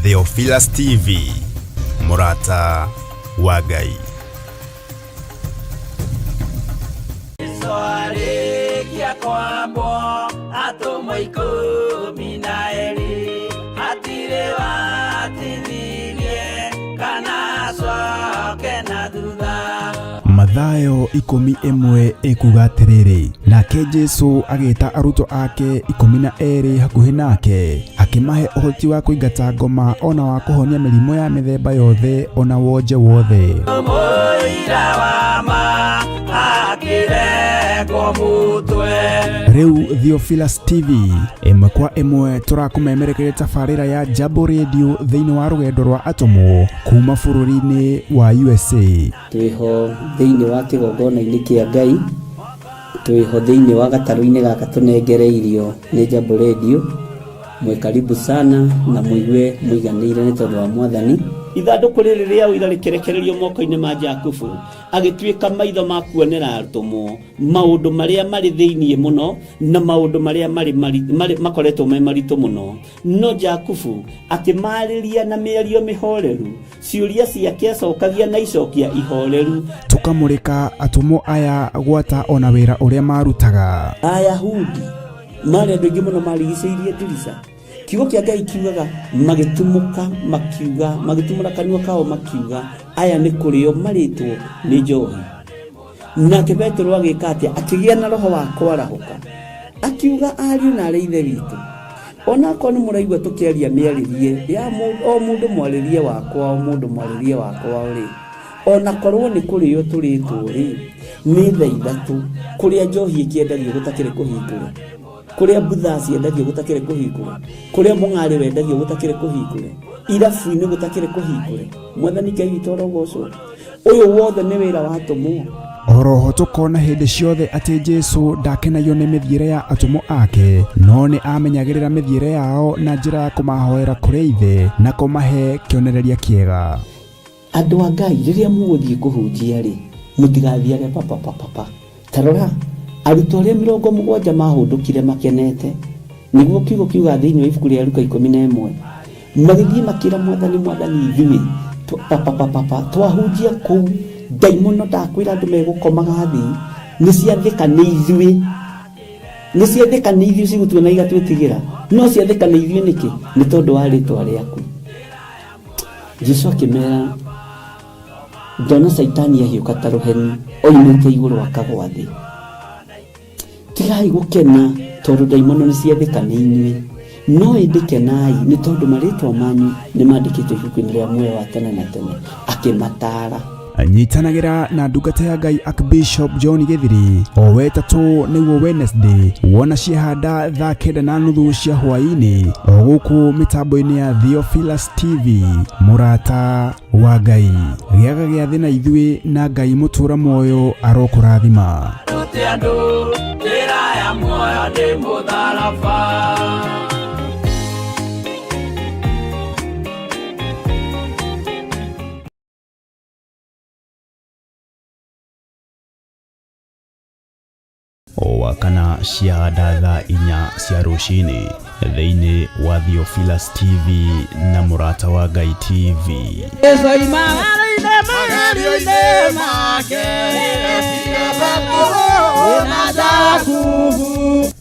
Theophilus TV, mũrata wa Ngai. Jesu arĩkia kwambwo atũmwo 12 hatirĩ watithirie kana acoke na thutha. Mathayo 11 ĩkuga atĩrĩrĩ, nake Jesu agĩta arutwo ake 12 hakuhĩ nake, akĩmahe ũhoti wa kũingata ngoma ona wa kũhonia mĩrimũ ya mĩthemba yothe ona wonje wothe. Mũira wa ma akĩrengwo mũtwe. Rĩu Theophilus TV ĩmwe kwa ĩmwe tũrakũmemerekeria tabarĩra ya Jambo Radio thĩinĩ wa rũgendo rwa atũmwo kuma bũrũri-inĩ wa USA. Twĩho thĩinĩ wa kĩgongona-inĩ kĩa Ngai, twĩho thĩinĩ wa gatarũ-inĩ gaka tũnengereirio nĩ Jambo Radio. Mwĩ karibu sana na mũigue mũiganĩire nĩ tondũ wa Mwathani. Ithandũkũ rĩrĩ rĩa ũira rĩkĩrekererio moko-inĩ ma Jakubu, agĩtuĩka maitho ma kuonera atũmwo maũndũ marĩa marĩ thĩinĩ mũno na maũndũ marĩa marĩ makoretwo me maritũ mũno. No Jakubu akĩmarĩria na mĩario mĩhoreru, ciũria ciake acokagia na icokia ihoreru. Tũkamũrĩka atũmwo aya gwata ona wĩra ũrĩa marutaga. Ayahudi marĩ andũ aingĩ mũno marigicĩirie ndirica. Kiugo kĩa Ngai kiugaga magĩtumũka makiuga, magĩtumũra kanua kao makiuga, aya nĩ kũrĩo marĩtwo nĩ njohi. Nake Petero agĩka atĩa? Akĩgĩa na roho wa kwarahũka, akiuga ariũ na arĩ ithe witũ, onakorwo nĩ mũraigua tũkĩaria mĩarĩrie ya o mũndũ mwarĩrie wakwa, o mũndũ mwarĩrie wakwa rĩ, onakorwo nĩ kũrĩo tũrĩtwo rĩ, nĩ thaa ithatũ kũrĩa njohi ĩkĩendagio gũtakĩrĩ kũhingũre, kũrĩa mbutha ciendagio gũtakĩrĩ kũhingũre, kũrĩa mũng'arĩ wendagio gũtakĩrĩ kũhingũre, irabu-inĩ gũtakĩrĩ kũhingũre. Mwathani Ngai witũ arogocwo. Ũyũ wothe nĩ wĩra wa atũmwo. Oroho tũkona hĩndĩ ciothe atĩ Jesu ndakenagio nĩ mĩthiĩre ya atũmwo ake, no nĩ amenyagĩrĩra mĩthiĩre yao na njĩra ya kũmahoera kũrĩ Ithe na kũmahe kĩonereria kĩega. Andũ a Ngai, rĩrĩa mũgũthiĩ kũhunjia rĩ, mũtigathiage papa papa papa. Ta rora, arutwo arĩa 70 mahũndũkire makenete, nĩguo kiugo kiuga thĩinĩ wa ibuku rĩa Luka 11, magĩthiĩ makĩra Mwathani, Mwathani, ithuĩ papa papa papa twahunjia kũu, ndaimono ndakwĩra andũ megũkomaga thĩ, nĩ ciathĩka nĩ ithuĩ, nĩ ciathĩka nĩ ithuĩ cigũtuona igatwĩtigĩra, no ciathĩka nĩ ithuĩ nĩkĩ? Nĩ tondũ wa rĩtwa rĩaku. Jesu akĩmera, ndona Caitani ahiũka ta rũheni oimĩte igũrũ akagwa thĩ. Tigai gũkena tondũ ndaimono nĩ ciathĩka nĩ inyuĩ, no ĩndĩ kenai nĩ tondũ marĩtwa manyu nĩ mandĩkĩtwo ibuku-inĩ rĩa muoyo wa tene na tene. Akĩmataara. Nyitanagĩra na ndungata ya Ngai Archbishop John Gĩthiri o wetatũ nĩguo Wednesday wona ciahanda thaa 9:30 cia hwaĩ-inĩ o gũkũ mĩtambo-inĩ ya Theophilus TV. Mũrata wa Ngai, gĩaga gĩathĩ na ithuĩ na Ngai mũtũra muoyo arokũrathima. Rute andũ njĩra ya muoyo nĩ mũtharaba. O wakana ciahanda thaa 4 cia rũcinĩ thĩinĩ wa Theophilus TV na Mũrata wa Ngai TV.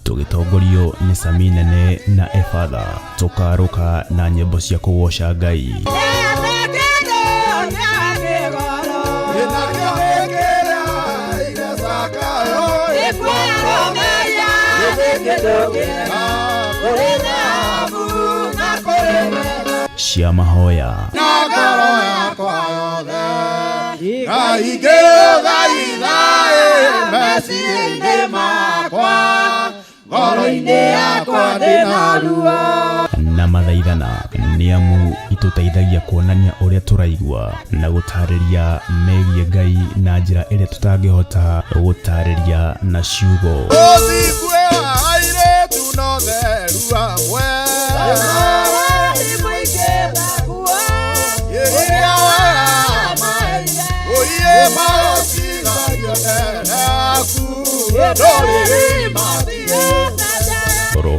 Tũgĩtongorio nĩ Sami Nene na Efatha, tũkarũka na nyĩmbo cia kũgoca Ngai. Cia mahoya. Na mathaithana nĩ amu itũteithagia kuonania ũrĩa tũraigua na gũtarĩria megiĩ Ngai na njĩra ĩrĩa tũtangĩhota gũtarĩria na ciugo.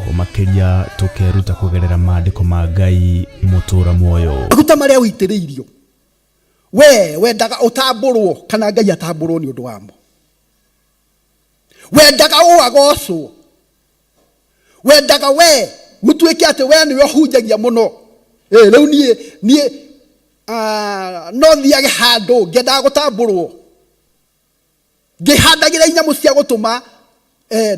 Oho makĩria tũkeruta kũgerera maandĩko ma Ngai mũtũra muoyo. Maguta marĩa ũitĩrĩirio we wendaga ũtambũrwo kana Ngai atambũrwo nĩ ũndũ wamo. Wendaga ũ agocwo, wendaga we gũtuĩke atĩ we nĩwe ũhunjagia mũno. Rĩu niĩ no thiage handũ ngĩendaga gũtambũrwo, ngĩhandagĩra inyamũ cia gũtũma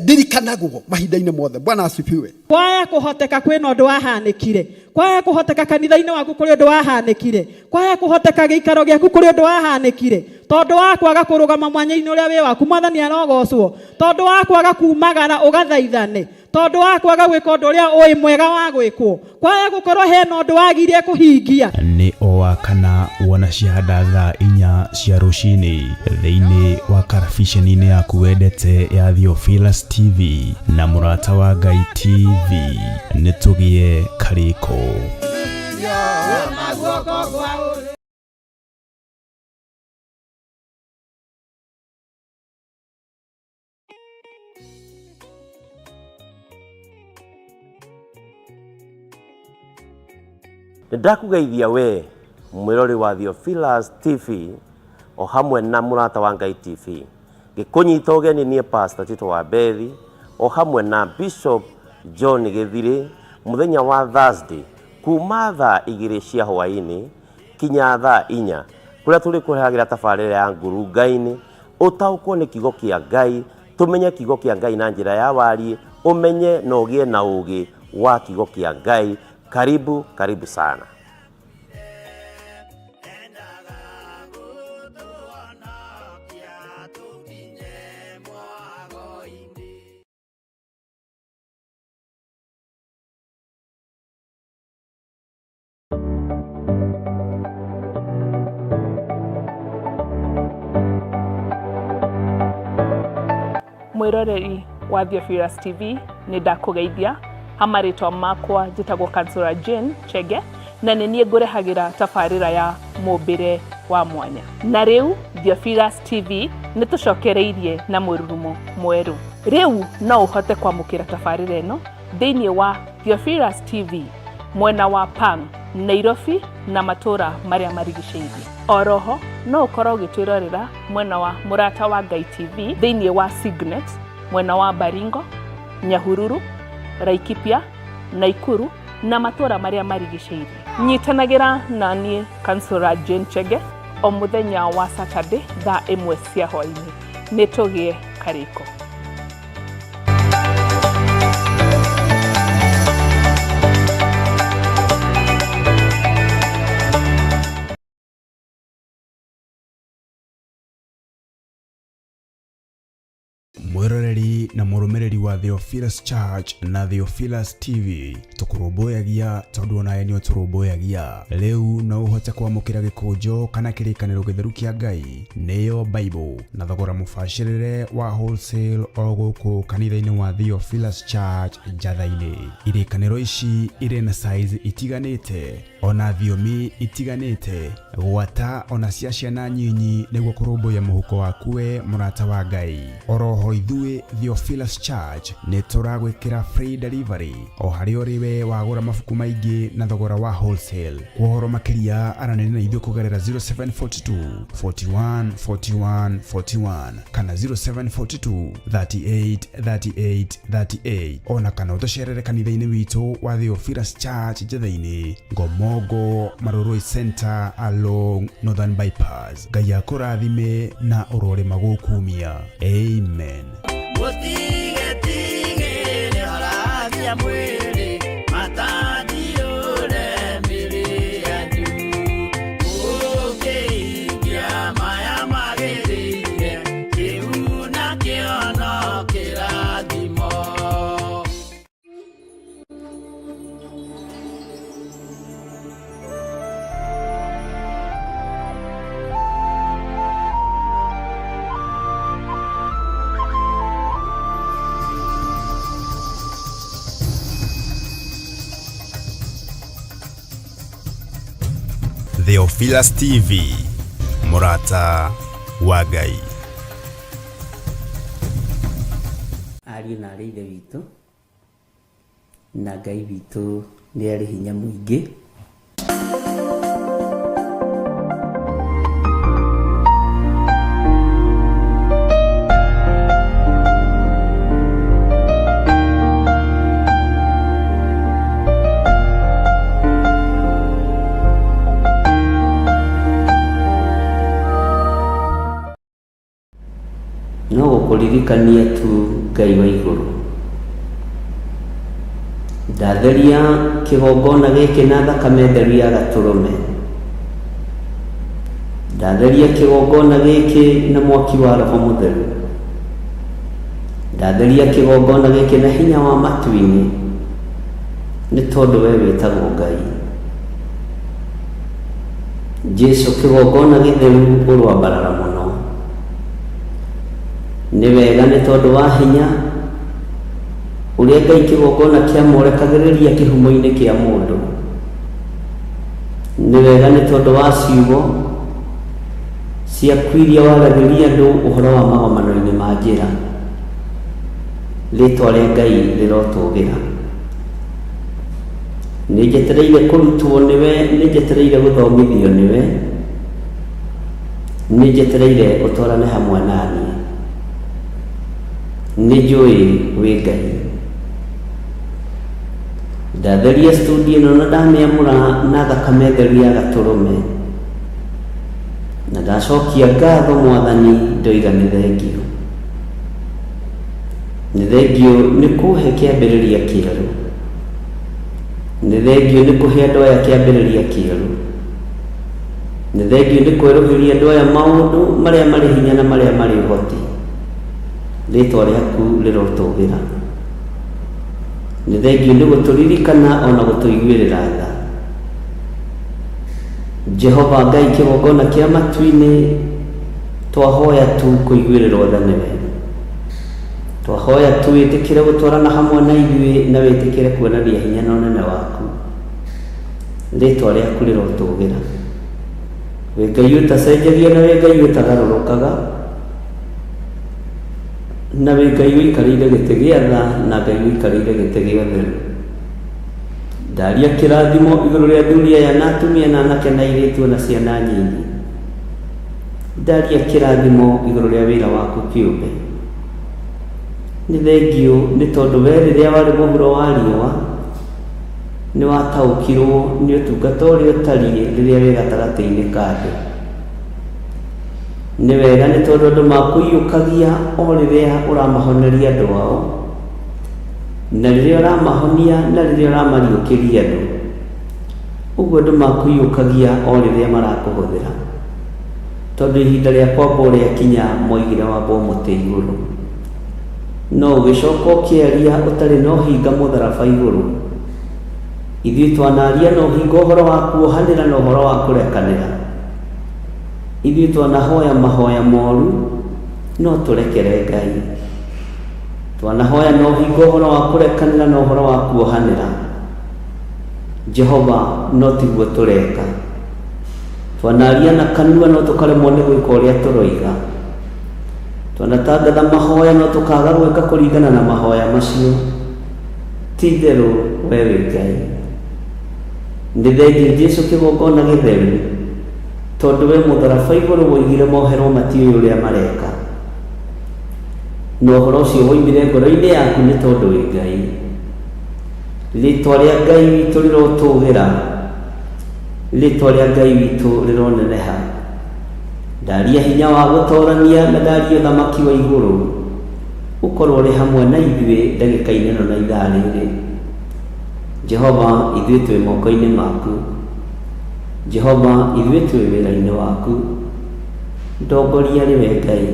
ndirikanagwo mahinda-inĩ mothe. Bwana asifiwe. Kwaya kũhoteka kwĩna ũndũ wahanĩkire, kwaya kũhoteka kanitha-inĩ waku kũrĩ ũndũ wahanĩkire, kwaya kũhoteka gĩikaro gĩaku kũrĩ ũndũ wahanĩkire, tondũ wa kwaga kũrũgama mwanya-inĩ ũrĩa wĩ waku, Mwathani arogocwo, tondũ wa kwaga kumagara ũgathaithane, tondũ wa kwaga gwĩka ũndũ ũrĩa ũĩ mwega wa gwĩkwo, kwaya gũkorwo hena ũndũ wagire kũhingia. Nĩ o wa kana wona ciahanda thaa 4 cia rũcinĩ thĩinĩ wa karabiceni-inĩ yaku wendete ya Theophilus TV na Mũrata wa Ngai TV. Nĩ tũgĩe karĩko. Nĩndakũgeithia we mwĩrori wa Theophilus TV o hamwe na Mũrata wa Ngai TV. Ngĩkũnyita ũgeni niĩ Pastor Tito wa Bethi o hamwe na Bishop John Gĩthirĩ mũthenya wa Thursday kuma thaa 2 cia hwaĩ-inĩ kinya thaa 4 kũrĩa tũrĩkũrehagĩra tabarĩra ya ngurunga-inĩ ũtaũkwo nĩ kiugo kĩa Ngai, tũmenye kiugo kĩa Ngai na njĩra ya wariĩ, ũmenye na ũgĩe na ũũgĩ wa kiugo kĩa Ngai. Karibu, karibu sana. Mwiroreri wa Theophilus TV nĩ ndakũgeithia ha marĩtwa makwa njĩtagwo Kansura Jane Chege na nĩ niĩ ngũrehagĩra tabarĩra ya mũmbĩre wa mwanya. Na rĩu Theophilus TV nĩ tũcokereirie na mũrurumo mwerũ. Rĩu no ũhote kwamũkĩra tabarĩra ĩno thĩinĩ wa Theophilus TV mwena wa Pang, Nairobi na matũra marĩa marigicĩirie. Oroho no ũkorwo ũgĩtwĩrorera mwena wa Mũrata wa Ngai TV thĩinĩ wa Signet mwena wa Baringo, Nyahururu, Laikipia, Naikuru na matũra marĩa marigicĩirie. Nyitanagĩra na niĩ Kansura Jane Chege o mũthenya wa Saturday thaa 1 cia hwaĩ-inĩ. Nĩ tũgĩe karĩko. Mwiroreri na mũrũmĩrĩri wa Theophilus Church na Theophilus TV tũkũrũmbũyagia tondũ onawe nĩ ũtũrũmbũyagia. Rĩu no ũhote kwamũkĩra gĩkũnjo kana kĩrĩkanĩro gĩtheru kĩa Ngai nĩyo Bible na thogora mũbacĩrĩre wa wholesale o gũkũ kanitha-inĩ wa Theophilus Church Njatha-inĩ. Irĩkanĩro ici irĩ na size itiganĩte ona thiomi itiganĩte gwata ona cia ciana nyinyi nĩguo kũrũmbũiya mũhuko waku we mũrata wa Ngai. Oroho ithuĩ Theophilus Church nĩ tũragwĩkĩra free delivery o harĩa ũrĩ we wagũra mabuku maingĩ na thogora wa wholesale. Kwa ũhoro makĩria aranĩria na ithuĩ kũgerera 0742 41 41 41 kana 0742 38 38 38 ona kana ũtũcerere kanitha-inĩ witũ wa Theophilus Church Njatha-inĩ, Ngomongo, Marurui Center along Northern Bypass. Ngai akũrathime na ũrorĩma gũkumia. Amen. Theophilus TV, Mũrata wa Ngai. Ariũ na arĩ ithe witũ, Na Ngai witũ nĩ arĩ hinya mũingĩ. No gũkũririkania tu Ngai wa igũrũ. Ndatheria kĩgongona gĩkĩ na thakame theru ya gatũrũme. Ndatheria kĩgongona gĩkĩ na mwaki wa Roho Mũtheru. Ndatheria kĩgongona gĩkĩ na hinya wa matu-inĩ, nĩ tondũ we wĩtagwo Ngai. Jesu kĩgongona gĩtheru ũroambarara mũno. Nĩ wega nĩ tondũ wa hinya ũrĩa Ngai kĩgongona kĩamũrekagĩrĩria kĩhumo-inĩ kĩa mũndũ. Nĩ wega nĩ tondũ wa ciugo ciaku iria waragĩria andũ ũhoro wa magomano-inĩ ma njĩra. Rĩtwa rĩa Ngai rĩrotũgĩra. Nĩ njetereire kũrutwo nĩwe, nĩ njetereire gũthomithio nĩwe, nĩ njetereire ũtwarane hamwe na niĩ. Nĩ njũĩ wĩ Ngai. Ndatheria studio ĩno na ndamĩamũra na thakame theru ya gatũrũme, na ndacokia ngatho Mwathani ndoiga nĩ thengiũ. Nĩ thengiũ nĩ kũhe kĩambĩrĩria kĩerũ. Nĩ thengiũ nĩ kũhe andũ aya kĩambĩrĩria kĩerũ. Nĩ thengiũ nĩ kwerũhĩria andũ aya maũndũ marĩa marĩ hinya na marĩa marĩ ũhoti. Rĩtwa rĩaku rĩrotũgĩra. Nĩ thengiũ nĩ gũtũririkana o na gũtũiguĩrĩra tha. Jehova Ngai kĩgongona kĩa matu-inĩ, twahoya tu kũiguĩrĩrwo tha nĩwe. Twahoya tu wĩtĩkĩre gũtwarana hamwe na ithuĩ na wĩtĩkĩre kuonania hinya na ũnene waku. Rĩtwa rĩaku rĩrotũgĩra. Wĩ Ngai ũtacenjagia na wĩ Ngai ũtagarũrũkaga, na wĩ Ngai ũikarĩire gĩtĩ gĩa tha na Ngai ũikarĩire gĩtĩ gĩa ũtheru. Ndaria kĩrathimo igũrũ rĩa athuri aya na atumia na anake na airĩtu ona ciana nyinyi. Ndaria kĩrathimo igũrũ rĩa wĩra waku kĩũmbe. Nĩ thengiũ nĩ tondũ we rĩrĩa warĩ mũhuro wa riũa nĩ wataũkirwo nĩ ũtungata ũrĩa ũtariĩ rĩrĩa wĩ gatagatĩ-inĩ ka andũ. Nĩ wega nĩ tondũ andũ makũiyũkagia o rĩrĩa ũramahoneria andũ ao, na rĩrĩa ũramahonia na rĩrĩa ũramariũkĩria andũ. Ũguo andũ makũiyũkagia o rĩrĩa marakũhũthĩra. Tondũ ihinda rĩa kwambwo rĩakinya moigire wambwo mũtĩ igũrũ. No ũgĩcoka ũkĩaria ũtarĩ na ũhinga mũtharaba igũrũ. Ithuĩ twanaria na ũhinga ũhoro wa kuohanĩra na ũhoro wa kũrekanĩra. Ithuĩ twanahoya mahoya moru no tũrekere Ngai. Twanahoya na ũhinga ũhoro wa kũrekanĩra na ũhoro wa kuohanĩra. Jehova no tiguo tũreka. Twanaria na kanua no tũkaremwo nĩ gwĩka ũrĩa tũroiga. Twanatangatha mahoya no tũkaga gwĩka kũringana na mahoya macio. Ti itherũ we wĩ Ngai. Nĩ thengiũ Jesu kĩgongona gĩtheru, tondũ we mũtharaba igũrũ woigire moherwo matiũĩ ũrĩa mareka. Na ũhoro ũcio woimire ngoro-inĩ yaku nĩ tondũ wĩ Ngai. Rĩtwa rĩa Ngai witũ rĩrotũgĩra. Rĩtwa rĩa Ngai witũ rĩroneneha. Ndaria hinya wa gũtorania na ndaria ũthamaki wa igũrũ ũkorwo ũrĩ hamwe na ithuĩ ndagĩka-inĩ ĩno na ithaa rĩrĩ. Jehova, ithuĩ twĩ moko-inĩ maku. Jehova, ithuĩ twĩ wĩra-inĩ waku. Ndongoria rĩ we Ngai.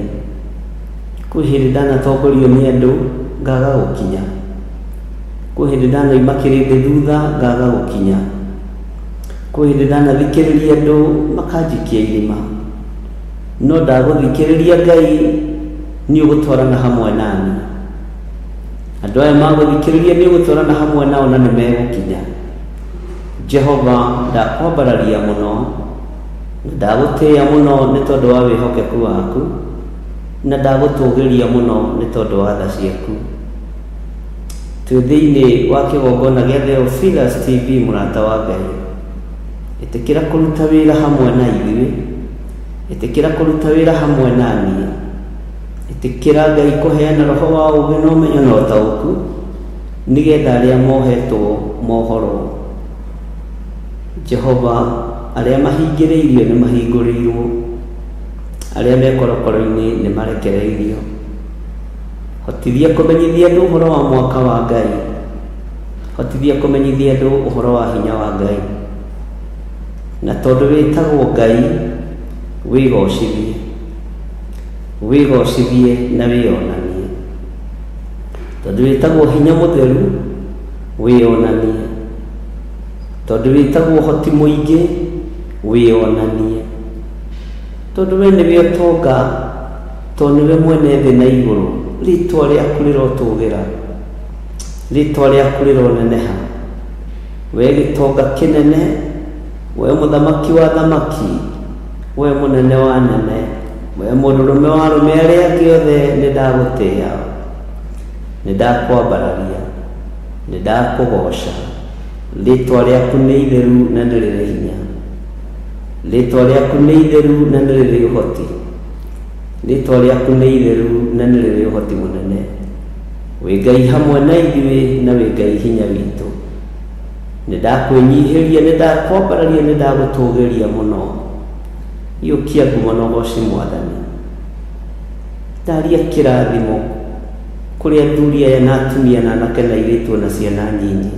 Kwĩ hĩndĩ ndanatongorio nĩ andũ ngaga gũkinya. Kwĩ hĩndĩ ndanoima kĩrĩndĩ thutha ngaga gũkinya. Kwĩ hĩndĩ ndanathikĩrĩria andũ makanjikia irima. No ndagũthikĩrĩria Ngai nĩ ũgũtwarana hamwe nani. Andũ aya magũthikĩrĩria nĩ ũgũtwarana hamwe nao na nĩ megũkinya. Jehova ndakwambararia mũno na ndagũtĩĩa mũno nĩ tondũ wa wĩhokeku waku na ndagũtũgĩria mũno nĩ tondũ wa tha ciaku. Twĩ thĩinĩ wa kĩgongona gĩa Theophilus TV mũrata wa Ngai. Ĩtĩkĩra kũruta wĩra hamwe na ithuĩ. Ĩtĩkĩra kũruta wĩra hamwe na niĩ. Ĩtĩkĩra Ngai kũheana roho wa ũũgĩ na ũmenyo na ũtaũku nĩgetha arĩa mohetwo mohorwo. Jehova, arĩa mahingĩrĩirio nĩ mahingũrĩirwo, arĩa me korokoro-inĩ nĩ marekereirio. Hotithia kũmenyithia andũ ũhoro wa mwaka wa Ngai. Hotithia kũmenyithia andũ ũhoro wa hinya wa Ngai. Na tondũ wĩtagwo Ngai, wĩgocithie. Wĩgocithie na wĩonanie. Tondũ wĩtagwo hinya mũtheru, wĩonanie. Tondũ wĩtagwo ũhoti mũingĩ, wĩonanie. Tondũ we nĩwe ũtonga, tondũ nĩwe mwene thĩ na igũrũ, rĩtwa rĩaku rĩrotũgĩra, rĩtwa rĩaku rĩroneneha. We gĩtonga kĩnene, we mũthamaki wa athamaki, we mũnene wa anene, we mũndũrũme wa arũme arĩa angĩ othe, nĩndagũtĩĩa, nĩndakwambararia, nĩndakũgooca. Rĩtwa rĩaku nĩ itheru na nĩ rĩrĩ hinya. Rĩtwa rĩaku nĩ itheru na nĩ rĩrĩ ũhoti. Rĩtwa rĩaku nĩ itheru na nĩ rĩrĩ ũhoti mũnene. Wĩ Ngai hamwe na ithuĩ na wĩ Ngai hinya witũ. Nĩ ndakwĩnyihĩria, nĩ ndakwambararia, nĩ ndagũtũgĩria mũno. Iyũkia ngumo na ũgooci Mwathani. Ndaria kĩrathimo kũrĩ athuri aya na atumia na anake na airĩtu ona ciana nyinyi.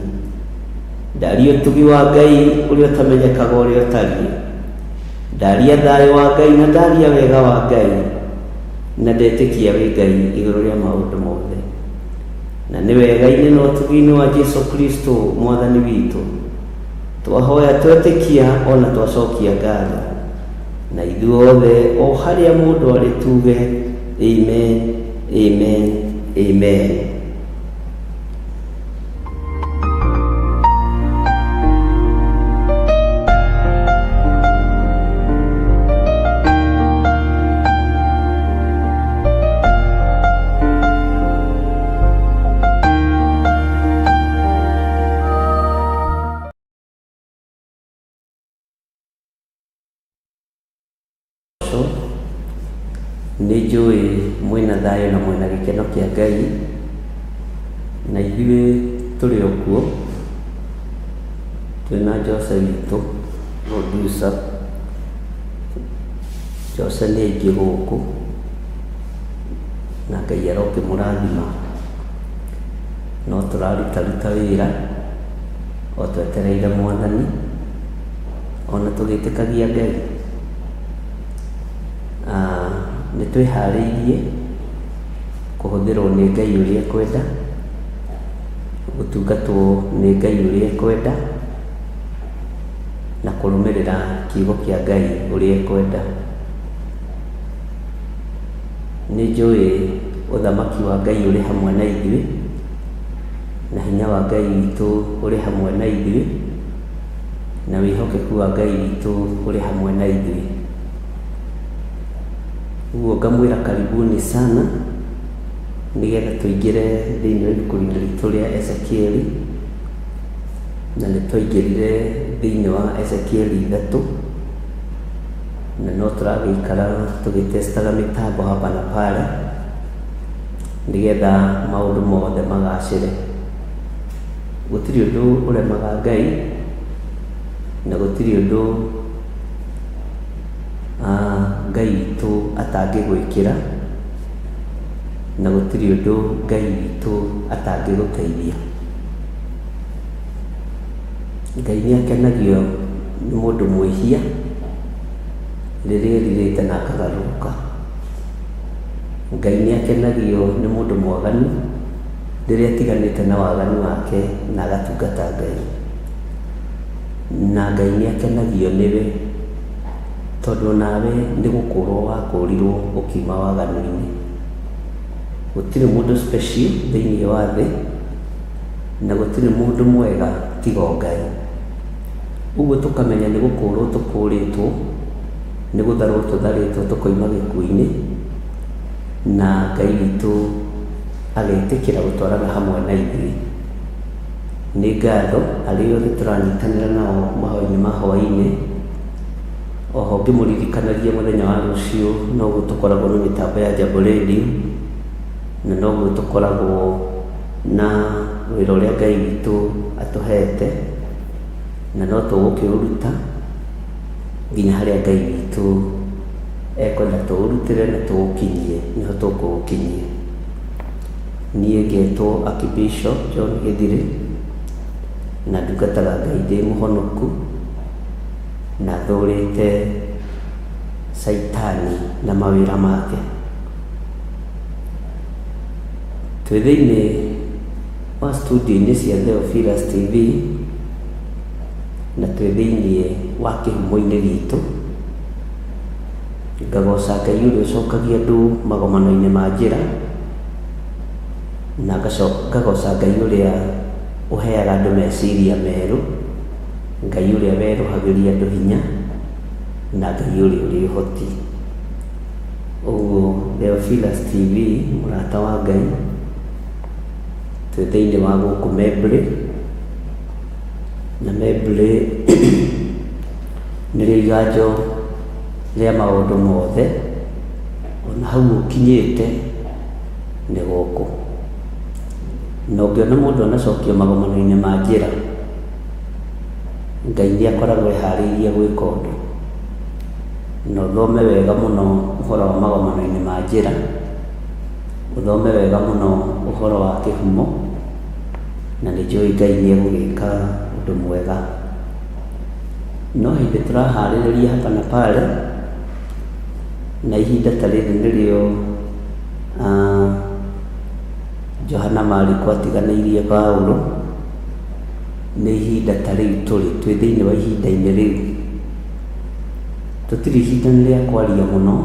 Ndaria ũtugi wa Ngai ũrĩa ũtamenyekaga ũrĩa ũtariĩ. Ndaria thayũ wa Ngai na ndaria wega wa Ngai na ndetĩkia wĩ Ngai igũrũ rĩa maũndũ mothe. Na nĩ wega-inĩ na ũtugi-inĩ wa Jesu Kristo Mwathani witũ twahoya twetĩkia ona twacokia ngatho. Na ithuothe o harĩa mũndũ arĩ tuge amen, amen, amen. Nĩ njũĩ mwĩna thayũ na mwĩna gĩkeno kĩa Ngai, na ithuĩ tũrĩ o kuo, twĩna Jose witũ producer. Jose nĩ aingĩ gũkũ, na Ngai arokĩmũrathima. No tũrarutaruta wĩra o twetereire Mwathani, ona tũgĩtĩkagia Ngai. Nĩ twĩharĩirie kũhũthĩrwo nĩ Ngai ũrĩa ekwenda, gũtungatwo nĩ Ngai ũrĩa ekwenda, na kũrũmĩrĩra kiugo kĩa Ngai ũrĩa ekwenda. Nĩ njũĩ ũthamaki wa Ngai ũrĩ hamwe na ithuĩ, na hinya wa Ngai witũ ũrĩ hamwe na ithuĩ, na wĩhokeku wa Ngai witũ ũrĩ hamwe na ithuĩ. Ũguo ngamwĩra karibuni sana nĩgetha tũingĩre thĩinĩ wa ibuku-inĩ ritũ rĩa Ezekieli, na nĩ twaingĩrire thĩinĩ wa Ezekieli 3, na no tũragĩikara tũgĩtestaga mĩtambo hapa na pale nĩgetha maũndũ mothe magacĩre. Gũtirĩ ũndũ ũremaga Ngai, na gũtirĩ ũndũ Ngai witũ atangĩgwĩkĩra, na gũtirĩ ũndũ Ngai witũ atangĩgũteithia. Ngai nĩ akenagio nĩ mũndũ mwĩhia rĩrĩa erirĩte na akagarũrũka. Ngai nĩ akenagio nĩ mũndũ mwaganu rĩrĩa atiganĩte na waganu wake na agatungata Ngai. Na Ngai nĩ akenagio nĩwe tondũ onawe nĩ gũkũrwo wakũrirwo ũkiuma waganu-inĩ. Gũtirĩ mũndũ special thĩinĩ wa thĩ na gũtirĩ mũndũ mwega tiga o Ngai. Ũguo tũkamenya nĩ gũkũrwo tũkũrĩtwo, nĩ gũtharwo tũtharĩtwo tũkoima gĩkuũ-inĩ, na Ngai witũ agetĩkĩra gũtwarana hamwe na ithuĩ. Nĩ ngatho arĩa othe tũranyitanĩra nao mahoya-inĩ ma hwaĩ-inĩ. Oho ngĩmũririkanagia mũthenya wa rũciũ noguo tũkoragwo na mĩtambo ya Jambo Radio, na noguo tũkoragwo na wĩra ũrĩa Ngai witũ atũhete, na no tũgũkĩũruta nginya harĩa Ngai witũ ekwenda tũũrutĩre na tũũkinyie, nĩho tũkũũkinyia. Niĩ ngetwo Archbishop John Gĩthirĩ, na ndungataga Ngai ndĩ mũhonoku, na thũrĩte caitani na mawĩra make. Twĩ thĩinĩ wa studio-inĩ cia Theophilus TV, na twĩ thĩinĩ wa kĩhumo-inĩ gitũ. Ngagoca Ngai ũrĩa ũcokagia andũ magomano-inĩ ma njĩra, na ngagoca Ngai ũrĩa ũheaga andũ meciria merũ, Ngai ũrĩa werũhagĩria andũ hinya, na Ngai ũrĩa ũrĩ ũhoti. Ũguo Theophilus TV, mũrata wa Ngai, twĩ thĩinĩ wa gũkũ Membley, na Membley nĩrĩo iganjo rĩa maũndũ mothe, ona hau ũkinyĩte nĩ gũkũ. Na ũngĩona mũndũ anacokio magomano-inĩ ma njĩra, Ngai nĩ akoragwo eharĩirie gwĩka ũndũ. Na ũthome wega mũno ũhoro wa magomano-inĩ ma njĩra, ũthome wega mũno ũhoro wa kĩhumo, na nĩ njũĩ Ngai nĩ egũgĩka ũndũ mwega. No hĩndĩ tũraharĩrĩria hapa na pale, na ihinda ta rĩrĩ nĩrĩo Johana Mariko atiganĩirie Paulo, nĩ ihinda ta rĩu tũrĩ, twĩ thĩinĩ wa ihinda-inĩ rĩu. Tũtirĩ ihinda-inĩ rĩa kwaria mũno,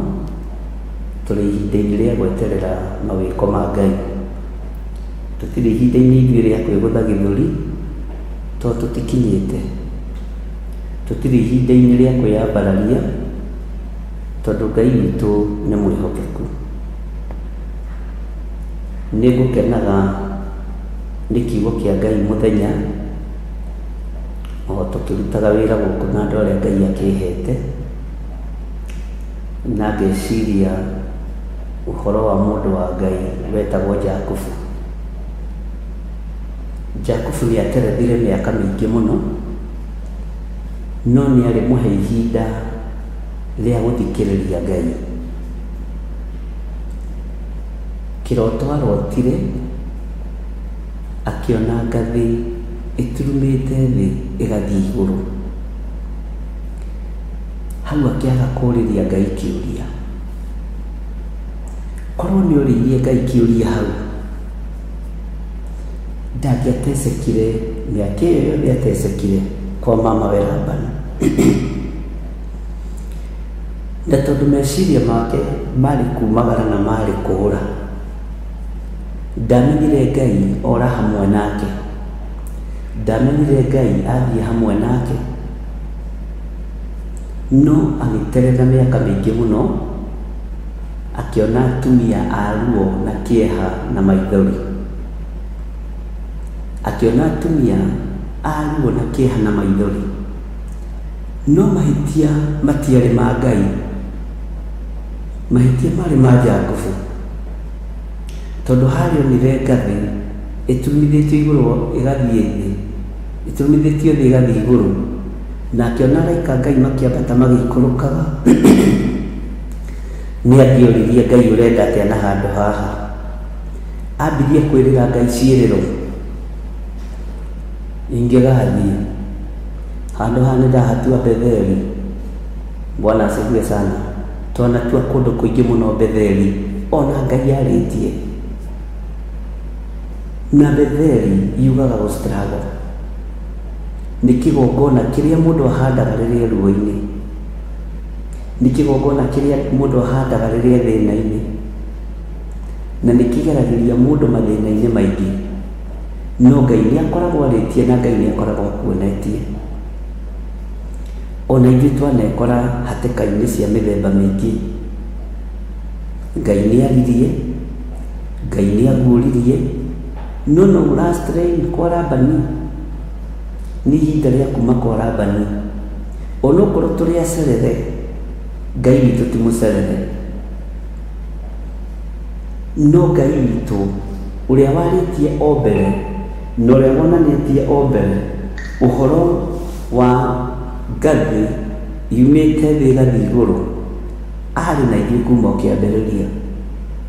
tũrĩ ihinda-inĩ rĩa gweterera mawĩko ma Ngai. Tũtirĩ ihinda-inĩ ithuĩ rĩa kwĩgũtha gĩthũri, tondũ tũtikinyĩte. Tũtirĩ ihinda-inĩ rĩa kwĩyambararia, tondũ Ngai witũ nĩ mwĩhokeku. Nĩ ngũkenaga nĩ kiugo kĩa Ngai mũthenya, o tũkĩrutaga wĩra gũkũ na andũ arĩa Ngai akĩhete, na ngeciria ũhoro wa mũndũ wa Ngai wetagwo Jakubu. Jakubu nĩ aterethire mĩaka mĩingĩ mũno, no nĩ arĩ mũhe ihinda rĩa gũthikĩrĩria Ngai. Kĩroto arotire, akĩona ngathĩ ĩturumĩte thĩ ĩgathiĩ igũrũ. Hau akĩaga kũrĩria Ngai kĩũria. Korwo nĩ orĩirie Ngai kĩũria hau, ndangĩatecekire mĩaka ĩyo yothe atecekire kwa mamawe Labani. Na tondũ meciria make marĩ kumagara na marĩ kũũra, ndamenyire Ngai ora hamwe nake, ndamenyire Ngai athiĩ hamwe nake, no agĩterera mĩaka mĩingĩ mũno, akĩona atumia a ruo na kĩeha na maithori. Akĩona atumia a ruo na kĩeha na maithori. No mahĩtia matiarĩ ma Ngai, mahĩtia marĩ ma Jakubu. Tondũ harĩa onire ngathĩ ĩturumithĩtio igũrũ ĩgathiĩ thĩ, ĩturumithĩtio thĩ ĩgathiĩ igũrũ, na akĩona araika a Ngai makĩambata magĩikũrũkaga, nĩ angĩoririe Ngai ũrenda atĩa na handũ haha. Ambirie kwĩrĩra Ngai ciĩrĩro, ingĩgathiĩ handũ haha nĩ ndahatua Betheli. Bwana asifiwe sana. Twanatua kũndũ kũingĩ mũno Betheli, ona Ngai arĩtie. Na Betheli yugaga gũ struggle. Nĩ kĩgongona kĩrĩa mũndũ ahandaga rĩrĩa e ruo-inĩ. Nĩ kĩgongona kĩrĩa mũndũ ahandaga rĩrĩa e thĩna-inĩ. Na nĩ kĩgeragĩria mũndũ mathĩna-inĩ maingĩ. No Ngai nĩ akoragwo arĩtie na Ngai nĩ akoragwo akuonetie. Ona ithuĩ twanekora hatĩka-inĩ cia mĩthemba mĩingĩ. Ngai nĩ aririe, Ngai nĩ aguũririe, no no ũra strain kwa Labani. Nĩ ihinda rĩa kuma kwa Labani. Onokorwo tũrĩ acerere, Ngai witũ ti mũcerere. No Ngai witũ ũrĩa warĩtie o mbere na ũrĩa wonanĩtie o mbere ũhoro wa ngathĩ yumĩte thĩ ĩgathiĩ igũrũ, arĩ na ithuĩ kuma o kĩambĩrĩria.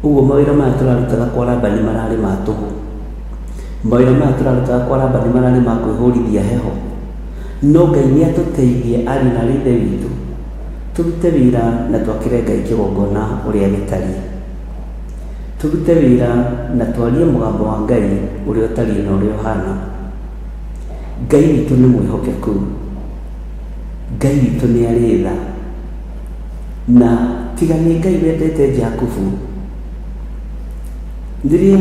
Ũguo mawĩra maya tũrarutaga kwa Labani mararĩ ma tũhũ. Mawĩra maya tũrarutaga kwa Labani mararĩ ma kwĩhũrithia heho. No Ngai nĩ atũteithie ariũ na aarĩ a Ithe witũ, tũrute wĩra na twakĩre Ngai kĩgongona ũrĩa gĩtariĩ. Tũrute wĩra na twarie mũgambo wa Ngai ũrĩa ũtariĩ na ũrĩa ũhana. Ngai witũ nĩ mwĩhokeku. Ngai witũ nĩ arĩ tha. Na tiga nĩ Ngai wendete Jakubu, rĩrĩa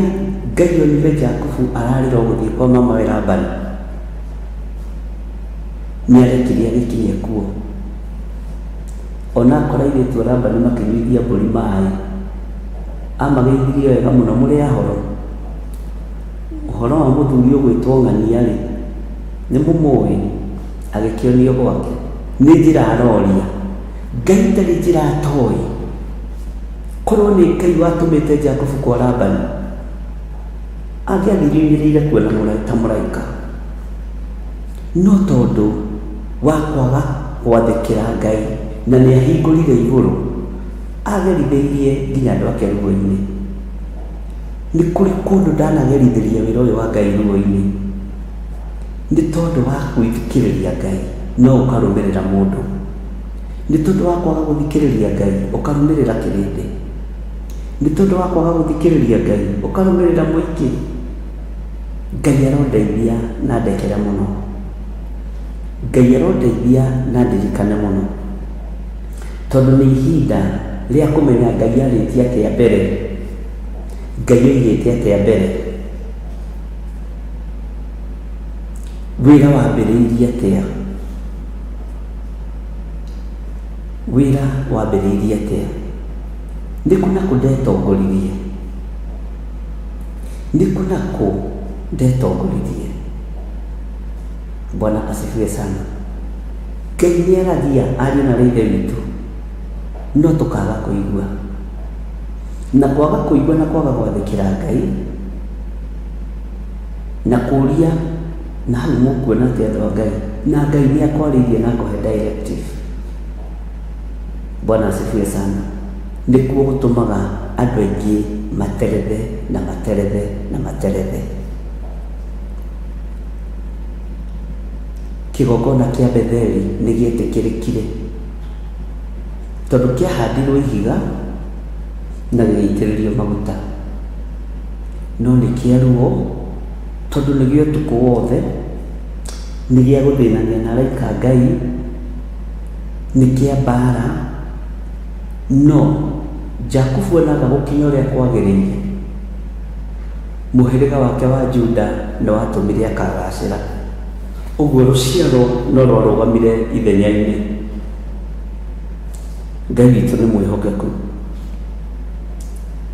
Ngai onire Jakubu ararĩra o gũthiĩ kwa mamawe Labani, nĩ arekirie agĩkinye kuo. Ona akora airĩtu a Labani makĩnyuithia mbũri maĩ, amageithirie wega mũno, mũrĩ ahoro? Ũhoro wa mũthuri ũgwĩtwo ng'ania-rĩ, nĩ mũmũĩ? Agĩkĩonio gwake. Nĩ njĩra aroria. Ngai ndarĩ njĩra atoĩ. Korwo nĩ Ngai watũmĩte Jakubu kwa Labani, angĩathire oimĩrĩire kuo ta mũraika. No tondũ wa kwaga gwathĩkĩra Ngai na nĩ ahingũrire igũrũ, agerithĩirie nginya andũ ake ruo-inĩ. Nĩ kũrĩ kũndũ ndanagerithĩria wĩra ũyũ wa Ngai ruo-inĩ, nĩ tondũ wa gwĩthikĩrĩria Ngai no ũkarũmĩrĩra mũndũ. Nĩ tondũ wa kwaga gũthikĩrĩria Ngai ũkarũmĩrĩra kĩrĩndĩ. Nĩ tondũ wa kwaga gũthikĩrĩria Ngai ũkarũmĩrĩra mũingĩ. Ngai arondeithia na ndekere mũno. Ngai arondeithia na ndirikane mũno. Tondũ nĩ ihinda rĩa kũmenya Ngai arĩtie atĩa mbere. Ngai oigĩte atĩa mbere. Wĩra wambĩrĩirie atĩa? Wĩra wambĩrĩirie atĩa? Nĩ kũ na kũ ndetongoririe? Nĩ kũ na kũ ndetongoririe? Bwana asifiwe sana. Ngai nĩ aragia ariũ na ithe witũ, no tũkaga kũigua. Na kwaga kũigua na kwaga gwathĩkĩra Ngai, na kũria na hau mũkuona atĩ andũ a Ngai, na Ngai nĩ akwarĩirie na akũhe directive. Bwana asifiwe sana. Nĩkuo gũtũmaga andũ aingĩ materethe na materethe na materethe. Kĩgongona kĩa Betheli nĩ gĩetĩkĩrĩkire tondũ kĩahandirwo ihiga na gĩgĩitĩrĩrio maguta. No nĩ kĩa ruo tondũ nĩ gĩa ũtukũ wothe, nĩ gĩa gũthĩnania na araika a Ngai, nĩ kĩa mbara. No Jakubu ona aga gũkinya ũrĩa kwagĩrĩire, mũhĩrĩga wake wa Juda nĩ watũmire akagacĩra. Ũguo rũciaro no rwarũgamire ithenya-inĩ. Ngai witũ nĩ mwĩhokeku.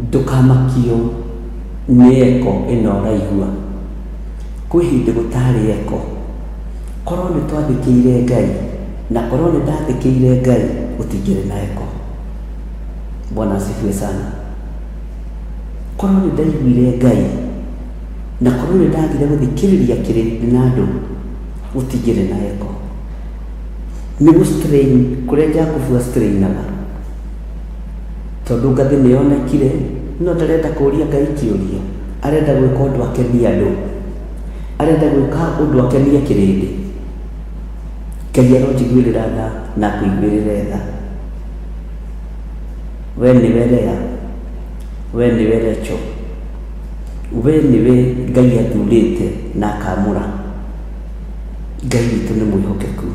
Ndũkamakio nĩ eko ĩno ũraigua. Kwĩ hĩndĩ gũtarĩ eko. Korwo nĩ twathĩkĩire Ngai, na korwo nĩ ndathĩkĩire Ngai, gũtingĩrĩ na eko. Bwana asifiwe sana. Korwo nĩ ndaiguire Ngai, na korwo nĩ ndagire gũthikĩrĩria kĩrĩndĩ na andũ, gũtingĩrĩ na eko. Nĩ gũ strain kũrĩa Jakubu a strainaga. Tondũ ngathĩ nĩ yonekire, no ndarenda kũria Ngai kĩũria, arenda gwĩka ũndũ akenie andũ. Arenda gwĩka ũndũ akenie kĩrĩndĩ. Ngai aronjiguĩrĩra tha na akũiguĩrĩre tha. We nĩwe Lea, we nĩwe Rachel, we nĩwe Ngai athurĩte na akamũra. Ngai witũ nĩ mwĩhokeku.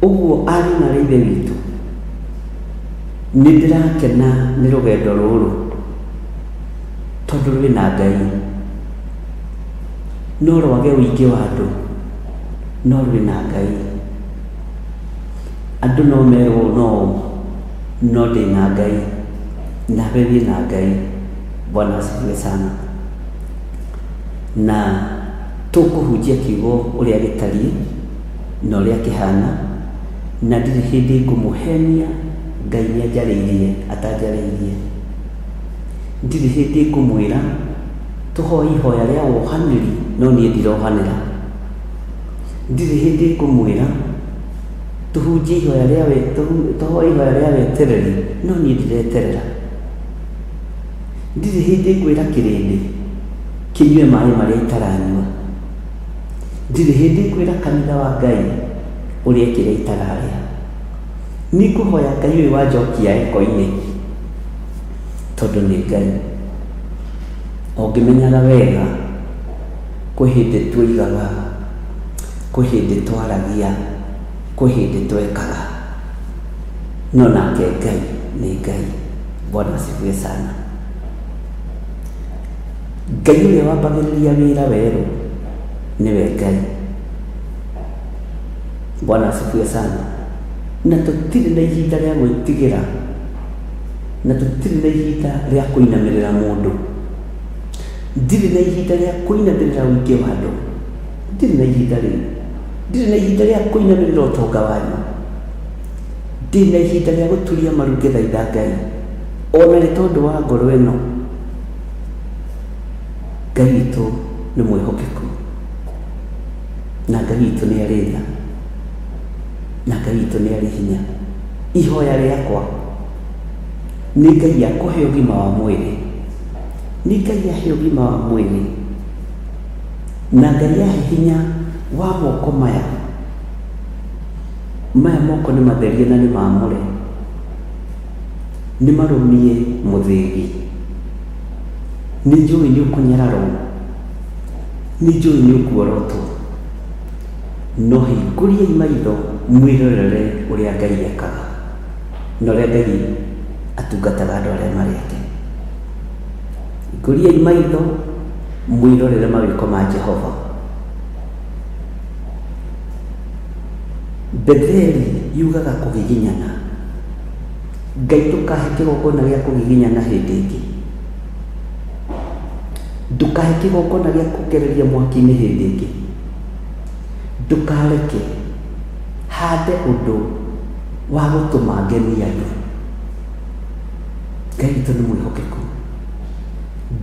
Ũguo ariũ na aarĩ a Ithe witũ, nĩ ndĩrakena nĩ rũgendo rũrũ tondũ rwĩna Ngai. No rwage ũingĩ wa andũ, no rwĩna Ngai. Andũ no merwo ũũ na ũũ, no ndĩna Ngai, nawe wĩna Ngai. Bwana asifiwe sana. Na. Tũkũhunjia kiugo ũrĩa gĩtariĩ na ũrĩa kĩhana, na ndirĩ hĩndĩ ngũmũhenia. Ngai nĩ anjarĩirie atanjarĩirie. Ndirĩ hĩndĩ ngũmwĩra tũhoe ihoya rĩa wohanĩri no niĩ ndirohanĩra. Ndirĩ hĩndĩ ngũmwĩra tũhunjie ihoya rĩa we, tũhoe ihoya rĩa wetereri no niĩ ndireterera. Ndirĩ hĩndĩ ngwĩra kĩrĩndĩ kĩnyue maĩ marĩa itaranyua. Ndirĩ hĩndĩ ngwĩra kanitha wa Ngai ũrĩe kĩrĩa itararĩa. Nĩ ngũhoya Ngai ũyũ wanjokia eko-inĩ, tondũ nĩ Ngai. Ũngĩmenyaga wega, kwĩ hĩndĩ tuoigaga, kwĩ hĩndĩ twaragia, kwĩ hĩndĩ twekaga. No nake Ngai nĩ Ngai. Bwana asifiwe sana. Ngai ũrĩa wambagĩrĩria wĩra werũ nĩwe Ngai. Bwana asifiwe sana. Na tũtirĩ na ihinda rĩa gwĩtigĩra, na tũtirĩ na ihinda rĩa kũinamĩrĩra mũndũ. Ndirĩ na ihinda rĩa kũinamĩrĩra ũingĩ wa andũ. Ndirĩ na ihinda rĩu. Ndirĩ na ihinda rĩa kũinamĩrĩra ũtonga wanyu. Ndirĩ na ihinda rĩa gũturia maru ngĩthaitha Ngai, ona nĩ tondũ wa ngoro ĩno. Ngai witũ nĩ mwĩhokeku, na Ngai witũ nĩ arĩ tha, na Ngai witũ nĩ arĩ hinya. Ihoya rĩakwa nĩ Ngai akũhe ũgima wa mwĩrĩ, nĩ Ngai ahe ũgima wa mwĩrĩ, na Ngai ahe hinya wa moko maya. Maya moko nĩ matherie na nĩ maamũre, nĩ marũmie mũthĩgi. Nĩ njũĩ nĩ ũkũnyararwo, nĩ njũĩ nĩ ũkuorotwo, no hingũriai maitho mwĩrorere ũrĩa Ngai ekaga, na ũrĩa Ngai atungataga andũ arĩa marĩ ake. Hingũriai maitho mwĩrorere mawĩko ma Jehova. Betheli yugaga kũgiginyana. Ngai ndũkahe kĩgongona gĩa kũgiginyana hĩndĩ ĩngĩ. Ndũkahe kĩgongona gĩa kũgereria mwaki-inĩ hĩndĩ ĩngĩ. Ndũkareke hande ũndũ wa gũtũma ngenie andũ. Ngai witũ nĩ mwĩhokeku.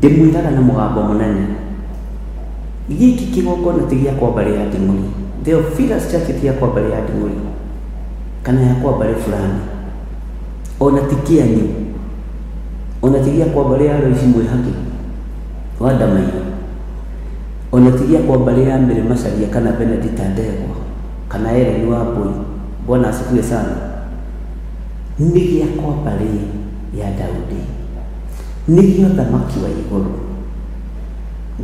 Ndĩmwĩraga na mũgambo mũnene. Gĩkĩ kĩgongona ti gĩa kwa mbarĩ ya Nding'ũri. Theophilus Church ti ya kwa mbarĩ ya Nding'ũri kana ya kwa mbarĩ fulani. Ona ti kĩanyu. Ona ti gĩa kwa mbarĩ ya Lois Mwĩhaki wa Ndamaiyũ. Ona ti gĩa kwa mbarĩ ya Mary Macharia kana Benedita Ndegwa kana Ellen Wambui. Bwana asifiwe sana. Nĩ gĩa kwa mbarĩ ya Daudi. Nĩ gĩa ũthamaki wa igũrũ.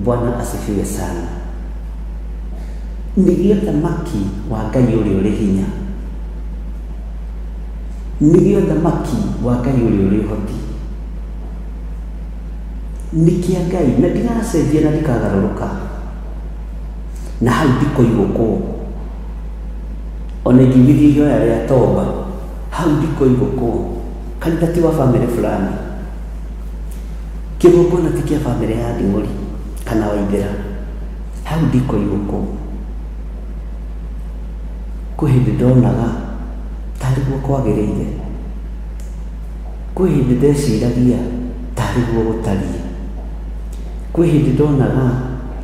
Bwana asifiwe sana. Nĩ gĩa ũthamaki wa Ngai ũrĩa ũrĩ hinya. Nĩ gĩa ũthamaki wa Ngai ũrĩa ũrĩ ũhoti. Nĩ kĩa Ngai na ndigacenjia na ndikagarũrũka. Na hau ndikoigwo kũũ. Ona ingĩiguithia ihoya rĩa toba, hau ndikoigwo kũũ. Kanitha ti wa bamĩrĩ fulani. Kĩgongona ti kĩa bamĩrĩ ya Nding'ũri kana Waithĩra. Hau ndikoigwo kũu. Kwĩ hĩndĩ ndonaga tarĩ guo kwagĩrĩire. Kwĩ hĩndĩ ndeciragia tarĩ guo gũtariĩ. Kwĩ hĩndĩ ndonaga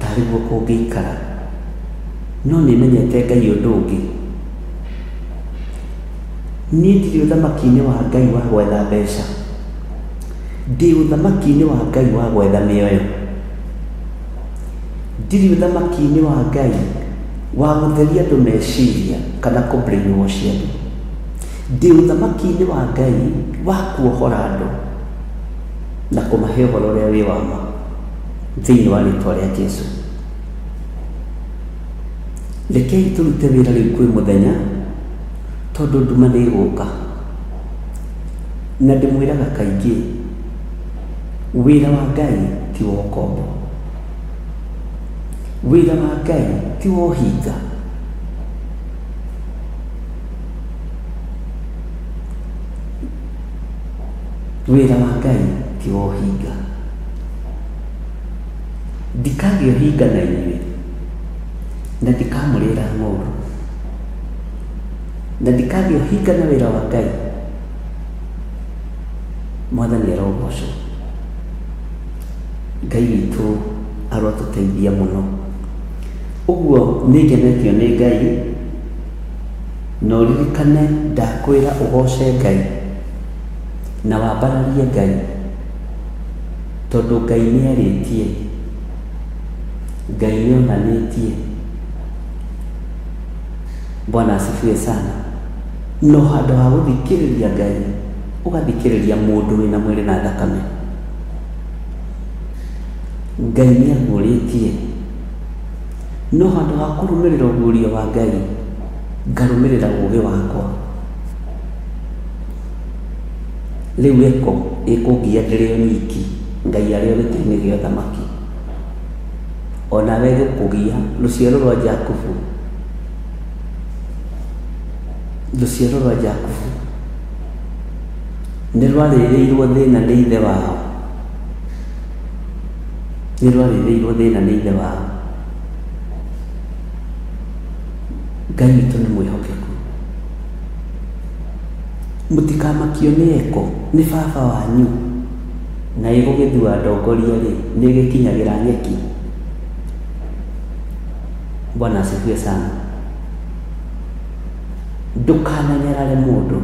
tarĩ guo kũngĩikara. No nĩmenyete Ngai ũndũ ũngĩ. Niĩ ndirĩ ũthamaki-inĩ wa Ngai wa gwetha mbeca. Ndĩ ũthamaki-inĩ wa Ngai wa gwetha mĩoyo. Ndirĩ ũthamaki-inĩ wa Ngai wa gũtheria andũ meciria kana kũ brainwash andũ. Ndĩ ũthamaki-inĩ wa Ngai wa kuohora andũ na kũmahe ũhoro ũrĩa wĩ wa ma thĩinĩ wa rĩtwa rĩa Jesu. Rekei tũrute wĩra rĩu kwĩ mũthenya tondũ nduma nĩ ĩgũka. Na ndĩmwĩraga kaingĩ, wĩra wa Ngai ti wa ũkombo. Wĩra wa Ngai ti wa ũhinga. Wĩra wa Ngai ti wa ũhinga. Ndikagĩa ũhinga na inyuĩ. Na ndikamũrĩra ng'ũũrũ. Na ndikagĩa ũhinga na wĩra wa Ngai. Mwathani arogocwo. Ngai witũ arotũteithia mũno. Ũguo nĩ ngenetio nĩ Ngai, na ũririkane ndakwĩra ũgoce Ngai na wambararie Ngai, tondũ Ngai nĩ arĩtie, Ngai nĩ onanĩtie. Bwana asifiwe sana. No handũ ha gũthikĩrĩria Ngai, ũgathikĩrĩria mũndũ wĩna mwĩrĩ na thakame. Ngai nĩ aguũrĩtie. No handũ ha kũrũmĩrĩra ũguũrio wa Ngai, ngarũmĩrĩra ũũgĩ wakwa. Rĩu eko ĩkũngia ndĩrĩ o nyiki, Ngai arĩ o gĩtĩ-inĩ gĩa ũthamaki. O nawe ĩgũkũgia, rũciaro rwa Jakubu, rũciaro rwa Jakubu nĩ rwarĩrĩirwo thĩna nĩ ithe wao. Nĩ rwarĩrĩirwo thĩna nĩ ithe wao. Ngai witũ nĩ mwĩhokeku. Mũtikamakio nĩ eko, nĩ baba wanyu. Na ĩgũgĩthua ndongoria rĩ, nĩ ĩgĩkinyagĩra nyeki. Bwana asifiwe sana. Ndũkananyarare mũndũ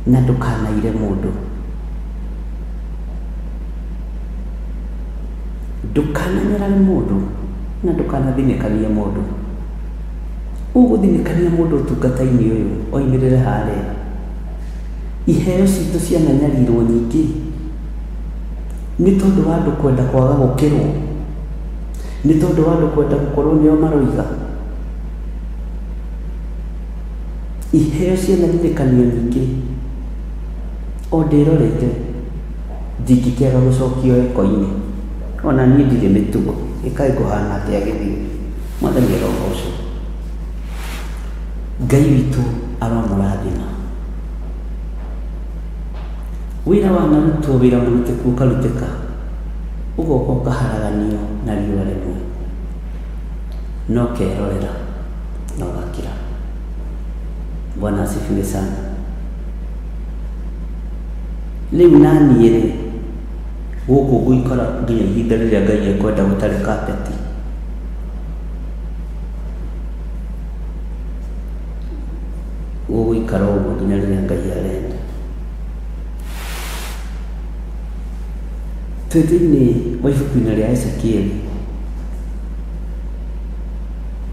na ndũkanaire mũndũ. Ndũkananyarare mũndũ na ndũkanathinĩkanie mũndũ. Ũgũthinĩkania mũndũ ũtungata-inĩ ũyũ oimĩrĩre harĩa. Iheo citũ ciananyarirwo nyingĩ nĩ tondũ wa andũ kwenda kwaga gũkĩrwo, nĩ tondũ wa andũ kwenda gũkorwo nĩo maroiga. Iheo cianathinĩkanio nyingĩ o ndĩroreire ndingĩkĩaga gũcokio eko-inĩ. Ona niĩ ndirĩ mĩtugo, ĩkaĩ ngũhana atĩa gĩthiĩ. Mwathani arogocwo. Ngai witũ aromũrathima. Wĩra wanarutwo, wĩra mũrutĩku ũkarutĩka, ũgoka ũkaharaganio na riũa rĩmwe. No ũkerorera na ũgakira. Bwana asifiwe sana. Rĩu naniĩ rĩ, gũkũ ngũikara nginya ihinda rĩrĩa Ngai ekwenda gũtarĩ kapeti. Gũgũikara ũguo nginya rĩrĩa Ngai arenda. Twĩ thĩinĩ wa ibuku-inĩ rĩa Ezekieli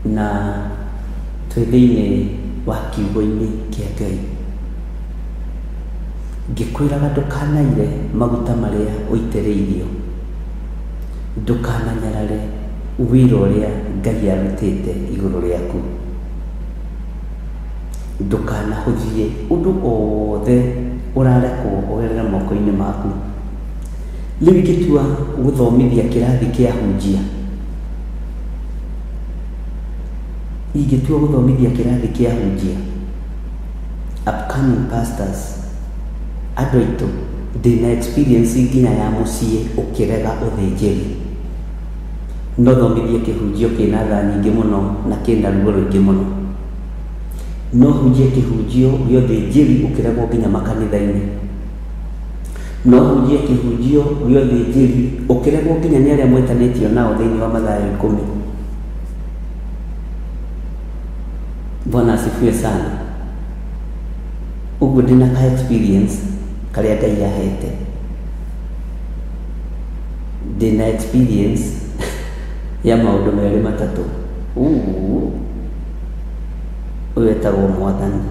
na twĩ thĩinĩ wa kiugo-inĩ kĩa Ngai. Ngĩkwĩraga ndũkanaire maguta marĩa ũitĩrĩirio, ndũkananyarare wĩra ũrĩa Ngai arutĩte igũrũ rĩaku. Ndũkanahũthie ũndũ o wothe ũrarekwo ũgerere moko-inĩ maku. Rĩu ingĩtua gũthomithia kĩrathi kĩa hunjia, ingĩtua gũthomithia kĩrathi kĩa hunjia, upcoming pastors, andũ aitũ, ndĩna experience nginya ya mũciĩ ũkĩrega ũthĩnjĩri. No thomithie kĩhunjio kĩna tha nyingĩ mũno na kĩna ruo rũingĩ mũno. No hunjie kĩhunjio gĩa ũthĩnjĩri ũkĩregwo nginya makanitha-inĩ. No hunjie kĩhunjio gĩa ũthĩnjĩri ũkĩregwo nginya nĩ arĩa mwetanĩtio nao thĩinĩ wa Mathayo ikũmi. Bwana asifiwe sana. Ũguo ndĩna ka experience karĩa Ngai ahete. Ndĩna experience ya maũndũ merĩ matatũ. Ũyũ etagwo mwathani.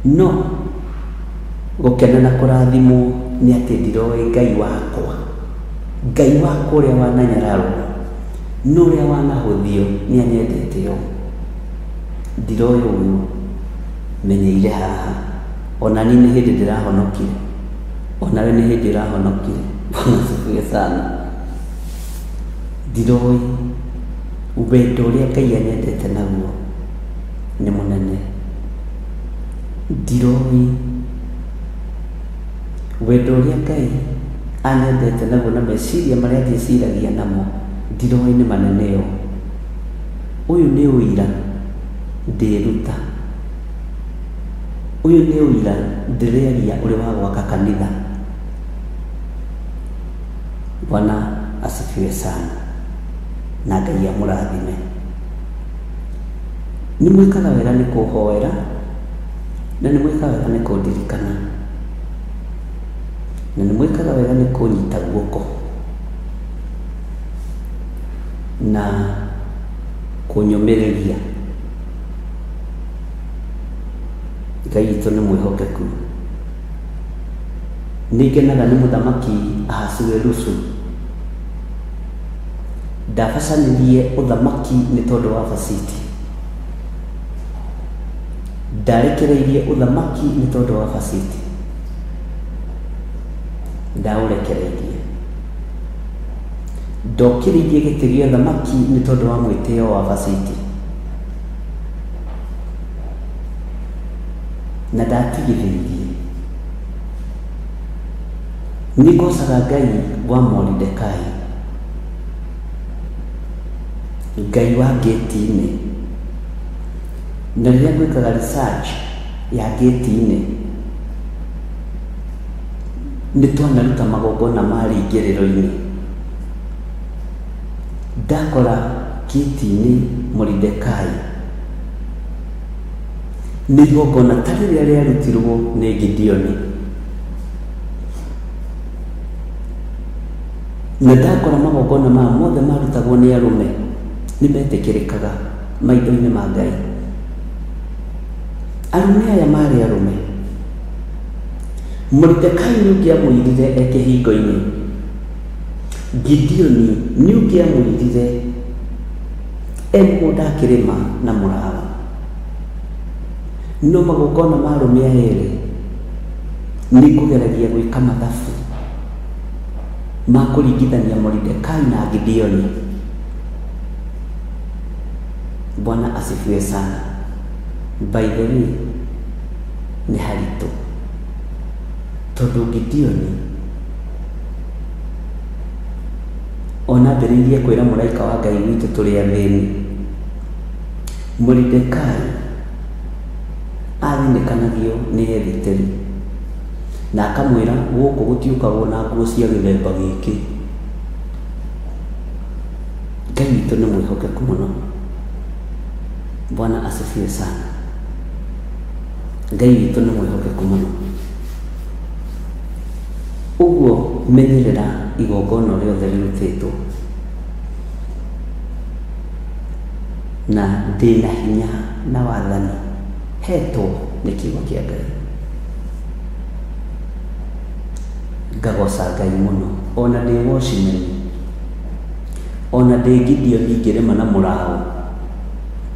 No gũkena na kũrathimwo nĩ atĩ ndiroĩ Ngai wakwa. Ngai wakwa ũrĩa wananyararwo na ũrĩa wanahũthio nĩ anyendete ũũ. Ndiroĩ ũyũ menyeire haha. Ona niĩ nĩ hĩndĩ ndĩrahonokire. Onawe nĩ hĩndĩ ũrahonokire. Bwana asifiwe sana. Ndiroĩ wendo ũrĩa Ngai anyendete naguo nĩ mũnene. Ndiroĩ wendo ũrĩa Ngai anyendete naguo na meciria marĩa anjĩciragia namo, ndiroĩ nĩ manene ũũ. Ũyũ nĩ ũira ndĩruta, ũyũ nĩ ũira ndĩreria ũrĩ wa gwaka kanitha. Bwana asifiwe sana na Ngai amũrathime. Nĩ mwĩkaga wega nĩ kũhoera na nĩ mwĩkaga wega nĩ kũndirikana na nĩ mwĩkaga wega nĩ kũnyita guoko na kũnyũmĩrĩria. Ngai witũ nĩ mwĩhokeku. Nĩ ngenaga nĩ mũthamaki Ahasuerusu. Ndabacanirie ũthamaki nĩ tondũ wa Vasiti. Ndarekereirie ũthamaki nĩ tondũ wa Vasiti. Ndaũrekereirie. Ndokĩrĩirie gĩtĩ gĩa ũthamaki nĩ tondũ wa mwĩtĩo wa Vasiti. Na ndatigithĩirie. Nĩ ngocaga Ngai wa Moridekai, Ngai wa ngĩti-inĩ. Na rĩrĩa ngwĩkaga research ya ngĩti-inĩ, nĩ twanaruta magongona ma rĩingĩrĩro-inĩ. Ndakora ngĩti-inĩ Moridekai nĩ igongona ta rĩrĩa rĩarutirwo nĩ Gideoni. Na ndakora magongona maya mothe marutagwo nĩ arũme nĩ metĩkĩrĩkaga maitho-inĩ ma Ngai. Arũme aya marĩ arũme. Moridekai nĩ ũngĩamũirire e kĩhingo-inĩ. Gideoni nĩ ũngĩamũirire e mũgũnda akĩrĩma na mũraũ. No magongona ma arũme aya erĩ nĩ ngũgeragia gwĩka mathabu ma kũringithania Moridekai na Gideoni. Bwana asifiwe sana. By the way, nĩ haritũ tondũ Gideoni ona ambĩrĩirie kwĩra mũraika wa Ngai witũ tũrĩ athĩni. Moridekai athinĩkanagio nĩ Ethiteri na akamwĩra gũkũ gũtiũkagwo na nguo cia gĩthemba gĩkĩ. Ngai witũ nĩ mwĩhokeku mũno. Bwana asifiwe sana. Ngai witũ nĩ mwĩhokeku mũno. Ũguo menyerera igongona rĩothe rĩrutĩtwo na ndĩna hinya na wathani hetwo nĩ kiugo kĩa Ngai. Ngagoca Ngai mũno ona ndĩ watchman, ona ndĩ Gideoni ngĩrĩma na mũraũ,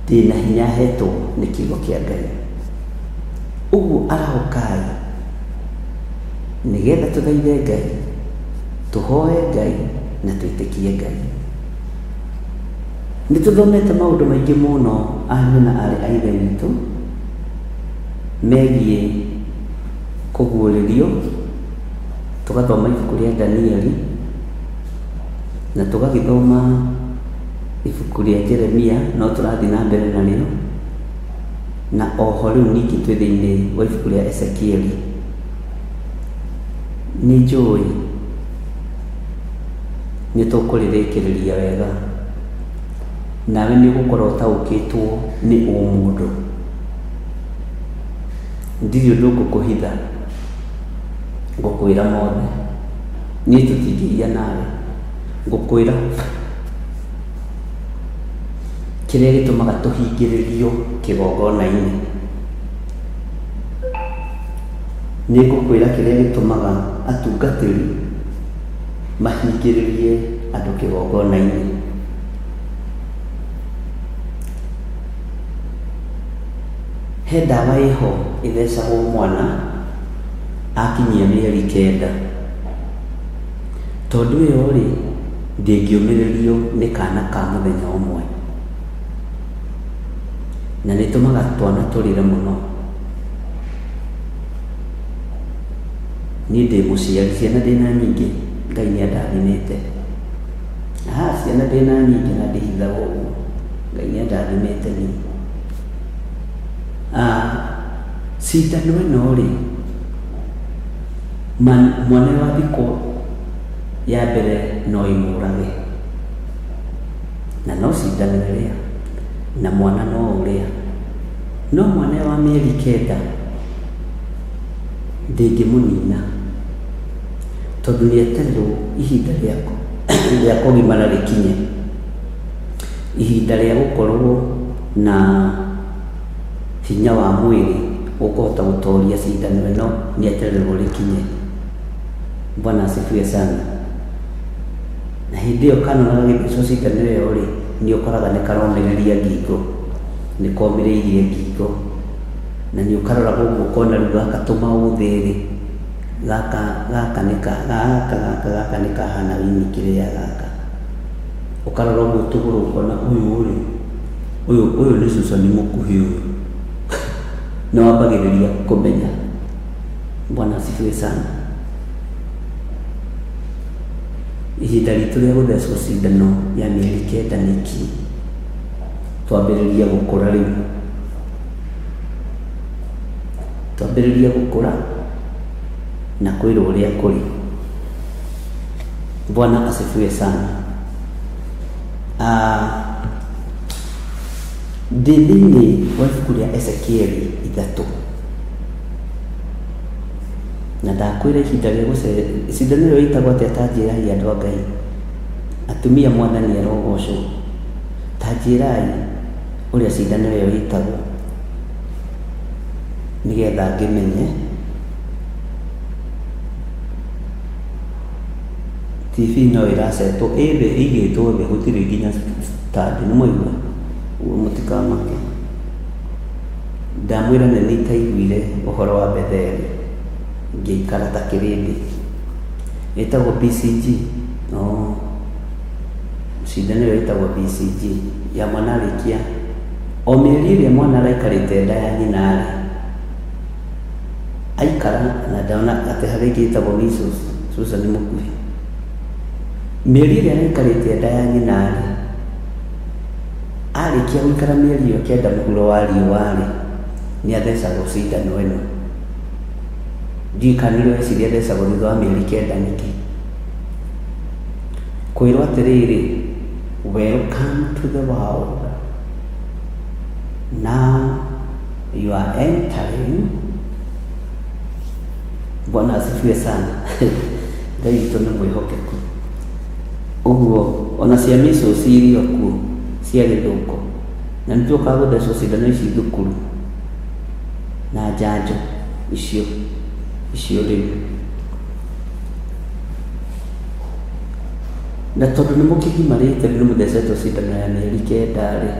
ndĩna hinya hetwo nĩ kiugo kĩa Ngai. Ũguo arahũkai nĩgetha tũthaithe Ngai, tũhoe Ngai na twĩtĩkie Ngai. Nĩ tũthomete maũndũ maingĩ mũno ariũ na aarĩ a Ithe witũ megiĩ kũguũrĩrio, tũgathoma ibuku rĩa Danieli na tũgagĩthoma ibuku rĩa Jeremia, no tũrathiĩ na mbere narĩo, na oho rĩu ningĩ twĩ thĩinĩ wa ibuku rĩa Ezekieli. Nĩ njũĩ nĩ tũkũrĩrĩkĩrĩria wega, nawe nĩ ũgũkorwo ũtaũkĩtwo nĩ ũmũndũ. Ndirĩ ũndũ ngũkũhitha, ngũkwĩra mothe. Niĩ tũtingĩgia nawe, ngũkwĩra kĩrĩa gĩtũmaga tũhingĩrĩrio kĩgongona-inĩ. Nĩ ngũkwĩra kĩrĩa gĩtũmaga atungatĩri mahingĩrĩrie andũ kĩgongona-inĩ. He ndawa ĩho ĩthecagwo mwana akinyia mĩeri kenda. Tondũ ĩyo rĩ, ndĩngĩũmĩrĩrio nĩ kana ka mũthenya ũmwe. Na nĩ ĩtũmaga twana tũrĩre mũno. Niĩ ndĩ mũciari, ciana ndĩna nyingĩ, Ngai nĩ andathimĩte. Ciana ndĩna nyingĩ na ndihithaga ũguo. Ngai nĩ andathimĩte niĩ. Ah, cindano ĩno rĩ, mwana wa thikũ ya mbere no ĩmũrage, na no cindano ĩrĩa, na mwana no ũrĩa, no mwana wa mĩeri 9 ndĩngĩmũnina, tondũ nĩ etererwo ihinda rĩa kũgimara rĩkinye, ihinda rĩa gũkorwo na hinya wa mwĩrĩ ũkũhota gũtoria cindano ĩno nĩ etererwo rĩkinye. Bwana asifiwe sana. Na hĩndĩ ĩyo kana gagĩthecwo cindano ĩyo rĩ, nĩ ũkoraga nĩ karomĩrĩria ngingo, nĩ komĩrĩirie ngingo, na nĩ ũkaroraga ũguo ũkona rĩu gaka tũmaũthĩ rĩ, gaka gaka nĩ ka gaka gaka gaka nĩ kahana wini kĩrĩa gaka, ũkarora ũguo tũgũrũ ũkona ũyũ rĩ, ũyũ ũyũ nĩ Susan mũkuhĩ ũyũ, nĩ wambagĩrĩria kũmenya. Bwana asifiwe sana. Ihinda ritũ rĩa gũthecwo cindano ya mĩeri 9 nĩ ikinyu, twambĩrĩria gũkũra rĩu, twambĩrĩria gũkũra na kwĩrwo ũrĩa kũrĩ. Bwana asifiwe sana. Ndĩ thĩinĩ wa ibuku rĩa Ezekieli 3, na ndakwĩra ihinda rĩa cindano ĩyo ĩtagwo atĩa? Ta njĩrai andũ a Ngai, atumia, Mwathani arogocwo. Ta njĩrai ũrĩa cindano ĩyo ĩtagwo nĩgetha ngĩmenye. TV no ĩracetwo ĩ thĩ, ĩigĩtwo thĩ, gũtirĩ nginya stand, nĩ mwaigua ũguo, mũtikamake. Ndamwĩra nĩ itaiguire ũhoro wa Betheli ngĩikara ta kĩrĩndĩ. Ĩtagwo BCG. Oh, cindano ĩyo ĩtagwo BCG ya mwana arĩkia o mĩeri ĩrĩa mwana araikarĩte nda ya nyina rĩ, aikara na ndona atĩ harĩ ĩngĩ ĩtagwo measles. Susan mũkuhĩ, mĩeri ĩrĩa araikarĩte nda ya nyina rĩ, arĩkia gũikara mĩeri ĩyo 9 mũhuro wa riũa rĩ, nĩ athecagwo cindano ĩno. Ndiũĩ kana nĩ ũreciria athecagwo thutha wa mĩeri 9 nĩkĩ. Kwĩrwo atĩrĩrĩ, welcome to the world, now you are entering. Bwana asifiwe sana. Ngai witũ nĩ mwĩhokeku. Ũguo ona cia measles iria kuo cia gĩthũkũ, na nĩ tuokaga gũthecwo cindano ici thukuru na njanjo icio icio rĩu, na tondũ nĩ mũkĩgimarĩte rĩu, nĩ mũthecetwo cindano ya mĩeri 9 rĩ,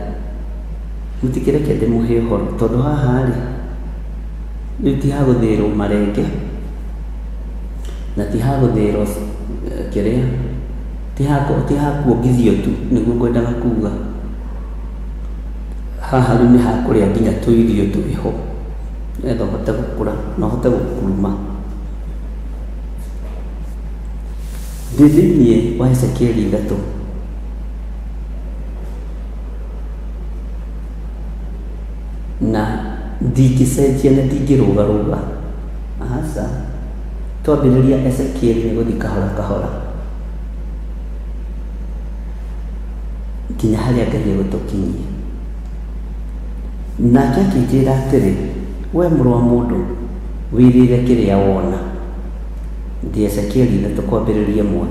mũtikĩreke ndĩmũhe ũhoro, tondũ haha rĩ, rĩu ti hagũthĩĩrwo marenge, na ti hagũthĩĩrwo kĩrĩa, ti hakuongithio tu, nĩguo ngwendaga kuga. Haha rĩu nĩ hakũrĩa nginya tũirio twĩho, nĩgetha ũhote gũkũra na ũhote gũkuruma. Ndĩ thĩinĩ wa Ezekieli 3, na ndingĩcenjia na ndingĩrũgarũga, aca. Twambĩrĩria Ezekieli nĩ gũthiĩ kahora kahora nginya harĩa Ngai egũtũkinyia. Nake akĩnjĩra atĩrĩ, we mũrũ wa mũndũ, wĩrĩre kĩrĩa wona. Ndĩ Ezekieli 3 kwambĩrĩria 1.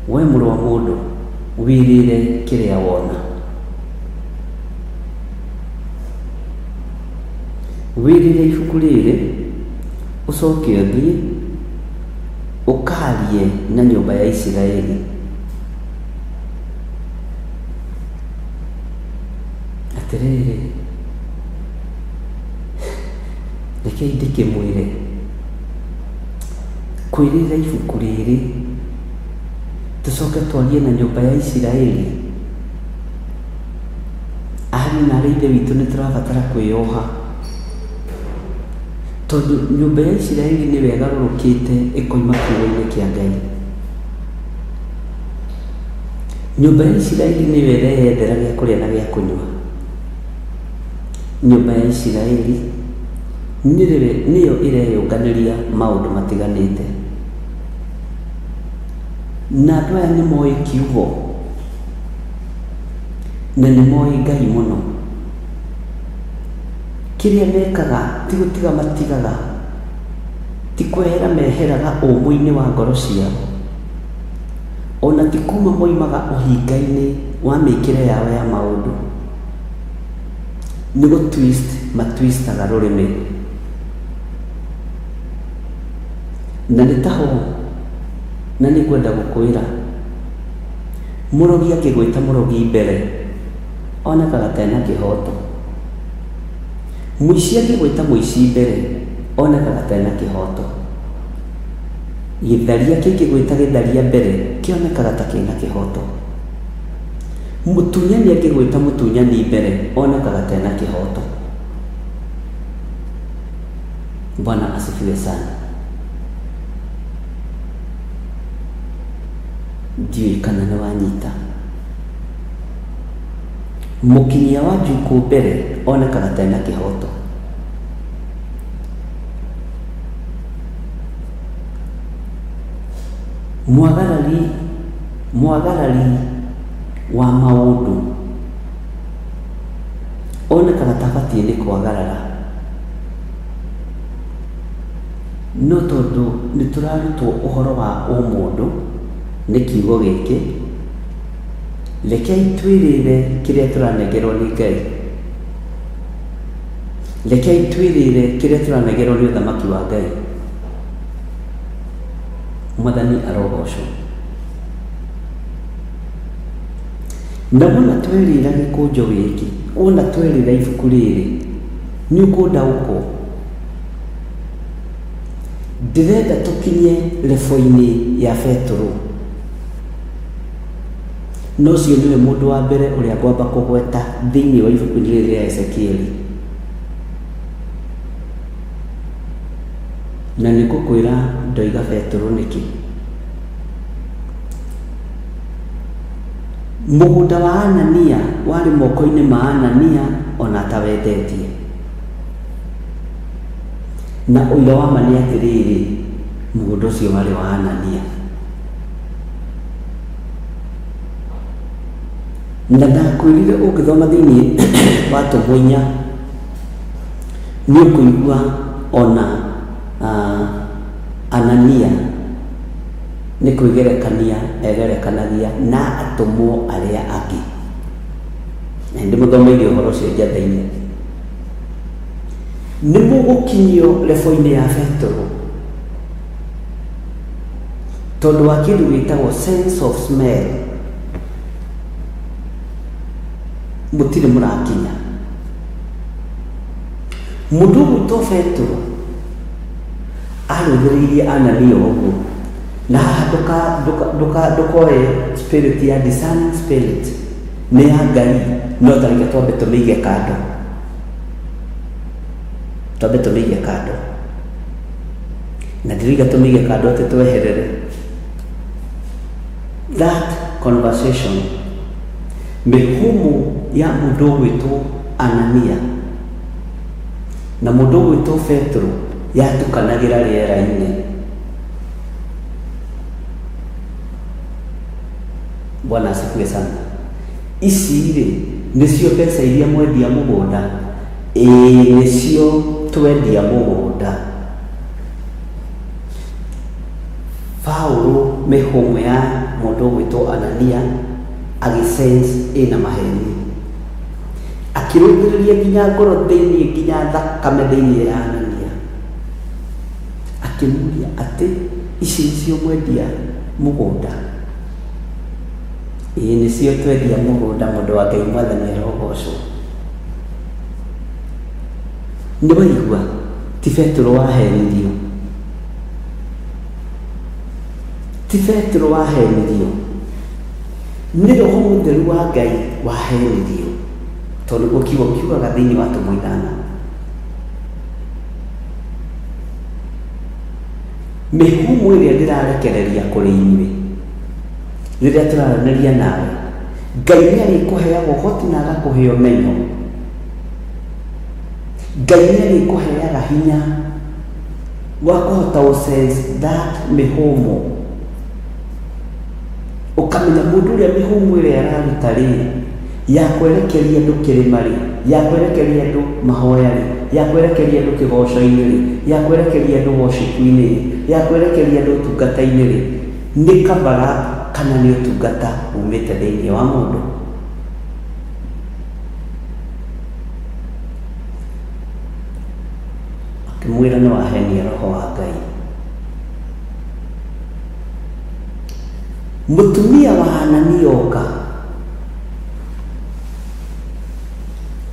We mũrũ wa mũndũ, wĩrĩre kĩrĩa wona. Wĩrĩre ibuku rĩrĩ, ũcoke ũthiĩ ũkarie na nyũmba ya Isiraeli. Atĩrĩrĩ, rekei ndĩkĩmwĩre, kwĩrĩra ibuku rĩrĩ, tũcoke twarie na nyũmba ya Isiraeli. Ariũ na aarĩ a Ithe witũ, nĩ tũrabatara kwĩyoha, tondũ nyũmba ya Isiraeli nĩyo ĩgarũrũkĩte ĩkoima kiugo-inĩ kĩa Ngai. Nyũmba ya Isiraeli nĩyo ĩreyethera gĩa kũrĩa na gĩa kũnyua. Nyũmba ya Isiraeli nĩyo ĩreyũnganĩria maũndũ matiganĩte. Na andũ aya nĩ moĩ kiugo na nĩ moĩ Ngai mũno. Kĩrĩa mekaga ti gũtiga matigaga, ti kwehera meheraga ũmũ-inĩ wa ngoro ciao, ona ti kuma moimaga ũhinga-inĩ wa mĩkĩre yao ya maũndũ. Nĩ gũ twist matwistaga rũrĩmĩ. Na nĩ taho na nĩ ngwenda gũkwĩra, mũrogi angĩgwĩta mũrogi mbere, onekaga ta ena kĩhoto. Mũici angĩgwĩta mũici mbere, onekaga ta ena kĩhoto. Gĩtharia kĩngĩgwĩta gĩtharia mbere, kĩonekaga ta kĩna kĩhoto. Mũtunyani angĩgwĩta mũtunyani mbere, onekaga ta ena kĩhoto. Bwana asifiwe sana. Ndiũĩ kana nĩ wanyita. Mũkinyia wa njukũ mbere onekaga ta ena kĩhoto. Mwagarari, mwagarari wa maũndũ onekaga ta abatiĩ nĩ kwagarara. No tondũ nĩ tũrarutwo ũhoro wa ũmũndũ nĩ kiugo gĩkĩ, rekei twĩrĩre kĩrĩa tũranengerwo nĩ Ngai. Rekei twĩrĩre kĩrĩa tũranengerwo nĩ ũthamaki wa Ngai. Mwathani arogocwo. Na wona twerĩra gĩkũnjo gĩkĩ, wona twerĩra ibuku rĩrĩ, nĩ ũkũndaũkwo. Ndĩrenda tũkinye lebo-inĩ ya Betũrũ. Na ũcio nĩwe mũndũ wa mbere ũrĩa ngwamba kũgweta thĩinĩ wa ibuku-inĩ rĩrĩ rĩa Ezekieli. Na nĩ ngũkwĩra ndoiga Betũrũ nĩkĩ. Mũgũnda wa Anania warĩ moko-inĩ ma Anania ona atawendetie. Na ũira wa ma nĩ atĩrĩrĩ, mũgũnda ũcio warĩ wa Anania. Na ndakwĩrire ũngĩthoma thĩinĩ wa Atũmwo inya, nĩ ũkũigua ona Anania nĩ kwĩgerekania egerekanagia na atũmwo arĩa angĩ. Na nĩ ndĩmũthomeire ũhoro ũcio njatha-inĩ. Nĩ mũgũkinyio lebo-inĩ ya Betũrũ tondũ wa kĩndũ gĩtagwo sense of smell. Mũtirĩ mũrakinya. Mũndũ ũgwĩtwo Betũrũ arũthĩrĩirie Anania ũguo, na haha ndũkoe spirit ya discerning spirit nĩ ya Ngai, no ta reke twambe tũmĩige kando, twambe tũmĩige kando, na ndĩroiga tũmĩige kando atĩ tweherere that conversation. Mĩhũmũ ya mũndũ ũgwĩtwo Anania na mũndũ ũgwĩtwo Petero yatukanagĩra rĩera-inĩ. Bwana asifiwe sana. Ici-rĩ, nĩcio mbeca iria mwendia mũgũnda? Ĩĩ nĩcio twendia mũgũnda. Paũlũ mĩhũmũ ya mũndũ ũgwĩtwo Anania agĩ sense ĩna maheni. Akĩrũthĩrĩria nginya ngoro thĩinĩ nginya thakame thĩinĩ ya Anania. Akĩmũria atĩ ici nĩcio mwendia mũgũnda? Ĩĩ nĩcio twendia mũgũnda mũndũ wa Ngai Mwathani arogocwo. Nĩ waigua ti Betũrũ wahenirio? Ti Betũrũ wahenirio, nĩ Roho Mũtheru wa Ngai wahenirio, tondũ nĩguo kiugo kiugaga thĩinĩ wa Atũmwo ithano. Mĩhũmũ ĩrĩa ndĩrarekereria kũrĩ inyuĩ rĩrĩa tũraranĩria nawe, Ngai nĩ arĩkũheaga ũhoti na agakũhe ũmenyo. Ngai nĩ arĩkũheaga hinya wa kũhota gũ sense that mĩhũmũ. Ũkamenya mũndũ ũrĩa mĩhũmũ ĩrĩa araruta rĩ, ya kwerekeria andũ kĩrĩma rĩ, ya kwerekeria andũ mahoya rĩ, ya kwerekeria andũ kĩgoco-inĩ rĩ, ya kwerekeria andũ worship-inĩ rĩ, ya kwerekeria andũ ũtungata-inĩ rĩ, nĩ cover up kana nĩ ũtungata umĩte thĩinĩ wa mũndũ. Akĩmwĩra nĩ wahenia roho wa Ngai. Mũtumia wa Anania oka,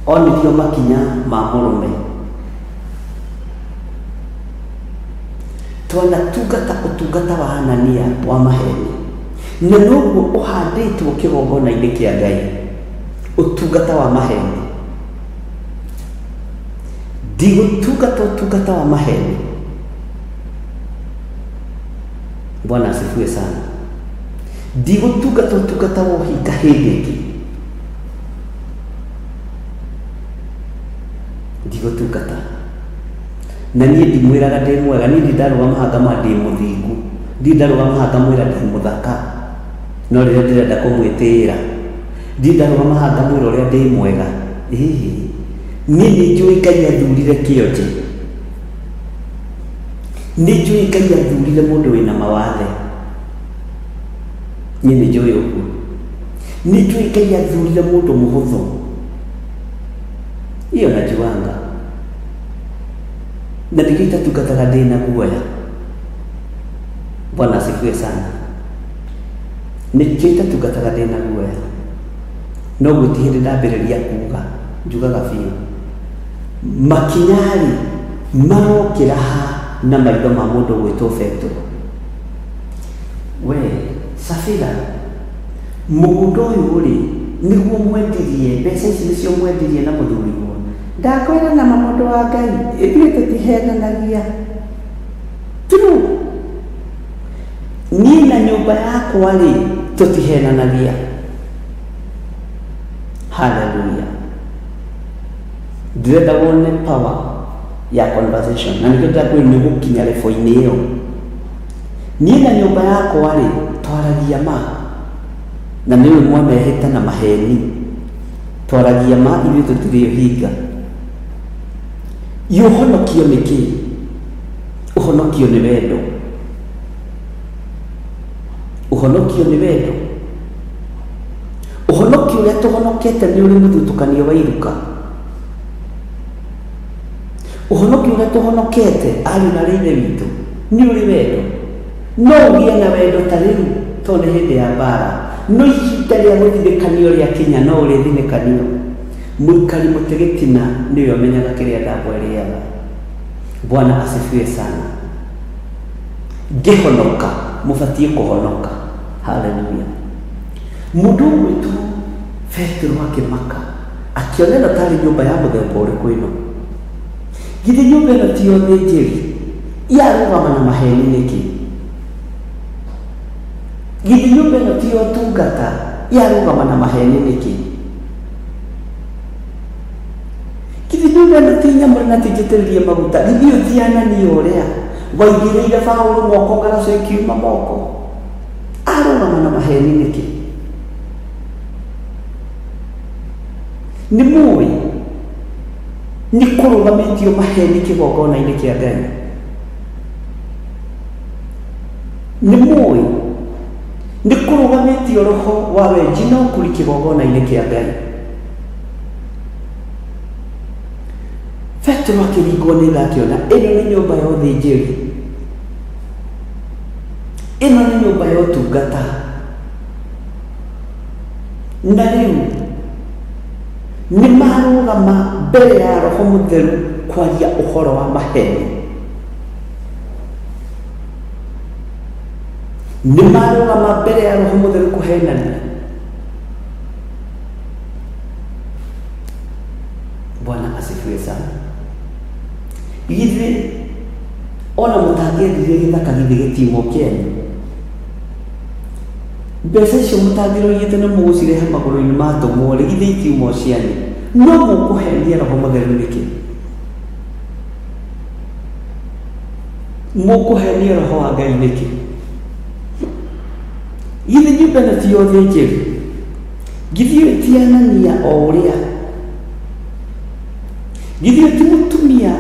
onirio makinya ma mũrũme. Twanatungata ũtungata wa Anania wa maheni, na noguo ũhandĩtwo kĩgongona-inĩ kĩa Ngai, ũtungata wa maheni. Ndigũtungata ũtungata wa maheni. Bwana asifiwe sana. Ndigũtungata ũtungata wa ũhinga hĩndĩ ĩngĩ. Ndigũtungata. Na niĩ ndimwĩraga ndĩ mwega, niĩ ndirĩ ndarũgama haha ngamwĩra ndĩ mũthingu, ndirĩ ndarũgama haha ngamwĩra ndĩ mũthaka, no rĩrĩa ndĩrenda kũmwĩtĩĩra, ndirĩ ndarũgama haha ngamwĩra ũrĩa ndĩ mwega. Ĩhĩ, niĩ nĩ njũĩ Ngai athurire kĩonje. Nĩ njũĩ Ngai athurire mũndũ wĩna mawathe. Niĩ nĩ njũĩ ũguo. Nĩ njũĩ Ngai athurire mũndũ mũhũthũ. Hiyo najuanga. Na nĩkĩo itatungataga ndĩ na guoya. Bwana asifiwe sana. Nĩkĩo itatungataga ndĩ na guoya. No gũtirĩ hĩndĩ ndambĩrĩria kuga, njugaga biũ. Makinya-rĩ, marokĩra ha na maitho ma mũndũ ũgwĩtwo Petero? We Safira, mũgũnda ũyũ-rĩ, nĩguo mwendirie, mbeca ici nĩcio mwendirie na mũthuriguo? Ndakwĩra nama mũndũ wa Ngai, ithuĩ tũtihenanagia. True. Niĩ na nyũmba yakwa-rĩ, tũtihenanagia. Hallelujah. Ndĩrenda wone power ya conversation na nĩkĩo ndĩrakwĩra nĩ gũkinya level-inĩ ĩyo. Niĩ na nyũmba yakwa rĩ, twaragia ma na nĩ ũĩ mwanehĩta na maheni. Twaragia ma ithuĩ tũtirĩ ũhinga. Ĩ ũhonokio nĩ kĩ? Ũhonokio nĩ wendo. Ũhonokio nĩ wendo. Ũhonokio ũrĩa tũhonokete nĩ ũrĩ mũthutũkanio wa iruka. Ũhonokio ũrĩa tũhonokete, ariũ na aarĩ a Ithe witũ, nĩ ũrĩ wendo. No ũgĩe na wendo ta rĩu tondũ nĩ hĩndĩ ya mbaara, no ihinda rĩa gũthinĩkanio rĩakinya no ũrĩthinĩkanio. Mũikari mũtĩ gĩtina nĩwe ũmenyaga kĩrĩa ndambwa ĩrĩaga. Bwana asifiwe sana. Ngĩhonoka, mũbatiĩ kũhonoka. Haleluya. Mũndũ ũgwĩtwo Petero akĩmaka, akĩona ĩno tarĩ nyũmba ya mũthemba ũrĩkũ ĩno. Githĩ nyũmba ĩno ti ya ũthĩnjĩri? Yarũgama na maheni nĩkĩ? Githĩ nyũmba ĩno ti ya ũtungata? Yarũgama na maheni nĩkĩ? Githĩ nyũmba ĩno ti nyamũre na ti njitĩrĩrie maguta? Githĩ ũyũ ti Anania ũrĩa waigĩrĩire Paũlũ moko ngaraco ikiuma moko? Arũgama na maheni nĩkĩ? Nĩ mũĩ nĩ kũrũgamĩtio maheni kĩgongona-inĩ kĩa Ngai? Nĩ mũĩ nĩ kũrũgamĩtio roho wa wenji na ũkuri kĩgongona-inĩ kĩa Ngai? Petero akĩringwo nĩ tha akĩona ĩno nĩ nyũmba ya ũthĩnjĩri, ĩno nĩ nyũmba ya ũtungata. Na rĩu nĩ marũgama mbere ya Roho Mũtheru kwaria ũhoro wa maheni. Nĩ marũgama mbere ya Roho Mũtheru kũhenania. Bwana asifiwe sana. Githĩ ona mũtangĩendirie gĩthaka githĩ gĩtiuma kĩanyu? Mbeca icio mũtangĩroigĩte nĩ mũgũcirehe magũrũ-inĩ ma atũmwo rĩ, githĩ itiuma o cianyu? No mũkũhenia Roho Mũtheru nĩkĩ? Mũkũhenia Roho wa Ngai nĩkĩ? Githĩ nyũmba ĩno ti ya ũthĩnjĩri? Githĩ ũyũ ti Anania o ũrĩa? Githĩ ũyũ ti mũtumia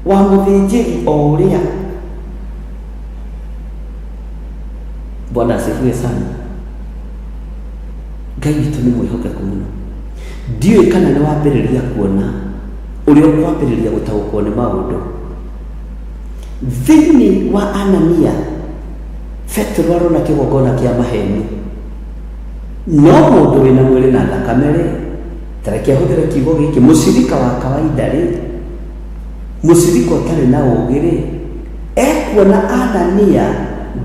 wa mũthĩnjĩri o ũrĩa? Bwana asifiwe sana. Ngai witũ nĩ mwĩhokeku mũno. Ndiũĩ kana nĩ wambĩrĩria kuona ũrĩa ũkwambĩrĩria gũtaũkwo nĩ maũndũ. Thĩinĩ wa Anania, Petero arona kĩgongona kĩa maheni. No mũndũ wĩna mwĩrĩ na thakame-rĩ, ta reke ahũthĩre kiugo gĩkĩ, mũcirika wa kawaida-rĩ, mũcirika ũtarĩ na ũũgĩ-rĩ, ekuona Anania,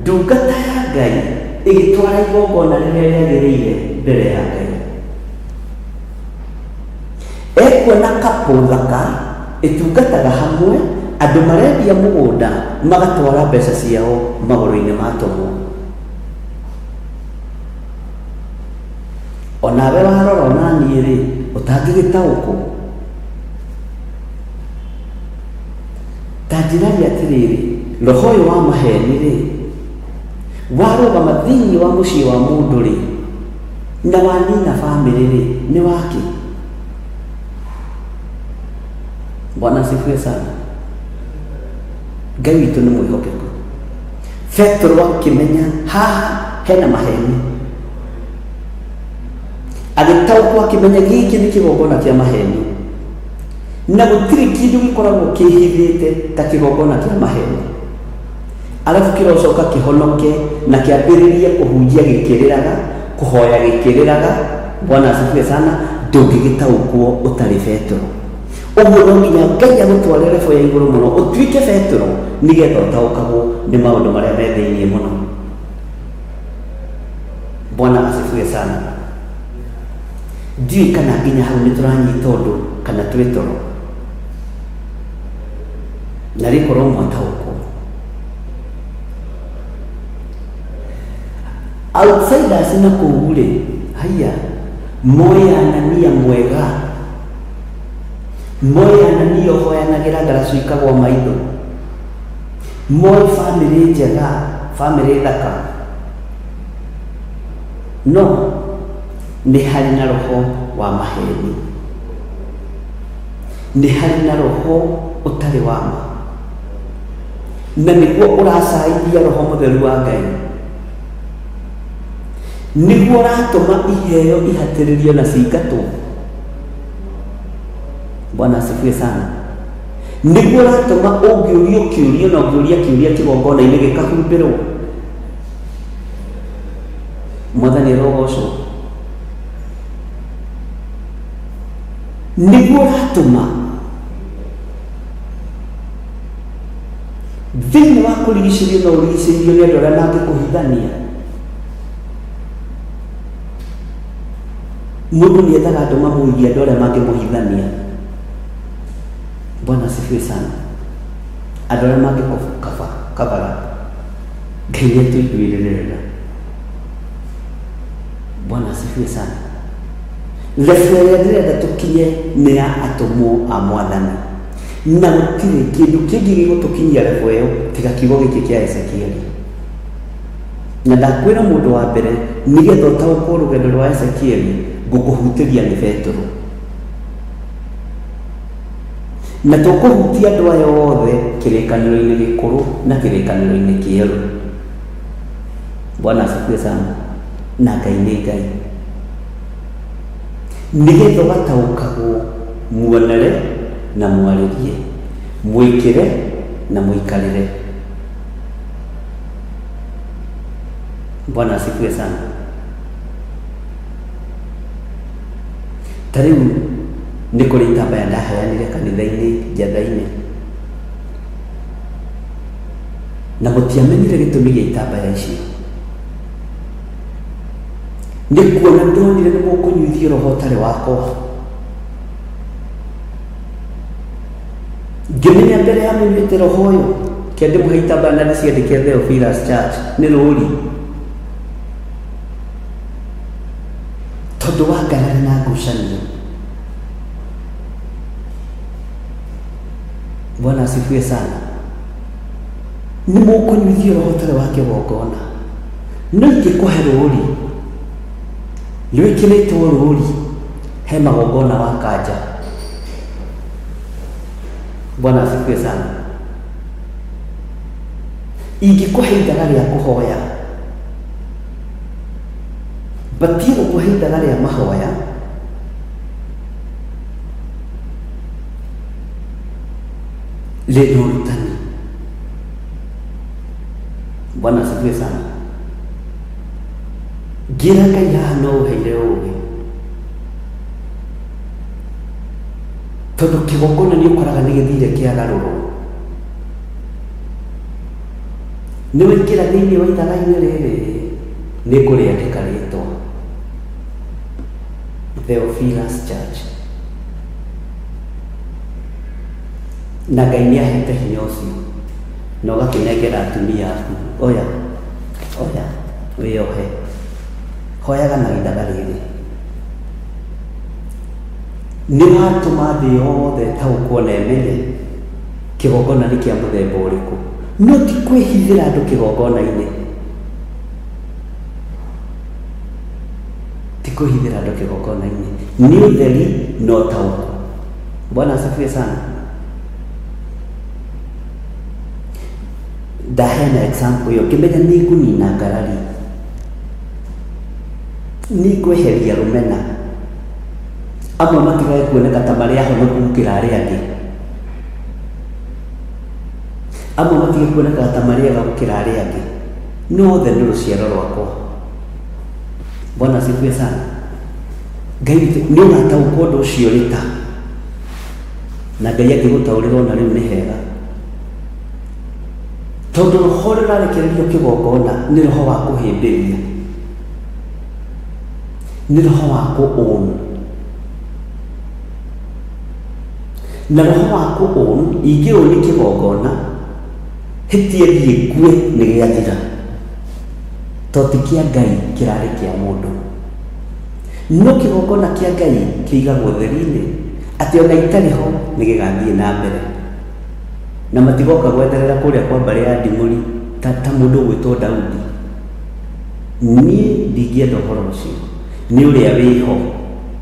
ndungata ya Ngai, ĩgĩtwara igongona rĩrĩa rĩagĩrĩire mbere ya Ngai. Ekuona kapũ thaka ĩtungataga hamwe, andũ marendia mũgũnda magatwara mbeca ciao magũrũ-inĩ ma atũmwo. O nawe warora ona niĩ-rĩ, ũtangĩgĩtaũkwo? Ta njĩrai atĩrĩrĩ, roho ũyũ wa maheni-rĩ, warũgama thĩinĩ wa mũciĩ wa mũndũ-rĩ, na wanina bamĩrĩ-rĩ, nĩ wakĩ? Bwana asifiwe sana. Ngai witũ nĩ mwĩhokeku. Petero akĩmenya haha hena maheni, agĩtaũkwo akĩmenya gĩkĩ nĩ kĩgongona kĩa maheni, na gũtirĩ kĩndũ gĩkoragwo kĩhithĩte ta kĩgongona kĩa maheni. Arabu kĩrocoka kĩhonoke na kĩambĩrĩrie kũhunjia gĩkĩrĩraga, kũhoya gĩkĩrĩraga. Bwana asifiwe sana. Ndũngĩgĩtaũkwo ũtarĩ Petero. Ũguo no nginya Ngai agũtware level ya igũrũ mũno ũtuĩke Petero nĩgetha ũtaũkagwo nĩ maũndũ marĩa me thĩinĩ mũno. Bwana asifiwe sana. Ndiũĩ kana nginya hau nĩ tũranyita ũndũ kana twĩ toro. Na rĩkorwo mwataũkwo. Outsiders na kũu rĩ, haiya, moĩ Anania mwega. Moĩ Anania ũhoyanagĩra ngaracu ikagwa maitho. Moĩ bamĩrĩ njega, bamĩrĩ thaka. No nĩ harĩ na roho wa maheni. Nĩ harĩ na roho ũtarĩ wa ma. Na nĩguo ũracaithia roho mũtheru wa Ngai. Nĩguo ũratũma iheo ihatĩrĩrio na cingatwo. Bwana asifiwe sana. Nĩguo ũratũma ũngĩũrio kĩũria na ũngĩũria kĩũria kĩgongona-inĩ gĩkahumbĩrwo. Mwathani arogocwo. Nĩguo ũratũma thĩinĩ wa kũrigicĩrio no ũrigicĩirio nĩ andũ arĩa mangĩkũhithania. Mũndũ nĩ ethaga andũ mamũigie andũ arĩa mangĩmũhithania. Bwana asifiwe sana. Andũ arĩa mangĩkũkaba kabara. Ngai nĩ atũiguĩrĩre. Bwana asifiwe sana. Level ĩrĩa ndĩrenda tũkinye nĩ ya atũmwo a mwathani. Na gũtirĩ kĩndũ kĩngĩ gĩgũtũkinyia level ĩyo tiga kiugo gĩkĩ kĩa Ezekieli. Na ndakwĩra mũndũ wa mbere nĩgetha ũtaũkwo rũgendo rwa Ezekieli ngũkũhutĩria nĩ Petero. Na tũkũhutia andũ aya othe kĩrĩkanĩro-inĩ gĩkũrũ na kĩrĩkanĩro-inĩ kĩerũ. Bwana asifiwe sana. Na Ngai nĩ Ngai. Nĩgetha ũgataũkagwo muonere na mwarĩrie, mwĩkĩre na mũikarĩre. Bwana asifiwe sana. Ta rĩu nĩ kũrĩ itambaya ndaheanire kanitha-inĩ njatha-inĩ na mũtiamenyire gĩtũmi gĩa itambaya icio. Nĩ kuona ndonire nĩ mũkũnyuithio roho ũtarĩ wakwa. Ngĩmenya mbere ya mũnyuĩte roho ũyũ, kĩndĩ mũhe itambaya na ndĩciandĩke Theophilus Church nĩ rũri. Tondũ wa ngarari na ngucanio. Bwana asifiwe sana. Nĩ mũkũnyuithio roho ũtarĩ wa kĩgongona. No ingĩkũhe rũri rwĩkĩrĩtwo rũri he magongona wa kanja. Bwana asifiwe sana. Ingĩkũhe ithaga rĩa kũhoya, batiĩ gũkũhe ithaga rĩa mahoya rĩna ũrutani. Bwana asifiwe sana. Ngĩra Ngai haha no ũheire ũgĩ, tondũ kĩgongona nĩ ũkoraga nĩ gĩthire kĩagarũrwo. Nĩ waingĩra thĩinĩ wa ithaga-inĩ rĩrĩ, nĩ ngũrĩandĩka rĩtwa Theophilus Church, na Ngai nĩ ahete hinya ũcio, na ũgakĩnengera atumia aku, oya oya wĩyohe, hoyaga na ithaga rĩrĩ. Nĩ watũma thĩ yothe ĩtaũkwo na ĩmenye kĩgongona nĩ kĩa mũthemba ũrĩkũ, no ti kwĩhithĩra andũ kĩgongona-inĩ, ti kwĩhithĩra andũ kĩgongona-inĩ, nĩ ũtheri na ũtaũku. Bwana asifiwe sana. Ndaheana example ĩyo ngĩmenya nĩ ngũnina ngarari, nĩ ngweheria rũmena, amwe matigage kuoneka ta marĩ ahonoku gũkĩra arĩa angĩ, amwe matige kuoneka ta marĩ ega gũkĩra arĩa angĩ, no othe nĩ rũciaro rwakwa. Bwana asifiwe sana. Ngai witũ nĩ ũgataũkwo ũndũ ũcio rĩta, na Ngai angĩgũtaũrĩra ona rĩu nĩ hega, tondũ roho ũrĩa ũrarekererio kĩgongona nĩ roho wa kũhĩmbĩria, nĩ roho wa kũ-own, na roho wa kũ-own, ingĩ-own kĩgongona hĩtie thiĩ ngue nĩ gĩathira, to ti kĩa Ngai, kĩrarĩ kĩa mũndũ. No kĩgongona kĩa Ngai kĩigagwo ũtheri-inĩ, atĩ ona itarĩ ho nĩ gĩgathiĩ na mbere, na matigoka gwetherera kũrĩa kwa mbarĩ ya Nding'ũri ta, ta mũndũ ũgwĩtwo Daudi. Niĩ ndingĩenda ũhoro ũcio. Nĩ ũrĩa wĩho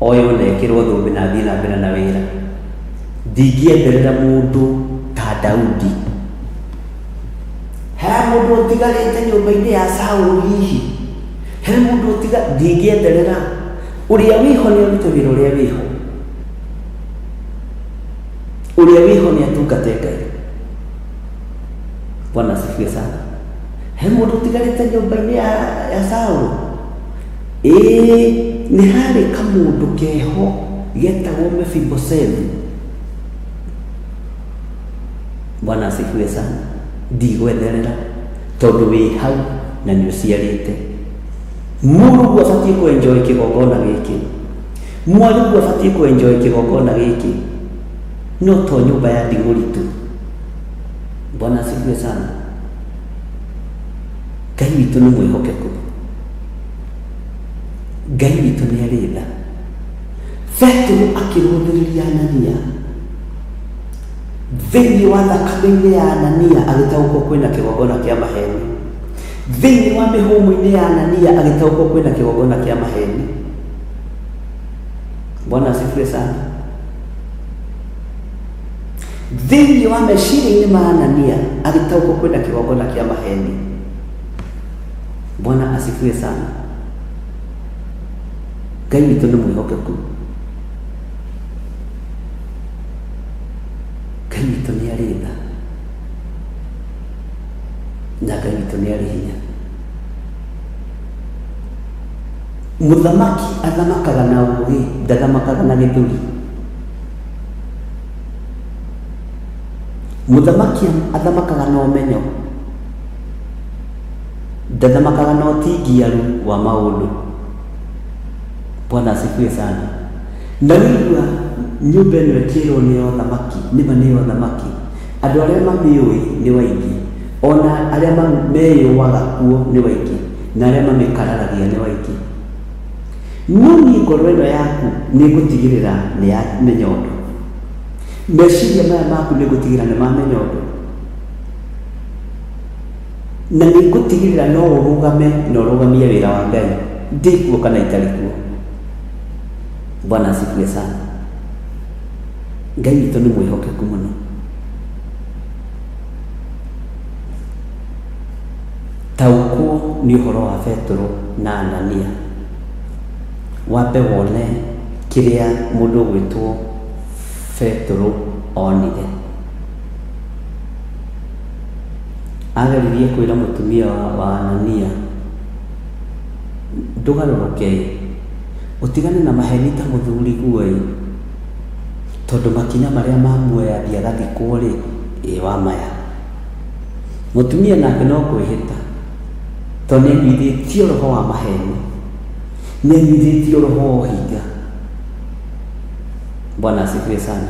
oyo na ekĩrwo thũmbĩ na athiĩ na mbere na wĩra. Ndingĩetherera mũndũ ta Daudi. He mũndũ ũtigarĩte nyũmba-inĩ ya Saũlũ hihi? He mũndũ ũtiga ndingĩetherera. Ũrĩa wĩho nĩ arute wĩra ũrĩa wĩho. Ũrĩa wĩho nĩ atungate Ngai. Bwana asifiwe sana. He mũndũ ũtigarĩte nyũmba-inĩ ya, ya Saũlũ? Ĩĩ, nĩ harĩ kamũndũ keho getagwo Mefibosethu. Bwana asifiwe sana. Ndigwetherera tondũ wĩ hau na nĩ ũciarĩte. Mũrũguo abatiĩ kũ enjoy kĩgongona gĩkĩ, mwarĩguo abatiĩ kũ enjoy kĩgongona gĩkĩ, no to nyũmba ya Nding'ũri tu. Bwana asifiwe sana. Ngai witũ nĩ mwĩhokeku, Ngai witũ nĩ arĩ tha. Petero akĩrũthĩrĩria Anania, thĩinĩ wa thakame-inĩ ya Anania agĩtaũkwo kwĩna kĩgongona kĩa maheni, thĩinĩ wa mĩhũmũ-inĩ ya Anania agĩtaũkwo kwĩna kĩgongona kĩa maheni. Bwana asifiwe sana. Thĩinĩ wa meciria-inĩ ma Anania agĩtaũkwo kwĩna kĩgongona kĩa maheni. Bwana asifiwe sana. Ngai witũ nĩ mwĩhokeku, Ngai witũ nĩ arĩ tha, na Ngai witũ nĩ arĩ hinya. Mũthamaki athamakaga na ũũgĩ, ndathamakaga na gĩthũri. Mũthamaki athamakaga na ũmenyo, ndathamakaga na ũtingiaru wa maũndũ. Bwana asifiwe sana. Na wĩigua nyũmba ĩno ĩkĩrwo nĩ ya ũthamaki, nĩma nĩ ya ũthamaki. Andũ arĩa mamĩũĩ nĩ waingĩ, ona arĩa meyũaga kuo nĩ waingĩ, na arĩa mamĩkararagia nĩ waingĩ. No niĩ ngoro ĩno yaku nĩ ngũtigĩrĩra nĩ yamenya ũndũ. Meciria maya maku nĩ ngũtigĩrĩra nĩ mamenya ũndũ. Na nĩ ngũtigĩrĩra no ũrũgame na ũrũgamie wĩra wa Ngai ndĩ kuo kana itarĩ kuo. Bwana asifiwe sana. Ngai witũ nĩ mwĩhokeku mũno. Taũkwo nĩ ũhoro wa Betũrũ na Anania. Wambe wone kĩrĩa mũndũ ũgwĩtwo Betũrũ onire. Ageririe kwĩra mũtumia wa Anania, ndũgarũrũke ĩ, ũtigane na maheni ta mũthuriguo ĩ, tondũ makinya marĩa ma muoyo athiĩ agathikwo rĩ, ĩ wa maya. Mũtumia nake no kwĩhĩta, tondũ nĩ anyuithĩtio roho wa maheni, nĩ anyuithĩtio roho wa ũhinga. Bwana asifiwe sana.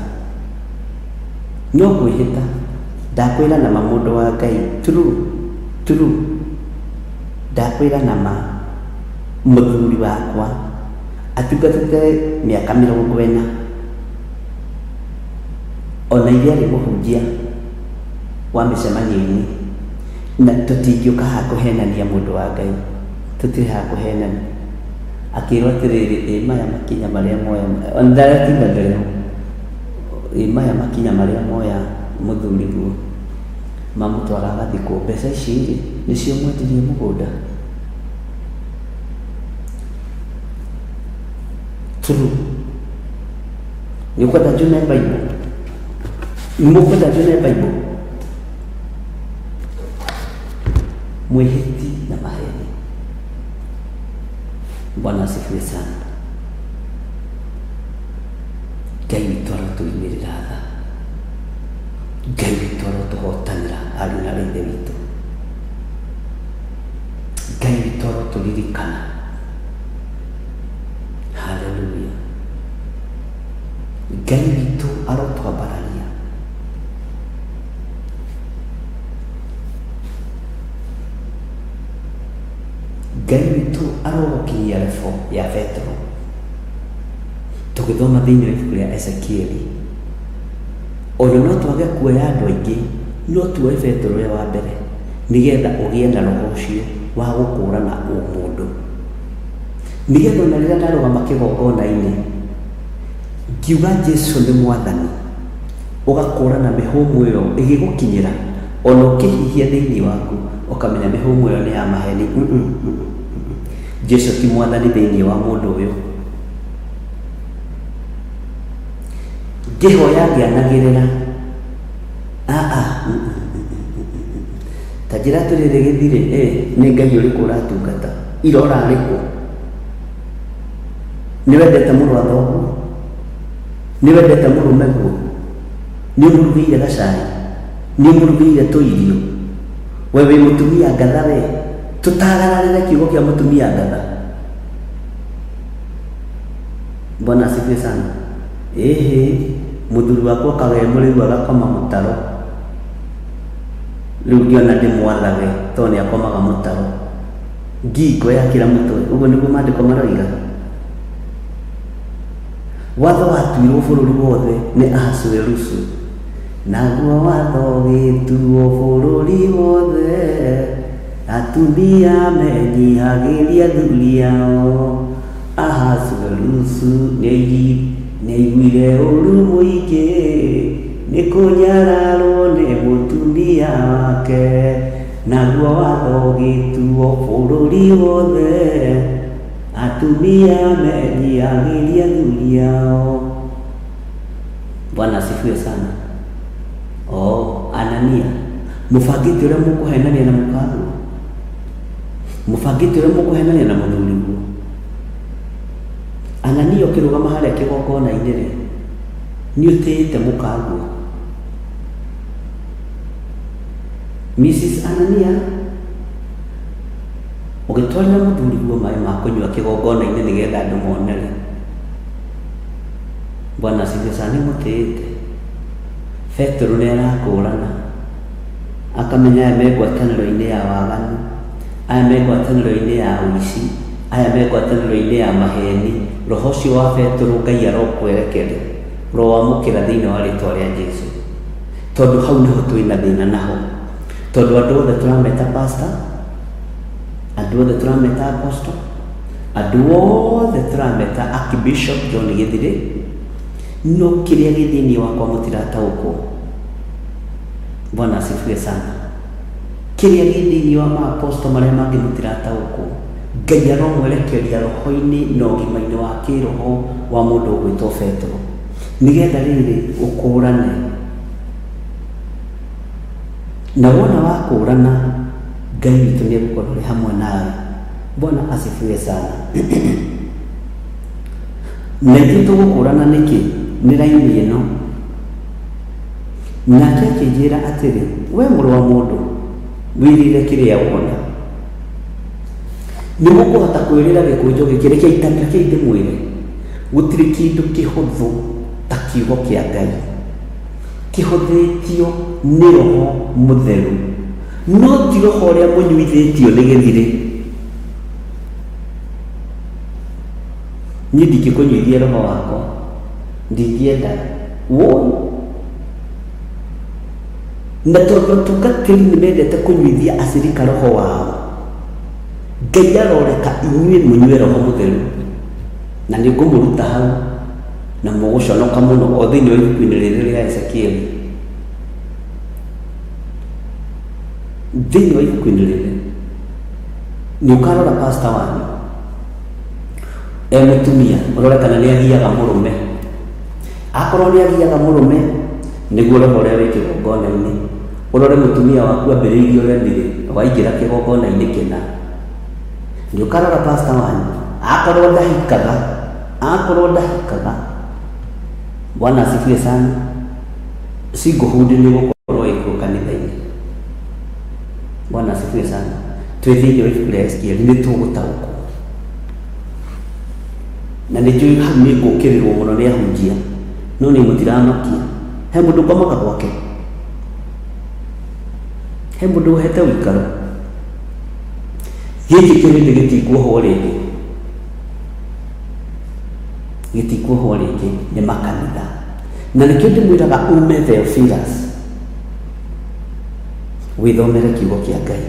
No kwĩhĩta, ndakwĩra nama mũndũ wa Ngai, true, true, ndakwĩra nama mũthuri wakwa atungatĩte mĩaka 40, ona ithe arĩ mũhunjia wa mĩcemanio-inĩ, na tũtingĩũka haha kũhenania mũndũ wa Ngai, tũtirĩ haha kũhenania. Akĩrwo atĩrĩrĩ, ĩ maya makinya marĩa moya, ona ndaratinda ndĩrĩ ho, ĩ maya makinya marĩa moya mũthuriguo mamũtwara agathikwo, mbeca ici rĩ, nĩcio mwendirie mũgũnda? True. Nĩ ũkwenda njume Bible? Nĩ mũkwenda njume Bible? Mwĩhĩti na maheni. Bwana asifiwe sana. Ngai witũ arotũiguĩrĩra tha. Ngai witũ arotũhotanĩra ariũ na aarĩ a Ithe witũ. Ngai witũ arotũririkana. Haleluya. Ngai witũ arotwambararia. Ngai witũ arogũkinyia rebo ya Petero. Tũgĩthoma thĩinĩ wa ibuku rĩa Ezekieli, ona no twage kuoya andũ aingĩ, no tuoe Petero e wa mbere, nĩgetha ũgĩe na roho ũcio wa gũkũrana ũmũndũ. Nĩgetha ona rĩrĩa ndarũgama kĩgongona-inĩ, ngiuga Jesu nĩ mwathani, ũgakũrana mĩhũmũ ĩyo ĩgĩgũkinyĩra, ona ũkĩhihia thĩinĩ waku, ũkamenya mĩhũmũ ĩyo nĩ ya maheni. Jesu ti mwathani thĩinĩ wa mũndũ ũyũ. Ngĩhoya ngĩanagĩrĩra, aa, ta njĩra atĩrĩrĩ gĩthirĩ, nĩ Ngai ũrĩkũ ũratungata? Ira ũrarĩ kũ? Nĩ wendete mũrũ wa thoguo? Nĩ wendete mũrũmeguo? Nĩ ũmũrugĩire gacai? Nĩ ũmũrugĩire tũirio? We wĩ mũtumia ngatha we? Tũtagararĩre kiugo kĩa mũtumia ngatha. Bwana asifiwe sana. Ĩhĩ, mũthuri wakwa okaga e mũrĩu agakoma mũtaro. Rĩu ngĩona ndĩmwathage tondũ nĩ akomaga mũtaro. Ngingo yakĩra mũtwe. Ũguo nĩguo maandĩko maroiga. Watho watuirwo bũrũri wothe nĩ Ahasuerusu. Naguo watho ũgĩtuo bũrũri wothe, atumia menyihagĩrie athuri ao. Ahasuerusu nĩaiguire ũũru mũingĩ nĩ kũnyararwo nĩ mũtumia wake. Naguo watho ũgĩtuo bũrũri wothe, atumia menyihagĩrie athuri ao. Bwana asifiwe sana. Oh, Anania, mũbangĩte ũrĩa mũkũhenania na mũkaguo? Mũbangĩte ũrĩa mũkũhenania na mũthuriguo? Anania ũkĩrũgama harĩa kĩgongona-inĩ rĩ, nĩ ũtĩĩte mũkaguo? Mrs. Anania, ũgĩtwarĩra mũthuriguo maĩ ma kũnyua kĩgongona-inĩ nĩgetha andũ mone rĩ, Bwana asifiwe sana, nĩ ũmũtĩĩte? Petero nĩ arakũrana, akamenya aya me ngwatanĩro-inĩ ya waganu, aya me ngwatanĩro-inĩ ya ũici, Aya me ngwatanĩro-inĩ ya maheni, roho ũcio wa Betũrũ Ngai arokwerekeria, ũrowamũkĩra thĩinĩ wa rĩtwa rĩa Jesu. Tondũ hau nĩho twĩna thĩna naho. Tondũ andũ othe tũrameta pastor, andũ othe tũrameta apostle, andũ othe tũrameta Archbishop John Gĩthirĩ, no kĩrĩa gĩ thĩinĩ wakwa mũtirataũkwo. Bwana asifiwe sana. Kĩrĩa gĩ thĩinĩ wa ma-apostle marĩa mangĩ mũtirataũkwo. Ngai aromwerekeria roho-inĩ na ũgima-inĩ wa kĩroho wa mũndũ ũgwĩtwo Petero. Nĩgetha rĩrĩ ũkũrane. Na wona wakũrana, Ngai witũ nĩ egũkorwo arĩ hamwe nawe. Bwana asifiwe sana. Na ithuĩ tũgũkũrana nĩkĩ? Nĩ raini ĩno. Nake akĩnjĩra atĩrĩ, We mũrũ wa mũndũ, wĩrĩre kĩrĩa wona. Nĩ mũkũhota kwĩrĩra gĩkũnjo gĩkĩ? Rekei rekei ndĩmwĩre, gũtirĩ kĩndũ kĩhũthũ ta kiugo kĩa Ngai. Kĩhũthĩtio nĩ Roho Mũtheru, no ti roho ũrĩa mũnyuithĩtio nĩ gĩthirĩ. Niĩ ndingĩkũnyuithia roho wakwa, ndingĩenda. Woi! Na tondũ atungatĩri nĩ mendete kũnyuithia acirika roho wao, Ngai aroreka inyuĩ mũnyue Roho Mũtheru. Na nĩ ngũmũruta hau, na mũgũconoka mũno o thĩinĩ wa ibuku-inĩ rĩrĩ rĩa Ezekieli. Thĩinĩ wa ibuku-inĩ rĩrĩ, nĩ ũkarora pastor wanyu e mũtumia, ũrore kana nĩ agiaga mũrũme. Akorwo nĩ agiaga mũrũme, nĩguo roho ũrĩa wĩ kĩgongona-inĩ. Ũrore mũtumia waku ambĩrĩirie ũremi-rĩ, waingĩra kĩgongona-inĩ kĩna. Nĩ ũkarora pastor wanyu, akorwo ndahikaga, akorwo ndahikaga, Bwana asifiwe sana, singlehood nĩ ĩgũkorwo ĩkuo kanitha-inĩ. Bwana asifiwe sana. Twĩ thĩinĩ wa ibuku rĩa Ezekiel nĩ tũgũtaũkwo. Na nĩ njũĩ hau nĩ ngũkĩrĩrwo mũno nĩ ahunjia, no niĩ mũtiramakia. He mũndũ ngomaga gwake? He mũndũ ũhete ũikaro? Gĩkĩ kĩrĩndĩ gĩtikuohwo rĩngĩ, gĩtikuohwo rĩngĩ nĩ makanitha. Na nĩkĩo ndĩmwĩraga ume Theophilus, wĩthomere kiugo kĩa Ngai.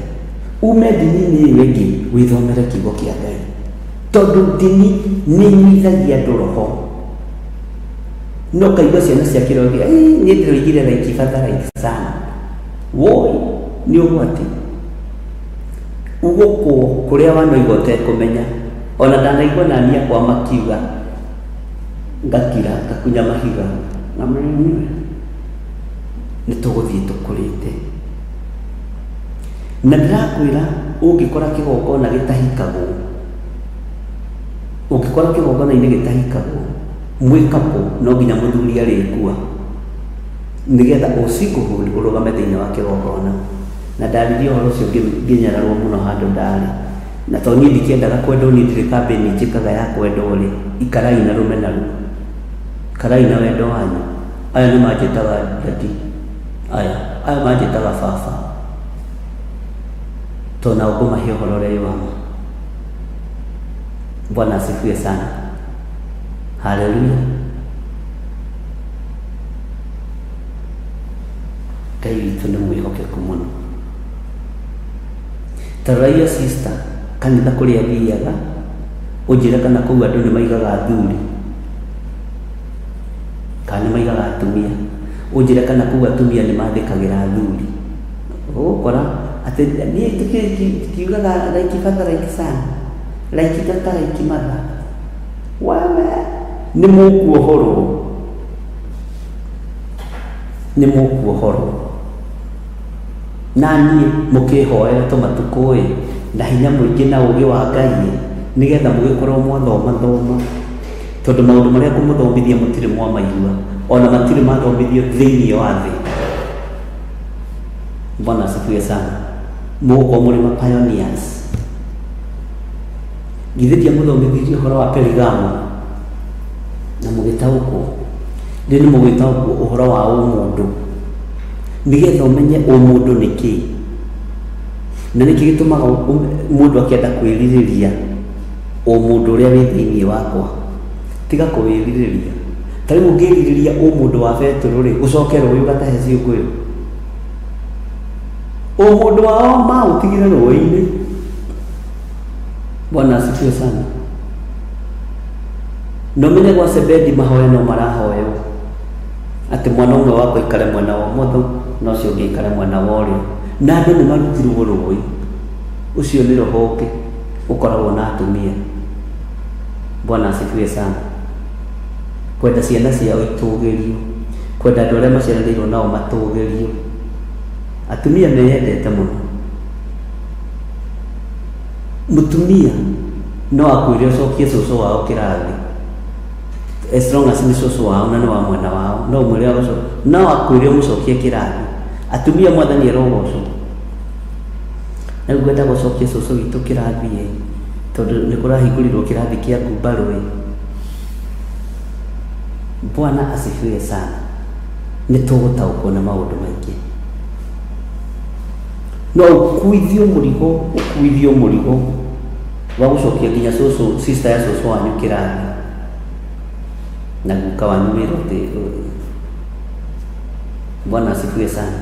Ume ndini-inĩ ĩyo ĩngĩ, wĩthomere kiugo kĩa Ngai. Tondũ ndini nĩ ĩnyuithagia andũ roho. No ũkaigua ciana cia kĩroho ikiuga, "Ĩĩ, niĩ ndĩroigire like father like son." Woi, nĩ ũgwati. Ũgũkwo kũrĩa wanoiga ũtekũmenya. Ona ndanaigua nani akwa makiuga, ngakira, ngakunya mahiga. Nĩ tũgũthiĩ tũkũrĩte. Na ndĩrakwĩra ũngĩkora kĩgongona gĩtahikagwo, ũngĩkora kĩgongona-inĩ gĩtahikagwo, mwĩ couple no nginya mũthuri arĩkua nĩgetha ũ singlehood ũrũgame thĩinĩ wa kĩgongona. Na ndaririe ũhoro ũcio ngĩnyararwo mũno handũ ndarĩ. Na tondũ niĩ ndikĩendaga kwendwo, niĩ ndirĩ kambĩni njĩkaga ya kwendwo rĩ, ikarai na rũmena rũu. Ikarai na wendo wanyu. Aya nĩ manjĩtaga daddy. Aya, aya manjĩtaga baba. Tondũ nao ngũmahe ũhoro ũrĩa wĩ wa ma. Bwana asifiwe sana. Haleluya. Ngai witũ nĩ mwĩhokeku mũno. Ta rora iyo sister kanitha kũrĩa athiaga, ũnjĩre kana kũu andũ nĩ maigaga athuri kana nĩ maigaga atumia. Ũnjĩre kana kũu atumia nĩ mathĩkagĩra athuri. Ũgũkora atĩ niĩ tũkiugaga like father like son, like daughter like mother. Wewe nĩ mũkuohorwo, nĩ mũkuohorwo. Na niĩ mũkĩhoere tũmatukũ-ĩ, na hinya mũingĩ na ũũgĩ wa Ngai-ĩ, nĩgetha mũgĩkorwo mwathoma thoma, tondũ maũndũ marĩa ngũmũthomithia mũtirĩ mwamaigua, o na matirĩ mathomithio thĩinĩ wa thĩ. Bwana asifiwe sana. Mũgũkorwo mũrĩ ma pioneers. Githĩ ndiamũthomithirie ũhoro wa Perigamo na mũgĩtaũkwo? Rĩu nĩ mũgwĩtaũkwo ũhoro wa ũmũndũ, nĩgetha ũmenye ũmũndũ nĩ kĩĩ, na nĩkĩ gĩtũmaga mũndũ akĩenda kwĩrirĩria. Ũmũndũ ũrĩa wĩ thĩinĩ wakwa tiga kũwĩrirĩria. Ta rĩu ũngĩrirĩria ũmũndũ wa Betũrũ rĩ, ũcoke rũĩ ũgatahe ciũngũyũ? Ũmũndũ wao maũtigire rũĩ-inĩ. Bwana asifiwe sana. Na ũmenye gwa Zebedi mahoya no marahoywo atĩ mwana ũmwe wakwa aikare mwena wa ũmotho na ũcio ũngĩ aikare mwena wa ũrĩo, na andũ nĩ marutirwo rũĩ. Ũcio nĩ roho ũngĩ ũkoragwo na atumia. Bwana asifiwe sana. Kwenda ciana ciao itũgĩrio, kwenda andũ arĩa maciaranĩirwo nao matũgĩrio. Atumia meyendete mũno. Mũtumia no akwĩre ũcokie cũcũ wao kĩrathi as long as nĩ cũcũ wao na nĩ wa mwena wao, no ũmwĩre no akwĩre ũmũcokie kĩrathi. Atumia Mwathani arogocwo. Na rĩu ngwenda gũcokia cũcũ witũ kĩrathi ĩ, tondũ nĩ kũrahingũrirwo kĩrathi kĩa ngumbarũ ĩ. Bwana asifiwe sana. Nĩ tũgũtaũkwo nĩ maũndũ maingĩ. No ũkuithio mũrigo, ũkuithio mũrigo wa gũcokia nginya cũcũ, sister ya cũcũ wanyu kĩrathi na guka wanyu wĩra ũtĩ. Bwana asifiwe sana.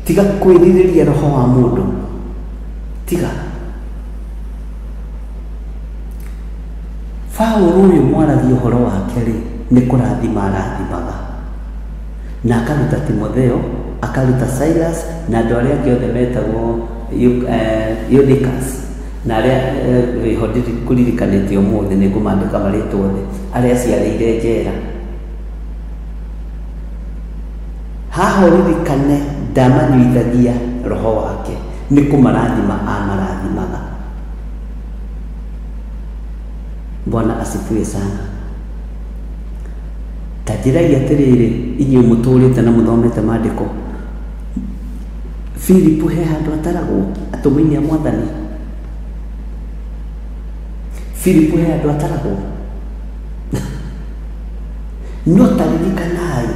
Tiga kwĩrirĩria roho wa mũndũ, tiga. Paũlũ ũyũ mwaragia ũhoro wake rĩ, nĩ kũrathima arathimaga, na akaruta Timotheo, akaruta Silas na andũ arĩa angĩ othe metagwo Eutychus na arĩa wĩho ngũririkanĩte ũmũthĩ nĩ ngũmandĩka marĩtwa othe, arĩa aciarĩire njera. Haha ũririkane ndamanyuithagia roho wake, nĩ kũmarathima amarathimaga. Bwana asifiwe sana. Ta njĩrai atĩrĩrĩ, inyuĩ mũtũrĩte na mũthomete maandĩko, Philip he handũ ataragwo atũmwo-inĩ a Mwathani? Philip he handũ ataragwo? No ta ririkanai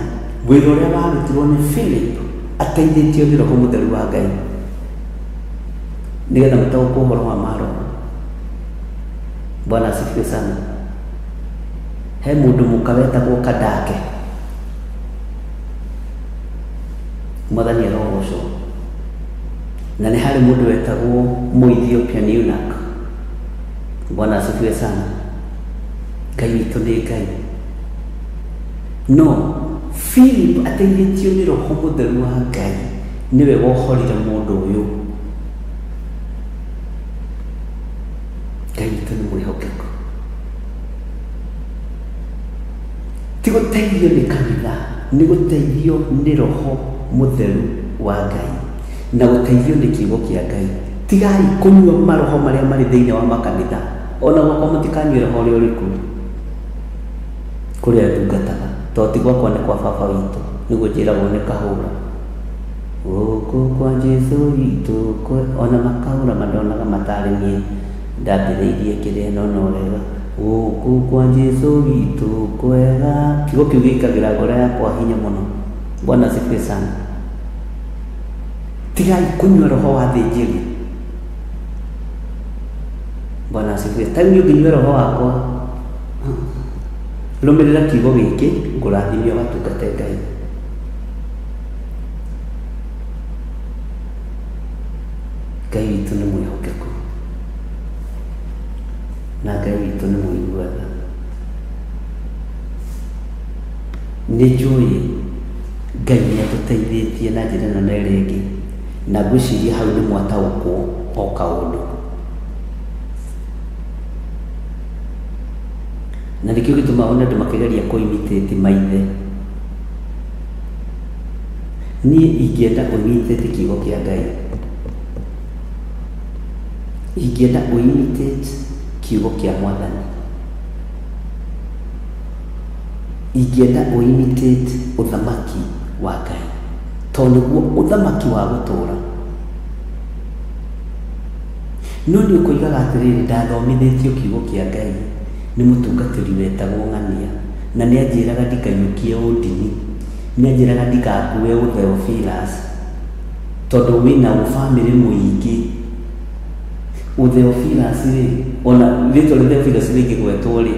wĩra ũrĩa warutirwo nĩ Philip ateithĩtio nĩ Roho Mũtheru wa Ngai, nĩgetha mũtaũkwo ũhoro wa maroho. Bwana asifiwe sana. He mũndũ mũka wetagwo Kandake. Mwathani arogocwo. Na nĩ harĩ mũndũ wetagwo Mũethiopian eunuch. Bwana asifiwe sana. Ngai witũ nĩ Ngai. No Philip ateithĩtio nĩ Roho Mũtheru wa Ngai nĩwe wohorire mũndũ ũyũ. Ngai witũ nĩ mwĩhokeku. Ti gũteithio nĩ kanitha, nĩ gũteithio nĩ Roho Mũtheru wa Ngai na gũteithio nĩ kiugo kĩa Ngai. Tigai kũnyua maroho marĩa marĩ thĩinĩ wa makanitha. Ona gwakwa mũtikanyue roho ũrĩa ũrĩ kuo kũrĩa ndungataga, tondũ ti gwakwa nĩ kwa baba witũ, nĩguo njĩragwo nĩ kahũra. Gũkũ kwa Jesu witũ ona makahũra mandonaga matarĩ niĩ ndambĩrĩirie kĩrĩa no no wega. Gũkũ kwa Jesu witũ kwega. Kiugo kĩu gĩkagĩra ngoro yakwa hinya mũno. Bwana asifiwe sana. Tigai kũnyua roho wa thĩnjĩri. Bwana asifiwe. Ta rĩu niĩ ũngĩnyua roho wakwa, rũmĩrĩra kiugo gĩkĩ, ngũrathime ũgatungate Ngai. Ngai witũ nĩ mwĩhokeku na Ngai witũ nĩ mũigua tha. Nĩ njũĩ Ngai nĩ atũteithĩtie na njĩra ĩno na ĩrĩa ĩngĩ, na ngwĩciria hau nĩ mwataũkwo o kaũndũ. Na nĩkĩo gĩtũmaga wone andũ makĩgeria kũ imitate maithe. Niĩ ingĩenda ũ imitate kiugo kĩa Ngai. Ingĩenda ũ imitate kiugo kĩa Mwathani. Ingĩenda ũ imitate ũthamaki wa Ngai, tondũ nĩguo ũthamaki wa gũtũũra. No nĩ ũkoigaga atĩrĩrĩ, ndathomithĩtio kiugo kĩa Ngai nĩ mũtungatĩri wetagwo Ng'ania, na nĩ anjĩraga ndikaiyũkie ũndini, nĩ anjĩraga ndigakue ũ Theophilus, tondũ wĩna ũbamĩrĩ mũingĩ. Theophilus rĩ, ona rĩtwa rĩa Theophilus rĩngĩgwetwo rĩ,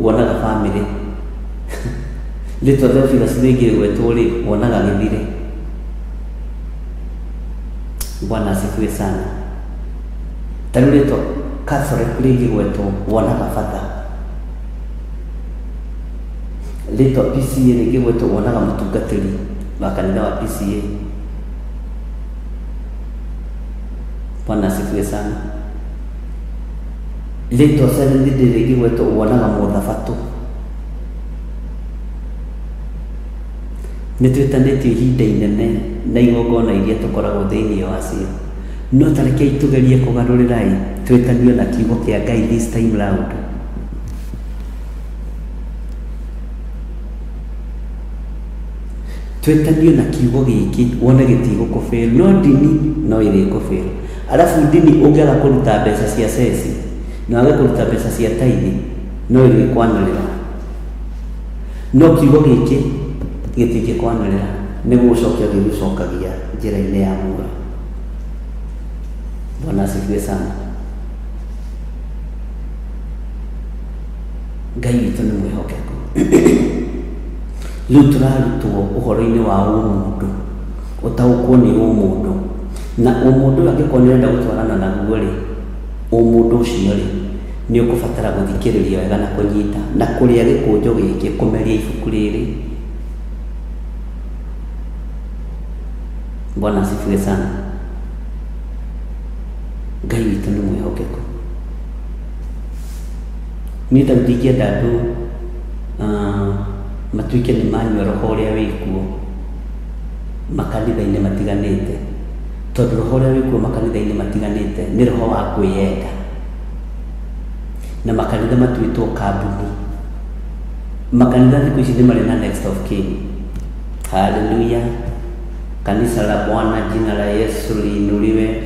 wonaga famĩlĩ. Rĩtwa Theophilus rĩngĩgwetwo rĩ, wonaga gĩthire. Bwana asifiwe sana. Ta rĩu rĩtwa Catholic rĩngĩgwetwo, wonaga batha. Rĩtwa PCA rĩngĩgwetwo, wonaga mũtungatĩri wa kanitha wa PCA. Bwana asifiwe sana. Rĩtwa Seventh Day rĩngĩgwetwo, wonaga mũthabatũ. Nĩ twĩtanĩtio ihinda inene na igongona iria tũkoragwo thĩinĩ wacio, no ta rekei tũgerie kũgarũrĩra ĩ, twĩtanio na kiugo kĩa Ngai this time round. Twĩtanio na kiugo gĩkĩ wone gĩtigũkũbĩrũ, no ndini no ĩrĩkũbĩrũ. Arabu ndini ũngĩaga kũruta mbeca cia ceci na wage kũruta mbeca cia taithi, no ĩrĩkwanĩrĩra. No kiugo gĩkĩ gĩtingĩkwanĩrĩra, nĩ gũgũcokia gĩgũcokagia njĩra-inĩ ya muoyo. Bwana asifiwe sana. Ngai witũ nĩ mwĩhokeku. Rĩu tũrarutwo ũhoro-inĩ wa ũmũndũ, ũtaũkwo nĩ ũmũndũ. Na ũmũndũ ũyũ angĩkorwo nĩ ũrenda gũtwarana naguo rĩ, ũmũndũ ũcio rĩ, nĩ ũkũbatara gũthikĩrĩria wega na kũnyita na kũrĩa gĩkũnjo gĩkĩ, kũmeria ibuku rĩrĩ. Bwana asifiwe sana. Ngai witũ nĩ mwĩhokeku. Niĩ ta ndingĩenda andũ matuĩke nĩ manyua roho ũrĩa wĩkuo makanitha-inĩ matiganĩte, tondũ roho ũrĩa wĩkuo makanitha-inĩ matiganĩte nĩ roho wa kwĩyenda, na makanitha matuĩtwo kambuni. Makanitha thikũ ici nĩ marĩ na next of kin. Haleluya! Kanisa la Bwana, jina la Yesu liinuliwe.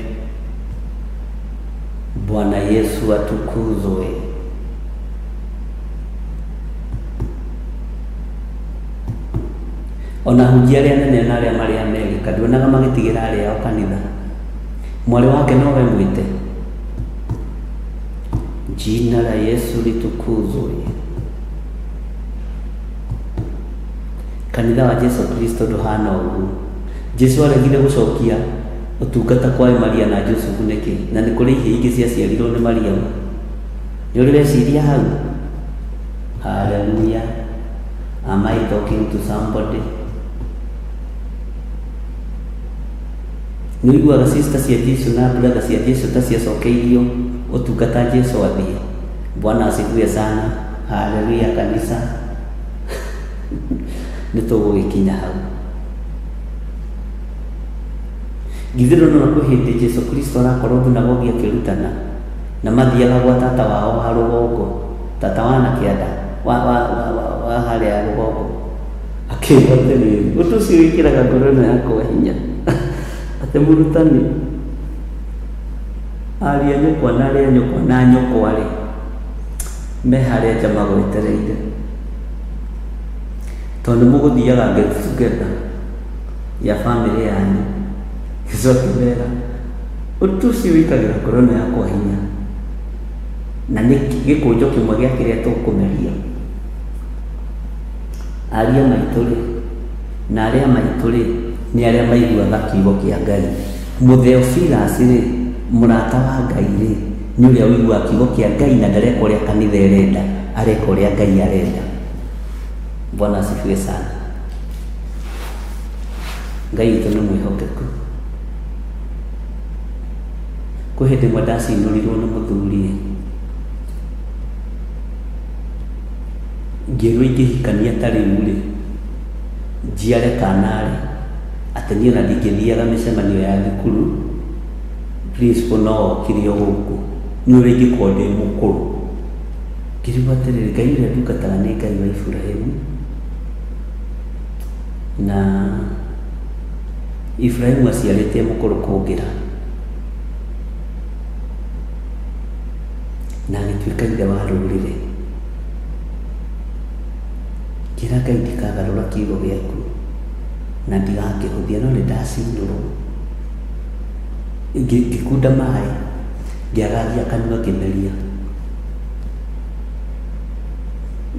Bwana Yesu atukuzwe. Ona hunjia arĩa anene na arĩa marĩ Amerika nduonaga magĩtigĩra arĩa ao kanitha. Mwarĩ wake nowe mwĩte. Jina la Yesu litukuzwe. Kanitha wa Jesu Kristo ndũhana ũguo. Jesu aregire gũcokia ũtungata kwa Maria na Josefu nĩkĩ? Na nĩ kũrĩ ihĩĩ ingĩ ciaciarirwo nĩ Mariamu. Nĩ ũrĩ weciria hau? Hallelujah. Am I talking to somebody? Nĩ ũiguaga sister cia Jesu na brother cia Jesu ta ciacokeirio ũtungata Jesu athiĩ? Bwana asifiwe sana. Hallelujah kanisa. Nĩ tũgũgĩkinya hau. Githĩ ndũnona kwĩ hĩndĩ Jesu Kristo arakorwo thunagogi akĩrutana na mathiaga gwa tata wao wa rũgongo, tata wa na kĩanda wa, wa, wa, wa, wa harĩa rũgongo, akĩrwo atĩrĩrĩ, ũndũ ũcio wĩkĩraga ngoro ĩno yakwa hinya atĩ mũrutani aria nyũkwa na arĩa nyũkwa na nyũkwa rĩ me harĩa nja magwetereire, tondũ nĩ mũgũthiaga get together ya famĩlĩ yanyu. Jesu akĩmera, ũndũ ũcio wĩkagĩra ngoro ĩno yakwa hinya, na nĩ gĩkũnjo kĩmwe gĩa kĩrĩa tũkũmeria. Aria maitũ rĩ, na arĩa maitũ rĩ, nĩ arĩa maiguaga kiugo kĩa Ngai. Mũtheophilus rĩ, mũrata wa Ngai rĩ, nĩ ũrĩa ũiguaga kiugo kĩa Ngai na ndareka ũrĩa kanitha ĩrenda, areka ũrĩa Ngai arenda. Bwana asifiwe sana. Ngai witũ nĩ mwĩhokeku. Kwĩ hĩndĩ ĩmwe ndacinũrirwo nĩ mũthuri, ngĩrwo ingĩhikania ta rĩu rĩ, njiare kana rĩ, atĩ niĩ ona ndingĩthiaga mĩcemanio ya thukuru, principal no okire o gũkũ, nĩ ũrĩa ingĩkorwo ndĩ mũkũrũ. Ngĩrigwo atĩrĩrĩ, Ngai ũrĩa ndungataga nĩ Ngai wa Iburahĩmu, na Iburahĩmu aciarĩte e mũkũrũ kũngĩra, na agĩtuĩka ithe wa rũrĩrĩ. Ngĩra Ngai ndikagarũra kiugo gĩaku na ndigakĩhũthia, no nĩ ndacinũrwo. Ngĩkunda maĩ, Ngĩagagia kanua ngĩmeria.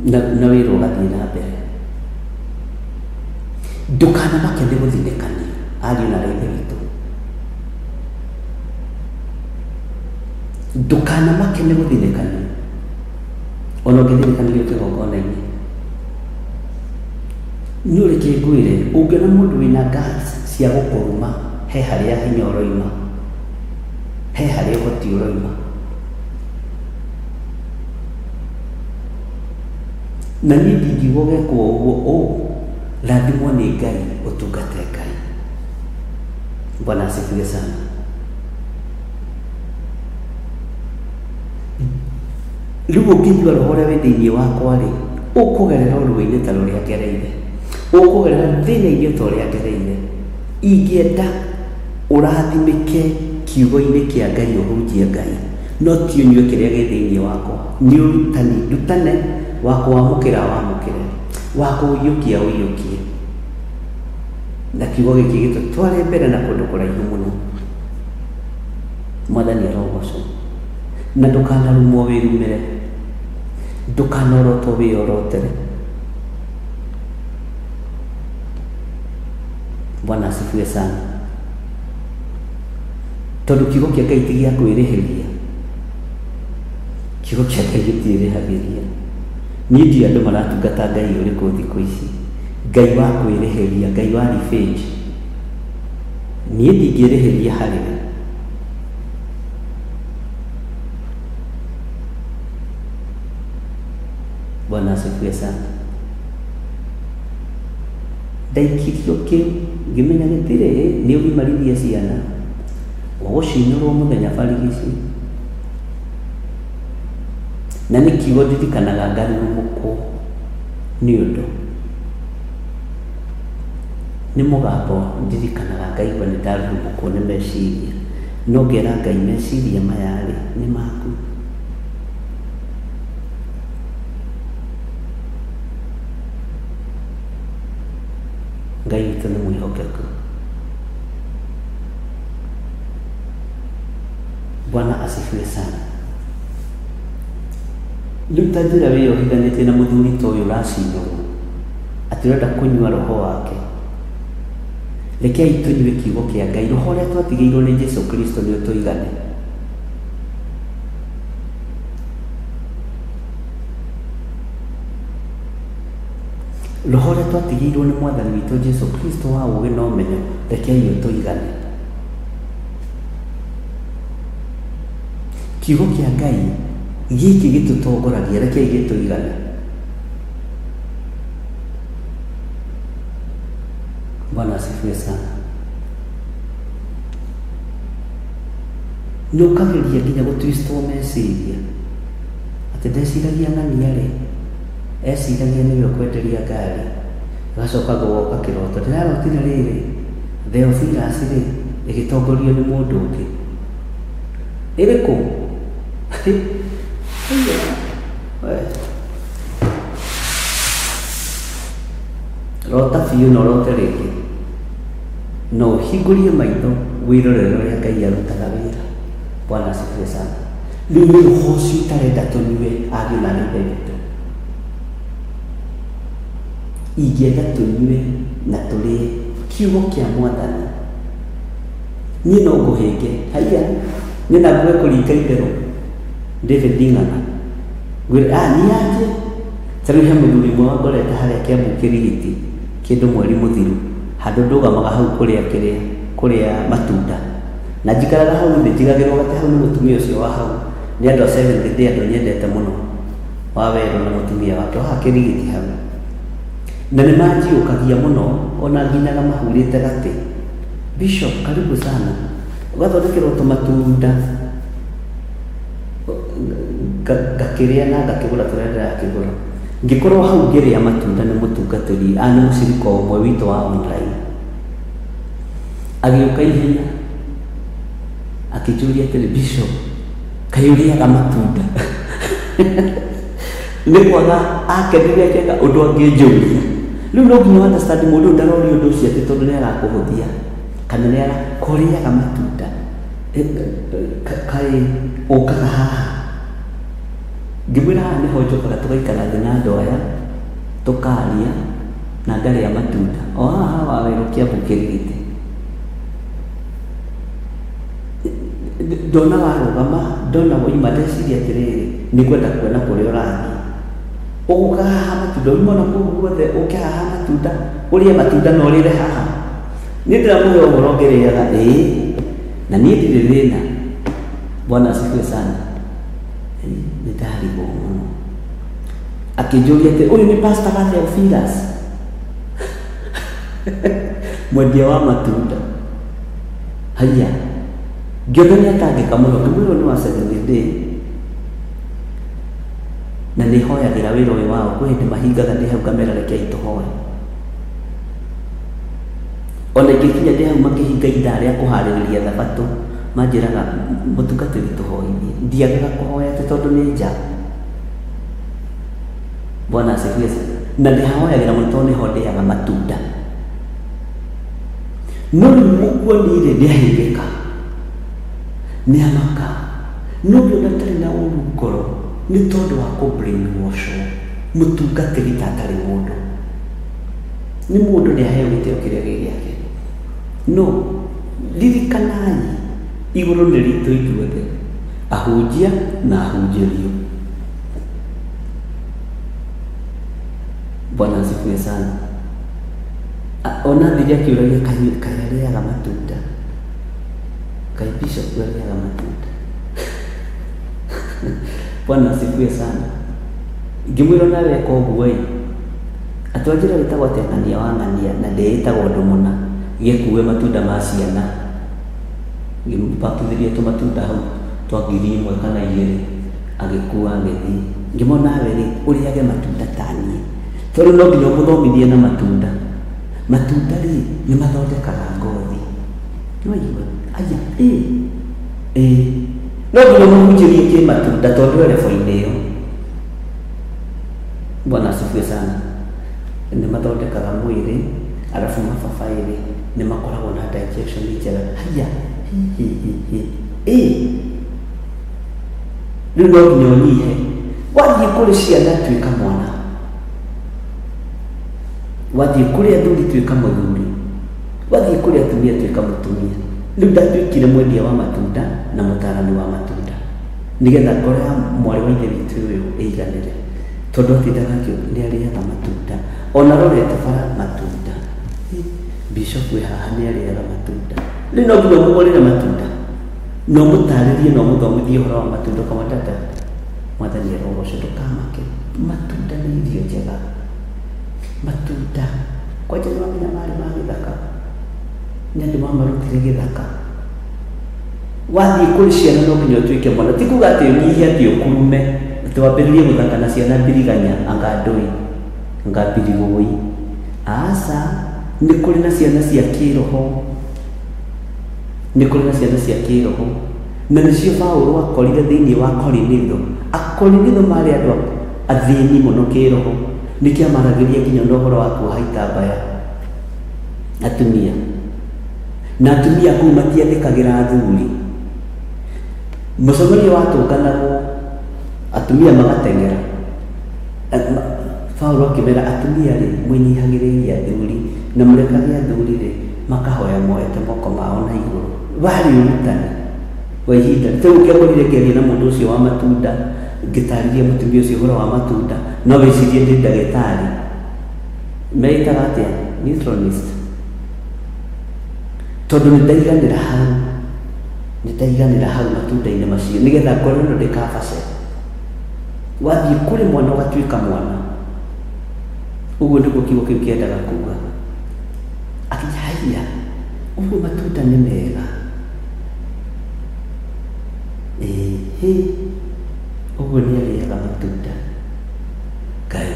Na, na wĩra ũgathiĩ na mbere. Ndũkanamake nĩ gũthinĩkanio, ariũ na aarĩ a Ithe witũ. Ndũkanamake nĩ gũthinĩkanio, ona ũngĩthinĩkanĩrio kĩgongona-inĩ. Nĩ ũreke ngwĩre, ũngĩona mũndũ wĩna guts cia gũkũruma, he harĩa hinya ũroima, he harĩa ũhoti ũroima. Na niĩ ndingiuga ũgekwo ũguo, ũ, rathimwo nĩ Ngai, ũtungate Ngai. Bwana asifiwe sana. Rĩu ũngĩnyua roho ũrĩa wĩ thĩinĩ wakwa-rĩ, ũkũgerera ruo-inĩ ta rũrĩa ngereire, ũkũgerera thĩna-inĩ ta ũrĩa ngereire. Ingĩenda ũrathimĩke kiugo-inĩ kĩa Ngai ũhunjie Ngai, no ti ũnyue kĩrĩa gĩ thĩinĩ wakwa. Nĩ ũrutani, ndutane, wa kũwamũkĩra wamũkĩre, wa kũũiyũkia ũiyũkie. Na kiugo gĩkĩ gĩtũtware mbere na kũndũ kũraihu mũno. Mwathani arogocwo. Na ndũkanarumwo wĩrumĩre, ndũkanorotwo wĩyorotere. Bwana asifiwe sana. Tondũ kiugo kĩa Ngai ti gĩa kwĩrĩhĩria. Kiugo kĩa Ngai gĩtiĩrĩhagĩria. Niĩ ndiũĩ andũ maratungata Ngai ũrĩkũ thikũ ici. Ngai wa kwĩrĩhĩria, Ngai wa revenge. Niĩ ndingĩrĩhĩria harĩ we. Bwana asifiwe sana. Ndaikirio kĩu ngĩmenya gĩtirĩ nĩ ũgimarithie ciana ũgũcinũrwo mũthenya barigici na nĩ kiugo ndirikanaga ngarurumũkwo nĩ ũndũ nĩ mũgambo ndirikanaga ngaigua nĩ ndarurumũkwo nĩ meciria no ngera Ngai meciria maya rĩ nĩ maku. Ngai witũ nĩ mwĩhokeku. Bwana asifiwe sana. Rĩu ta njĩra wĩyohithanĩtie na mũthuri ta ũyũ ũracinũrwo atĩ ũrenda kũnyua roho wake. Rekei tũnyue kiugo kĩa Ngai, roho ũrĩa twatigĩirwo nĩ Jesu Kristo nĩ ũtũigane. Roho ũrĩa twatigĩirwo nĩ Mwathani witũ Jesu Kristo wa ũũgĩ na ũmenyo, rekei ũtũigane. Kiugo kĩa Ngai gĩkĩ gĩtũtongoragia, rekei gĩtũigane. Bwana asifiwe sana. Nĩ ũkageria nginya gũtwistwo meciria atĩ ndeciragia ng'ania rĩ, eciragia nĩwe ũkwenderia ngari, agacoka gũgoka kĩroto, ndĩrarotire rĩrĩ, Theophilus rĩ, ĩgĩtongorio nĩ mũndũ ũngĩ. Ĩrĩkũ? Rota biũ na ũrote rĩngĩ, na ũhingũrie maitho wĩrorere ũrĩa Ngai arutaga wĩra. Bwana asifiwe sana. Rĩu nĩ roho ũcio ũtarenda tũnyue ariũ na aarĩ a Ithe witũ. Ingĩenda tũnyue na tũrĩe kiugo kĩa Mwathani. Niĩ no ngũhĩnge. Haiya, niĩ na nguge kũringa itherũ. David Ng'ang'a. Ngwĩre, ah, niĩ anjie. Ta rĩu he mũthuri ũmwe wangorete harĩa Kĩambu Kĩrigiti kĩndũ mweri mũthiru, handũ ndũgamaga hau kũrĩa kĩrĩa, kũrĩa matunda. Na njikaraga hau thĩ, njigagĩrwo gatĩ hau nĩ mũtumia ũcio wa hau, nĩ andũ a Seventh Day andũ nyendete mũno, wa Werũ na mũtumia wake, wa haha Kĩrigiti hau. Na nĩ manjiũkagia mũno, ona nginyaga mahurĩte gatĩ. Bishop, karibu sana. Ũgathondekerwo tũmatunda. Ngakĩrĩa na ngakĩgũra tũrĩa ndĩrakĩgũra. Ngĩkorwo hau ngĩrĩa matunda nĩ mũtungatĩri, a nĩ mũcirika ũmwe witũ wa online. Agĩũka ihenya, akĩnjũria atĩrĩ, Bishop, kaĩ ũrĩaga matunda? Nĩ kwaga akenire akĩaga ũndũ angĩnjũria. Rĩu no nginya understand mũndũ ũyũ ndaroria ũndũ ũcio atĩ tondũ nĩ arakũhũthia kana nĩ ara, ko ũrĩaga matunda. Kaĩ ũkaga haha? Ngĩmwĩra haha nĩho njũkaga tũgaikara thĩ na andũ aya tũkaria na ngarĩa matunda o haha Wawerũ Kiambu Kĩrigiti. Ndona warũgama, ndona wauma ndeciria atĩrĩrĩ, nĩngwenda kuona kũrĩa ũrathiĩ. Ũgũka haha matunda, ume ona kũu guothe ũke haha matunda, ũrĩe matunda na ũrĩre haha. Niĩ ndĩramũhe ũhoro ngĩrĩaga, ĩĩ, na niĩ ndirĩ thĩna. Bwana asifiwe sana. Nĩ ndarigwo mũno. Akĩnjũria atĩ ũyũ nĩ pastor wa Theophilus? Mwendia wa matunda. Haiya. Ngĩona nĩ atangĩka mũno, ngĩmwĩra ũyũ nĩ wa Seventh Day. Na nĩ hoyagĩra wĩra ũyũ wao, kwĩ hĩndĩ mahingaga ndĩ hau ngamera rekei tũhoe. Ona ingĩkinya ndĩ hau makĩhinga ithaa rĩa kũharĩrĩria thabatũ, manjĩraga mũtungatĩri tũhoithie. Ndiagaga kũhoya atĩ tondũ nĩ nja. Bwana asifiwe sana. Na ndĩhahoyagĩra mũno tondũ nĩho ndĩaga matunda. No rĩu mũkuoni-rĩ nĩahĩngĩka, nĩamaka, no ngĩona ndarĩ na ũru ngoro nĩ tondũ wa kũ brainwash-wo mũtungatĩri ta atarĩ mũndũ. Nĩ mũndũ nĩ aheo gĩtĩo kĩrĩa gĩ gĩake. No ririkanai igũrũ nĩ ritũ ithuothe, ahunjia na ahunjĩrio. Bwana asifiwe sana. Ona thire akĩũragia kaĩ kaĩ arĩaga matunda, kaĩ bishop arĩaga matunda. Bwana asifiwe sana. Ngĩmwĩra ona weka ũguo ĩ, atĩ wanjĩra wĩtagwo atĩa ng'ania wa ng'ania na ndĩĩtaga ũndũ mũna, gĩkuue matunda ma ciana. Ngĩmũpakithĩria tũmatunda hau twa 1000 kana 2, agĩkua agĩthiĩ. Ngĩmwĩra nawe rĩ, ũrĩage matunda ta niĩ. Tondũ no nginya ũmũthomithie na matunda. Matunda rĩ, nĩ mathondekaga ngothi. Nĩ waigua? Aya, ĩ, ĩ. No nginya ũmũhunjĩrie kĩmatunda tondũ e level-inĩ ĩyo. Bwana asifiwe sana. Nĩ mathondekaga mwĩrĩ, arabu mababaĩ rĩ, nĩ makoragwo na digestion njega. Haiya, hi hi hi hi, ĩ. Rĩu no nginya ũnyihe. Wathiĩ kũrĩ ciana tuĩka mwana. Wathiĩ kũrĩ athuri tuĩka mũthuri. Wathiĩ kũrĩ atumia tuĩka mũtumia. Rĩu ndatuĩkire mwendia wa matunda na mũtaarani wa matunda. Nĩgetha ngoro ya mwarĩ wa ithe witũ ũyũ ĩiganĩre. Tondũ atindaga akiuga nĩ arĩaga matunda. Ona arorete bara matunda. Bishop wĩ haha nĩ arĩaga matunda. Rĩu no nginya ũmũgũrĩre matunda. Na ũmũtarĩrie na ũmũthomithie ũhoro wa matunda ũkamwĩra dada, mwathani arogocwo ndũkamake. Matunda nĩ irio njega. Matunda, kwanja nĩ wamenya marĩ ma gĩthaka? Nĩ andũ mamarutire gĩthaka. Wathiĩ kũrĩ ciana no nginya ũtuĩke mwana. Ti kuga atĩ ũnyihie atĩ ũkurume, atĩ wambĩrĩrie gũthaka na ciana mbiriganya anga ndũĩ, anga mbirigũi. Aca, nĩ kũrĩ na ciana cia kĩroho. Nĩ kũrĩ na ciana cia kĩroho. Na nĩcio Paulo akorire thĩinĩ wa Korinitho. Akorinitho marĩ andũ athĩni mũno kĩroho. Nĩkĩo amaragĩria nginya na ũhoro wa kuoha itambaya atumia. Na atumia kũu matiathĩkagĩra athuri. Mũcemanio watũnganagwo, atumia magateng'era. Paulo akĩmera atumia-rĩ, mwĩnyihagĩrĩrie athuri, na mũrekage athuri-rĩ, makahoya moete moko mao na igũrũ. Warĩ ũrutani wa ihinda. Rĩu ũngĩakorire ngĩaria na mũndũ ũcio wa matunda, ngĩtarĩria mũtumia ũcio ũhoro wa matunda, no wĩcirie ndĩ ndagĩtarĩ. Meĩtaga atĩa? Nutritionist. Tondũ nĩ ndaiganĩra hau, nĩ ndaiganĩra hau matunda-inĩ macio, nĩgetha ngoro ĩno ndĩkabace. Wathiĩ kũrĩ mwana ũgatuĩka mwana. Ũguo nĩguo kiugo kĩu kĩendaga kuga. Atĩ haiya, ũguo matunda nĩ mega. Ĩhĩ, ũguo nĩ arĩaga matunda. Ngai.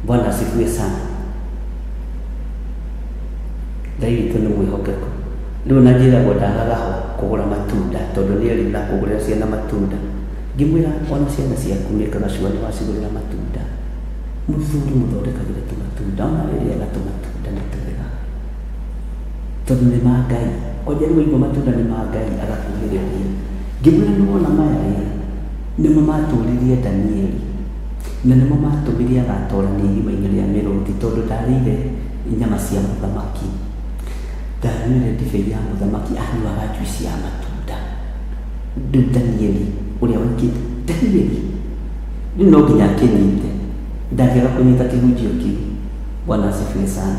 Bwana asifiwe sana. Ngai witũ nĩ mwĩhokeku. Rĩu ona njĩragwo ndagaga ho kũgũra matunda tondũ nĩ erĩ na kũgũrĩra ciana matunda. Ngĩmwĩra ona ciana ciaku mekaga sure nĩ wacigũrĩra matunda. Mũthuri mũthondekagĩre tũmatunda ona we rĩaga tũmatunda nĩ twega. Tondũ nĩ ma Ngai. Kwanja rĩu waigua matunda nĩ ma Ngai agakuhĩrĩria. Ngĩmwĩra nĩ wona maya ĩ, nĩmo matũririe Danieli na nĩmo matũmire agatorania irima-inĩ rĩa mĩrũthi tondũ ndarĩire nyama cia mũthamaki, ndanyuire ndibei ya mũthamaki, anyuaga juice ya matunda. Rĩu Danieli ũrĩa waikĩte Danieli rĩu no nginya akĩnyite, ndangĩaga kũnyita kĩhunjio kĩu. Bwana asifiwe sana.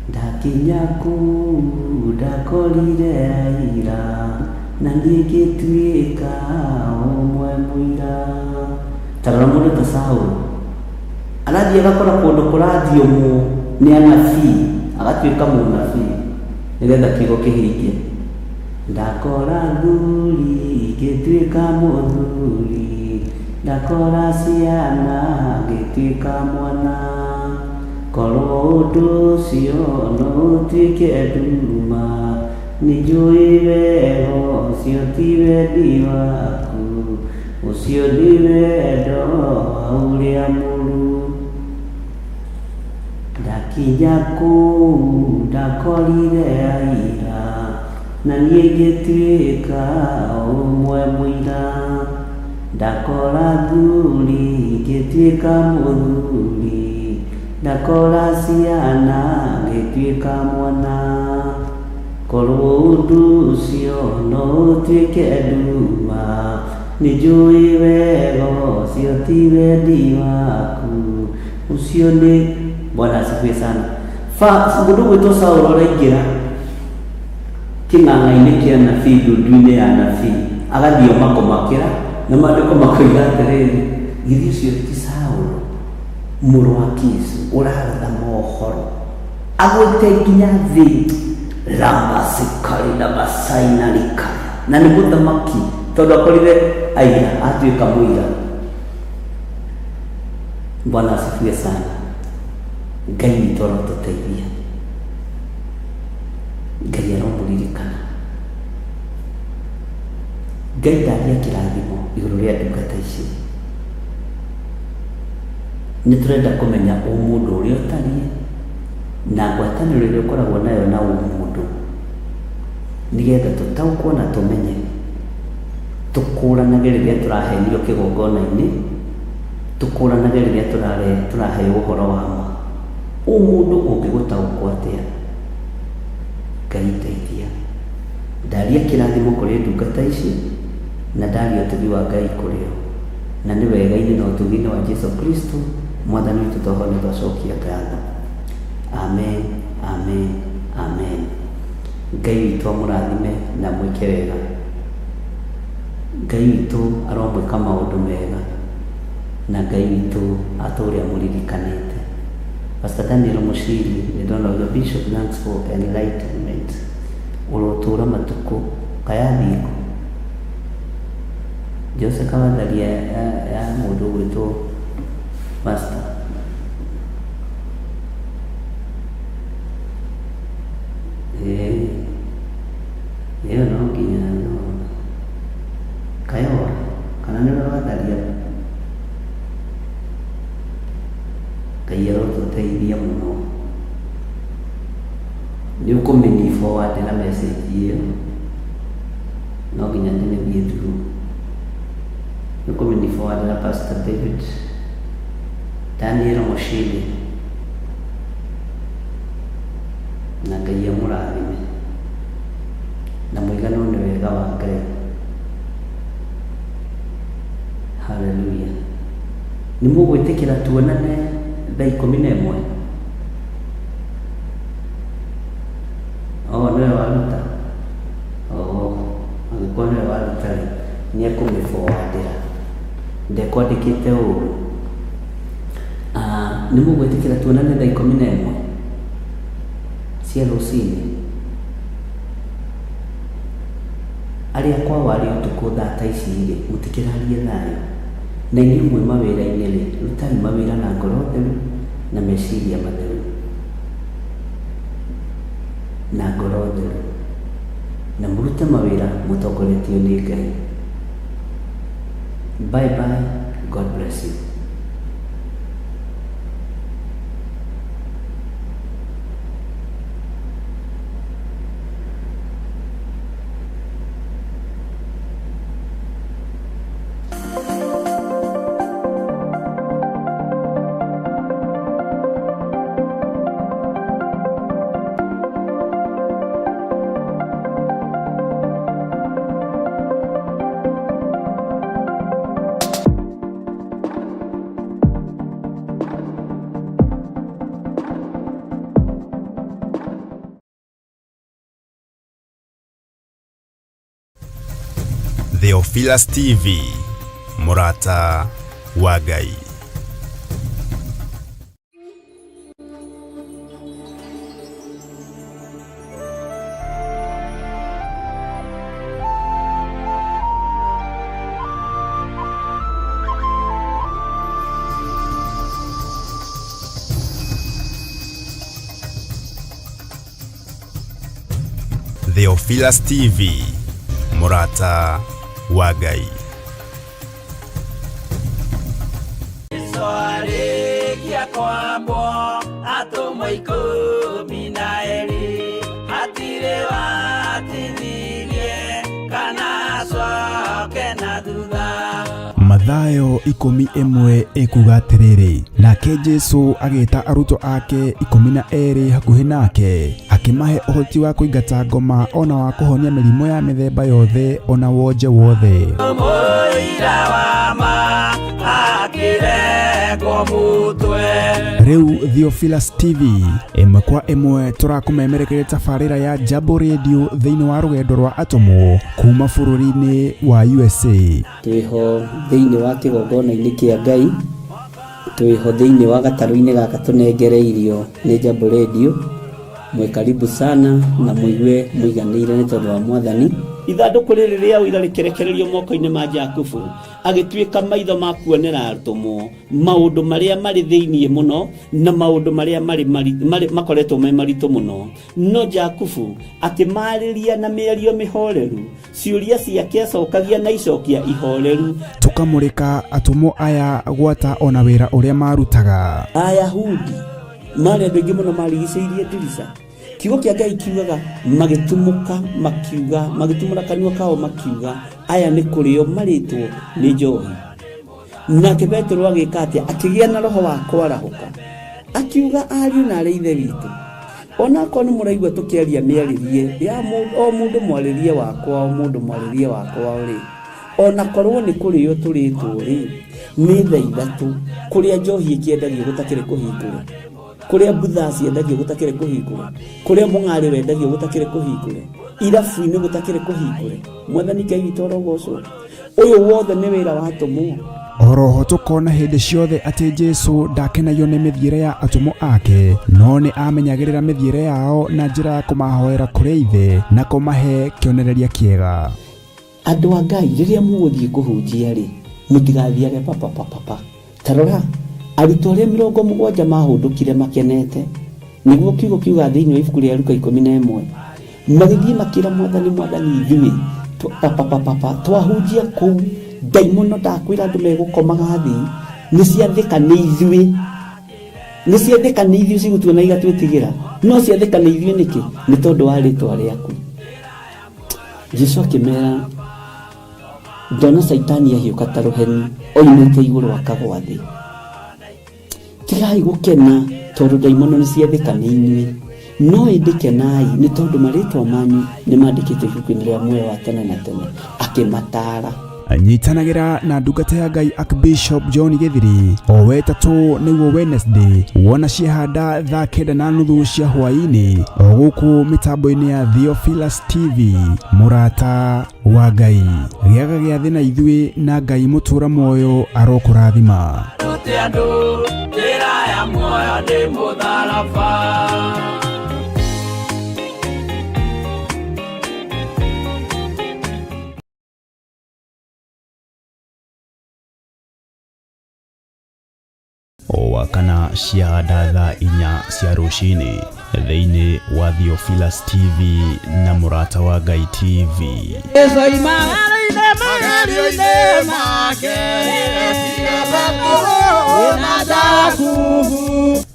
Ndakinya kũu ndakorire aira na niĩ ngĩtuĩka ũmwe mũira. Ta rora mũndũ ta Saũlũ, arathiĩ agakora kũndũ kũrathiomwo nĩ anabii, agatuĩka mũnabii nĩgetha kiugo kĩhinge. Ndakora thuri ngĩtuĩka mũthuri, ndakora ciana ngĩtuĩka mwana. Korwo ũndũ ũcio no ũtuĩke nduma, nĩnjũĩ wega ũcio ti wendi waku, ũcio nĩ wendo wa ũrĩa mũru. Ndakinya kũu ndakorire aira, na niĩ ngĩtuĩka ũmwe mũira. Ndakora thuri ngĩtuĩka mũthuri, ndakora ciana ngĩtuĩka mwana. Korwo ũndũ ũcio no ũtuĩke nduma, nĩnjũĩ wega ũcio ti wendi waku, ũcio nĩ. Bwana asifiwe sana. Fa mũndũ ũgwĩtwo Saũlũ araingĩra kĩng'ang'a-inĩ kĩa nabii, ndundu-inĩ ya nabii, agathiĩ o makũmakĩra, na maandĩko makoiga atĩrĩrĩ, githĩ ũcio ti Saũlũ mũrũ wa Kishu ũraratha mohoro agwĩte nginya thĩ rambasikari na basainarika, na nĩ mũthamaki tondũ akorire aira atuĩka mũira. Bwana asifiwe sana. Ngai witũ arotũteithia, Ngai aromũririkana. Ngai ndaria kĩrathimo igũrũ rĩa ndungata ici. Nĩ tũrenda kũmenya ũmũndũ ũrĩa ũtariĩ na ngwatanĩro ĩrĩa ũkoragwo nayo na ũmũndũ, nĩgetha tũtaũkwo na tũmenye, tũkũranage rĩrĩa tũrahenio kĩgongona-inĩ, tũkũranage rĩrĩa tũraheo ũhoro wa ma. Ũmũndũ ũngĩgũtaũkwo atĩa? Ngai ndeithia. Ndaria kĩrathimo kũrĩ ndungata ici na ndaria ũtugi wa Ngai kũrĩ o. Na nĩ wega-inĩ na ũtugi-inĩ wa Jesu Kristo Mwathani witũ twahoya na twacokia ngatho. Amen, amen, amen. Ngai witũ amũrathime na amwĩke wega. Ngai witũ aromwĩka maũndũ mega na Ngai witũ atũũre amũririkanĩte. Pastor Daniel Mushiri, nĩ ndona uga Bishop, thanks for enlightenment. Ũrotũũra matukũ kaya thingo. Jose Kamatharia ya mũndũ ũgwĩtwo Pastor. Ĩĩ ĩyo no nginya no kayora kana nĩwe watharia. Ngai arotũteithia mũno. Nĩ ũkũmĩni forward na message ĩyo, no nginya ndĩmĩthiĩ through. Nĩ ũkũmĩni forward na Pastor David Daniel Mushiri, na Ngai amũrathime na mũiganwo nĩ wega wa Ngai. Haleluya. Nĩ mũgwĩtĩkĩra tuonane thaa 11? Oh, nĩwe waruta? Oh, angĩkorwo nĩwe waruta rĩ, nĩ ekũmĩ forward-ĩra. Ndekwandĩkĩte ũru. Ah, nĩ mũgwĩtĩkĩra tuonane thaa 11 cia rũcinĩ? Arĩa kwao arĩ ũtukũ thaa ta ici rĩ, mũtikĩrarie thayũ? Na inyuĩ mwĩ mawĩra-inĩ rĩ, rutai mawĩra na ngoro theru na meciria matheru. Na ngoro theru. Na mũrute mawĩra mũtongoretio nĩ Ngai. Bye bye, God bless you. Theophilus TV, mũrata wa Ngai. Theophilus TV, mũrata wa Ngai. Jesu arĩkia kwambwo atũmwo 12 hatirĩ watithirie kana acoke na thutha. Mathayo 11 ĩkuga atĩrĩrĩ, nake Jesu agĩta arutwo ake 12 hakuhĩ nake, akĩmahe ũhoti wa kũingata ngoma ona wa kũhonia mĩrimũ ya mĩthemba yothe ona wonje wothe. Mũira wa ma akĩrengwo mũtwe. Rĩu Theophilus TV ĩmwe kwa ĩmwe tũrakũmemerekeria tabarĩra ya Jambo Radio thĩinĩ wa rũgendo rwa atũmwo kuma bũrũri-inĩ wa USA. Twĩho thĩinĩ wa kĩgongona-inĩ kĩa Ngai, twĩho thĩinĩ wa gatarũ-inĩ gaka tũnengereirio nĩ Jambo Radio. Mwĩ karibu sana na mũigue mũiganĩire nĩ tondũ wa Mwathani. Ithandũkũ rĩrĩ rĩa ũira rĩkĩrekererio moko-inĩ ma Jakubu, agĩtuĩka maitho ma kuonera atũmwo maũndũ marĩa marĩ thĩinĩ mũno na maũndũ marĩa marĩ makoretwo me maritũ mũno. No Jakubu akĩmarĩria na mĩario mĩhoreru, ciũria ciake acokagia na icokia ihoreru. Tũkamũrĩka atũmwo aya gwata ona wĩra ũrĩa marutaga. Ayahudi marĩ andũ aingĩ mũno marigicĩirie ndirica. Kiugo kĩa Ngai kiugaga magĩtumũka makiuga, magĩtumũra kanua kao makiuga, aya nĩ kũrĩo marĩtwo nĩ njohi. Nake Petero agĩka atĩa? Akĩgĩa na roho wa kwarahũka, akiuga ariũ na arĩ ithe witũ, onakorwo nĩ mũraigua tũkĩaria mĩarĩrie ya o mũndũ mwarĩrie wakwa, o mũndũ mwarĩrie wakwa rĩ, onakorwo nĩ kũrĩo tũrĩtwo rĩ, nĩ thaa ithatũ kũrĩa njohi ĩkĩendagio gũtakĩrĩ kũhingũre, kũrĩa mbutha ciendagio gũtakĩrĩ kũhingũre, kũrĩa mũng'arĩ wendagio gũtakĩrĩ kũhingũre, irabu-inĩ gũtakĩrĩ kũhingũre. Mwathani Ngai witũ arogocwo. Ũyũ wothe nĩ wĩra wa atũmwo. Oroho tũkona hĩndĩ ciothe atĩ Jesu ndakenagio nĩ mĩthiĩre ya atũmwo ake, no nĩ amenyagĩrĩra mĩthiĩre yao na njĩra ya kũmahoera kũrĩ Ithe na kũmahe kĩonereria kĩega. Andũ a Ngai, rĩrĩa mũgũthiĩ kũhunjia rĩ, mũtigathiage papapapapa. Ta rora, arutwo arĩa 70 mahũndũkire makenete, nĩguo kiugo kiuga thĩinĩ wa ibuku rĩa Luka 11, magĩthiĩ makĩra Mwathani, Mwathani ithuĩ papapapapa twahunjia kũu, ndaimono ndakwĩra andũ megũkomaga thĩ, nĩ ciathĩka nĩ ithuĩ, nĩ ciathĩka nĩ ithuĩ cigũtuona igatwĩtigĩra, no ciathĩka nĩ ithuĩ nĩkĩ? Nĩ tondũ wa rĩtwa rĩaku. Jesu akĩmera, ndona Caitani ahiũka ta rũheni oimĩte igũrũ akagwa thĩ. Tigai gũkena tondũ ndaimono nĩ ciathĩka nĩ inyuĩ, no ĩndĩ kenai nĩ tondũ marĩtwa manyu nĩ mandĩkĩtwo ibuku-inĩ rĩa muoyo wa tene na tene. Akĩmataara. Nyitanagĩra na ndungata ya Ngai Archbishop John Gĩthiri o wetatũ nĩguo Wednesday, wona ciehanda thaa 9:30 cia hwaĩ-inĩ o gũkũ mĩtambo-inĩ ya Theophilus TV, mũrata wa Ngai. Gĩaga gĩathĩ na ithuĩ na Ngai mũtũra muoyo arokũrathima. Rute andũ njĩra ya muoyo nĩ mũtharaba. O wakana ciahanda thaa 4 cia rũcinĩ thĩinĩ wa Theophilus TV na mũrata wa Ngai TV.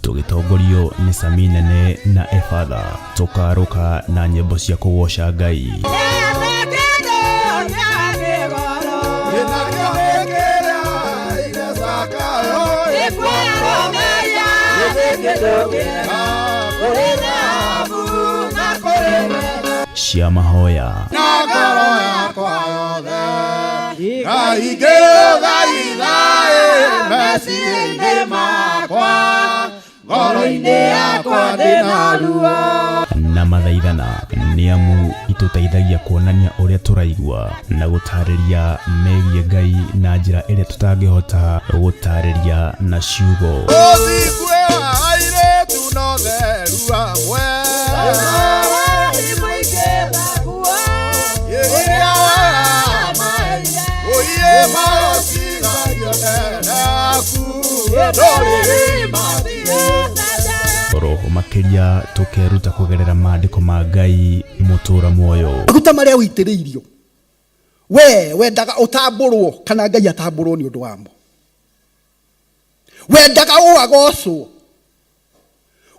Tũgĩtongorio nĩ Sami Nene na Efatha, tũkarũka na nyĩmbo cia kũgoca Ngai. Cia mahoya. Na mathaithana nĩ amu itũteithagia kuonania ũrĩa tũraigua na gũtarĩria megiĩ Ngai na njĩra ĩrĩa tũtangĩhota gũtarĩria na ciugo. Ũthingu wa airĩtu na ũtheru hamwe. Oiye marotigagio naku ndũrĩrĩ Oroho makĩria tũkeruta kũgerera maandĩko ma Ngai mũtũra muoyo. Maguta marĩa ũitĩrĩirio we wendaga ũtambũrwo kana Ngai atambũrwo nĩ ũndũ wamo. Wendaga ũ agocwo.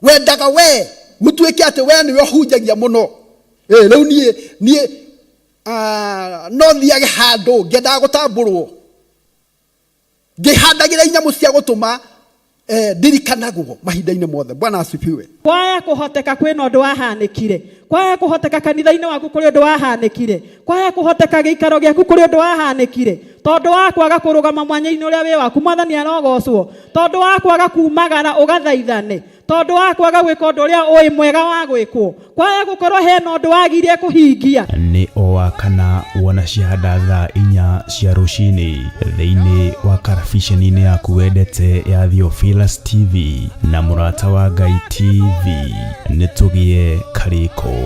Wendaga we gũtuĩke atĩ we nĩwe ũhunjagia mũno. Rĩu niĩ niĩ no thiage handũ ngĩendaga gũtambũrwo ngĩhandagĩra inyamũ cia gũtũma ndirikanagwo mahinda-inĩ mothe. Bwana asifiwe. Kwaya kũhoteka kwĩna ũndũ wahanĩkire, kwaya kũhoteka kanitha-inĩ waku kũrĩ ũndũ wahanĩkire, kwaya kũhoteka gĩikaro gĩaku kũrĩ ũndũ wahanĩkire, tondũ wa kwaga kũrũgama mwanya-inĩ ũrĩa wĩ waku. Mwathani arogocwo. Tondũ wa kwaga kumagara ũgathaithane, tondũ wa kwaga gwĩka ũndũ ũrĩa ũĩ mwega wa gwĩkwo, kwaya gũkorwo hena ũndũ wagire kũhingia. Nĩ o wa kana wona ciahanda thaa 4 cia rũcinĩ thĩinĩ wa karabiceni-inĩ yaku wendete ya Theophilus TV na Mũrata wa Ngai TV. Nĩ tũgĩe karĩko.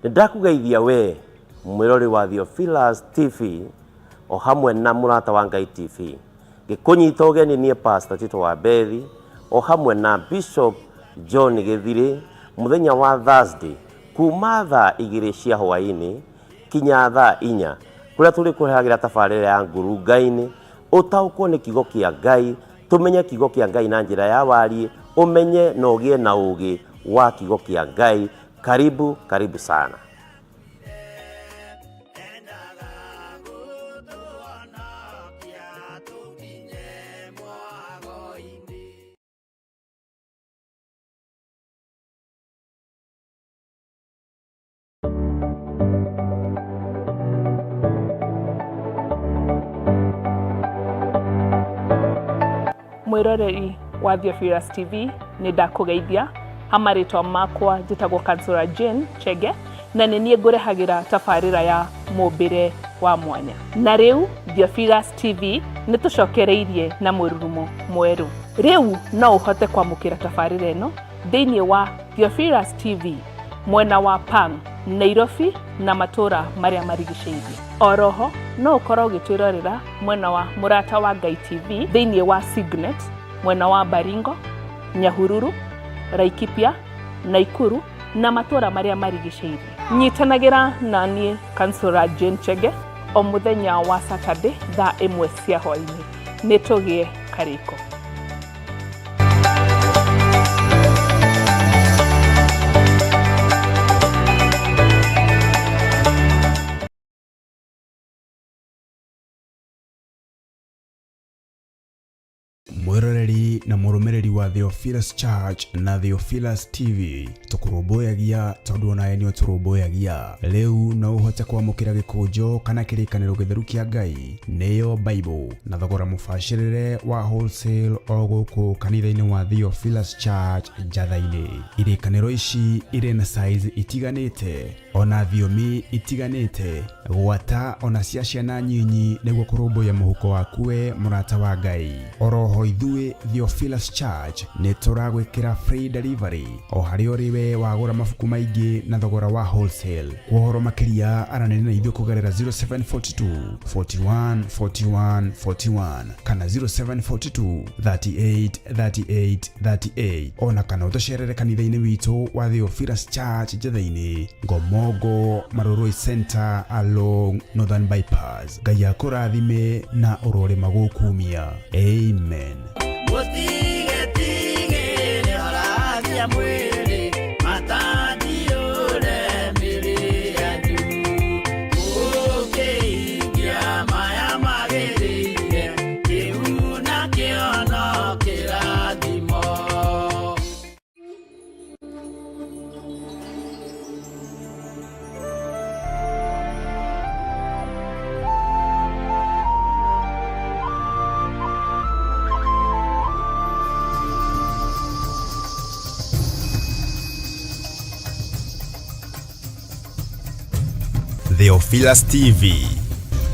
Nĩndakũgeithia we mwĩrori wa Theophilus TV o hamwe na Mũrata wa Ngai TV. Ngĩkũnyita ũgeni niĩ Pastor Tito wa Bethi o hamwe na Bishop John Gĩthirĩ mũthenya wa Thursday kuma thaa 2 cia hwaĩ-inĩ kinya thaa 4 kũrĩa tũrĩkũrehagĩra tabarĩra ya ngurunga-inĩ ũtaũkwo nĩ kiugo kĩa Ngai, tũmenye kiugo kĩa Ngai na njĩra ya wariĩ, ũmenye na ũgĩe na ũũgĩ wa kiugo kĩa Ngai. Karibu, karibu sana. Mwĩroreri wa Theophilus TV, nĩ ndakũgeithia. Ha marĩtwa makwa njĩtagwo Kansũra Jane Chege, na nĩ niĩ ngũrehagĩra tabarĩra ya mũmbĩre wa mwanya. Na rĩu Theophilus TV nĩ tũcokereirie na mũrurumo mwerũ. Rĩu no ũhote kwamũkĩra tabarĩra ĩno thĩinĩ wa Theophilus TV mwena wa Pang, Nairobi na matũra marĩa marigicĩirie. Oroho no ũkorwo ũgĩtwĩrorera mwena wa Mũrata wa Ngai TV thĩinĩ wa Signet mwena wa Baringo, Nyahururu, Laikipia, Naikuru na matũra marĩa marigicĩirie. Nyitanagĩra na niĩ Kansũra Jane Chege o mũthenya wa Saturday thaa 1 cia hwaĩ-inĩ. Nĩ tũgĩe karĩko. Mwĩroreri na mũrũmĩrĩri wa Theophilus Church na Theophilus TV, tũkũrũmbũyagia tondũ onawe nĩ ũtũrũmbũyagia. Rĩu no ũhote kwamũkĩra gĩkũnjo kana kĩrĩkanĩro gĩtheru kĩa Ngai nĩyo Bible na thogora mũbacĩrĩre wa wholesale o gũkũ kanitha-inĩ wa Theophilus Church Njatha-inĩ. Irĩkanĩro ici irĩ na size itiganĩte ona thiomi itiganĩte, gwata ona cia ciana nyinyi nĩguo kũrũmbũiya mũhuko waku we mũrata wa Ngai. Oroho ithuĩ Theophilus Church nĩ tũragwĩkĩra free delivery o harĩa ũrĩ we wagũra mabuku maingĩ na thogora wa wholesale. Kwa ũhoro makĩria aranĩria na ithuĩ kũgerera 0742 41 41 41 kana 0742 38 38 38 ona kana ũtũcerere kanitha-inĩ witũ wa Theophilus Church Njatha-inĩ, Ngomongo Marurui Center along Northern Bypass. Ngai akũrathime na ũrorĩma gũkumia. Amen. Theophilus TV,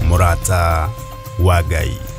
mũrata wa Ngai.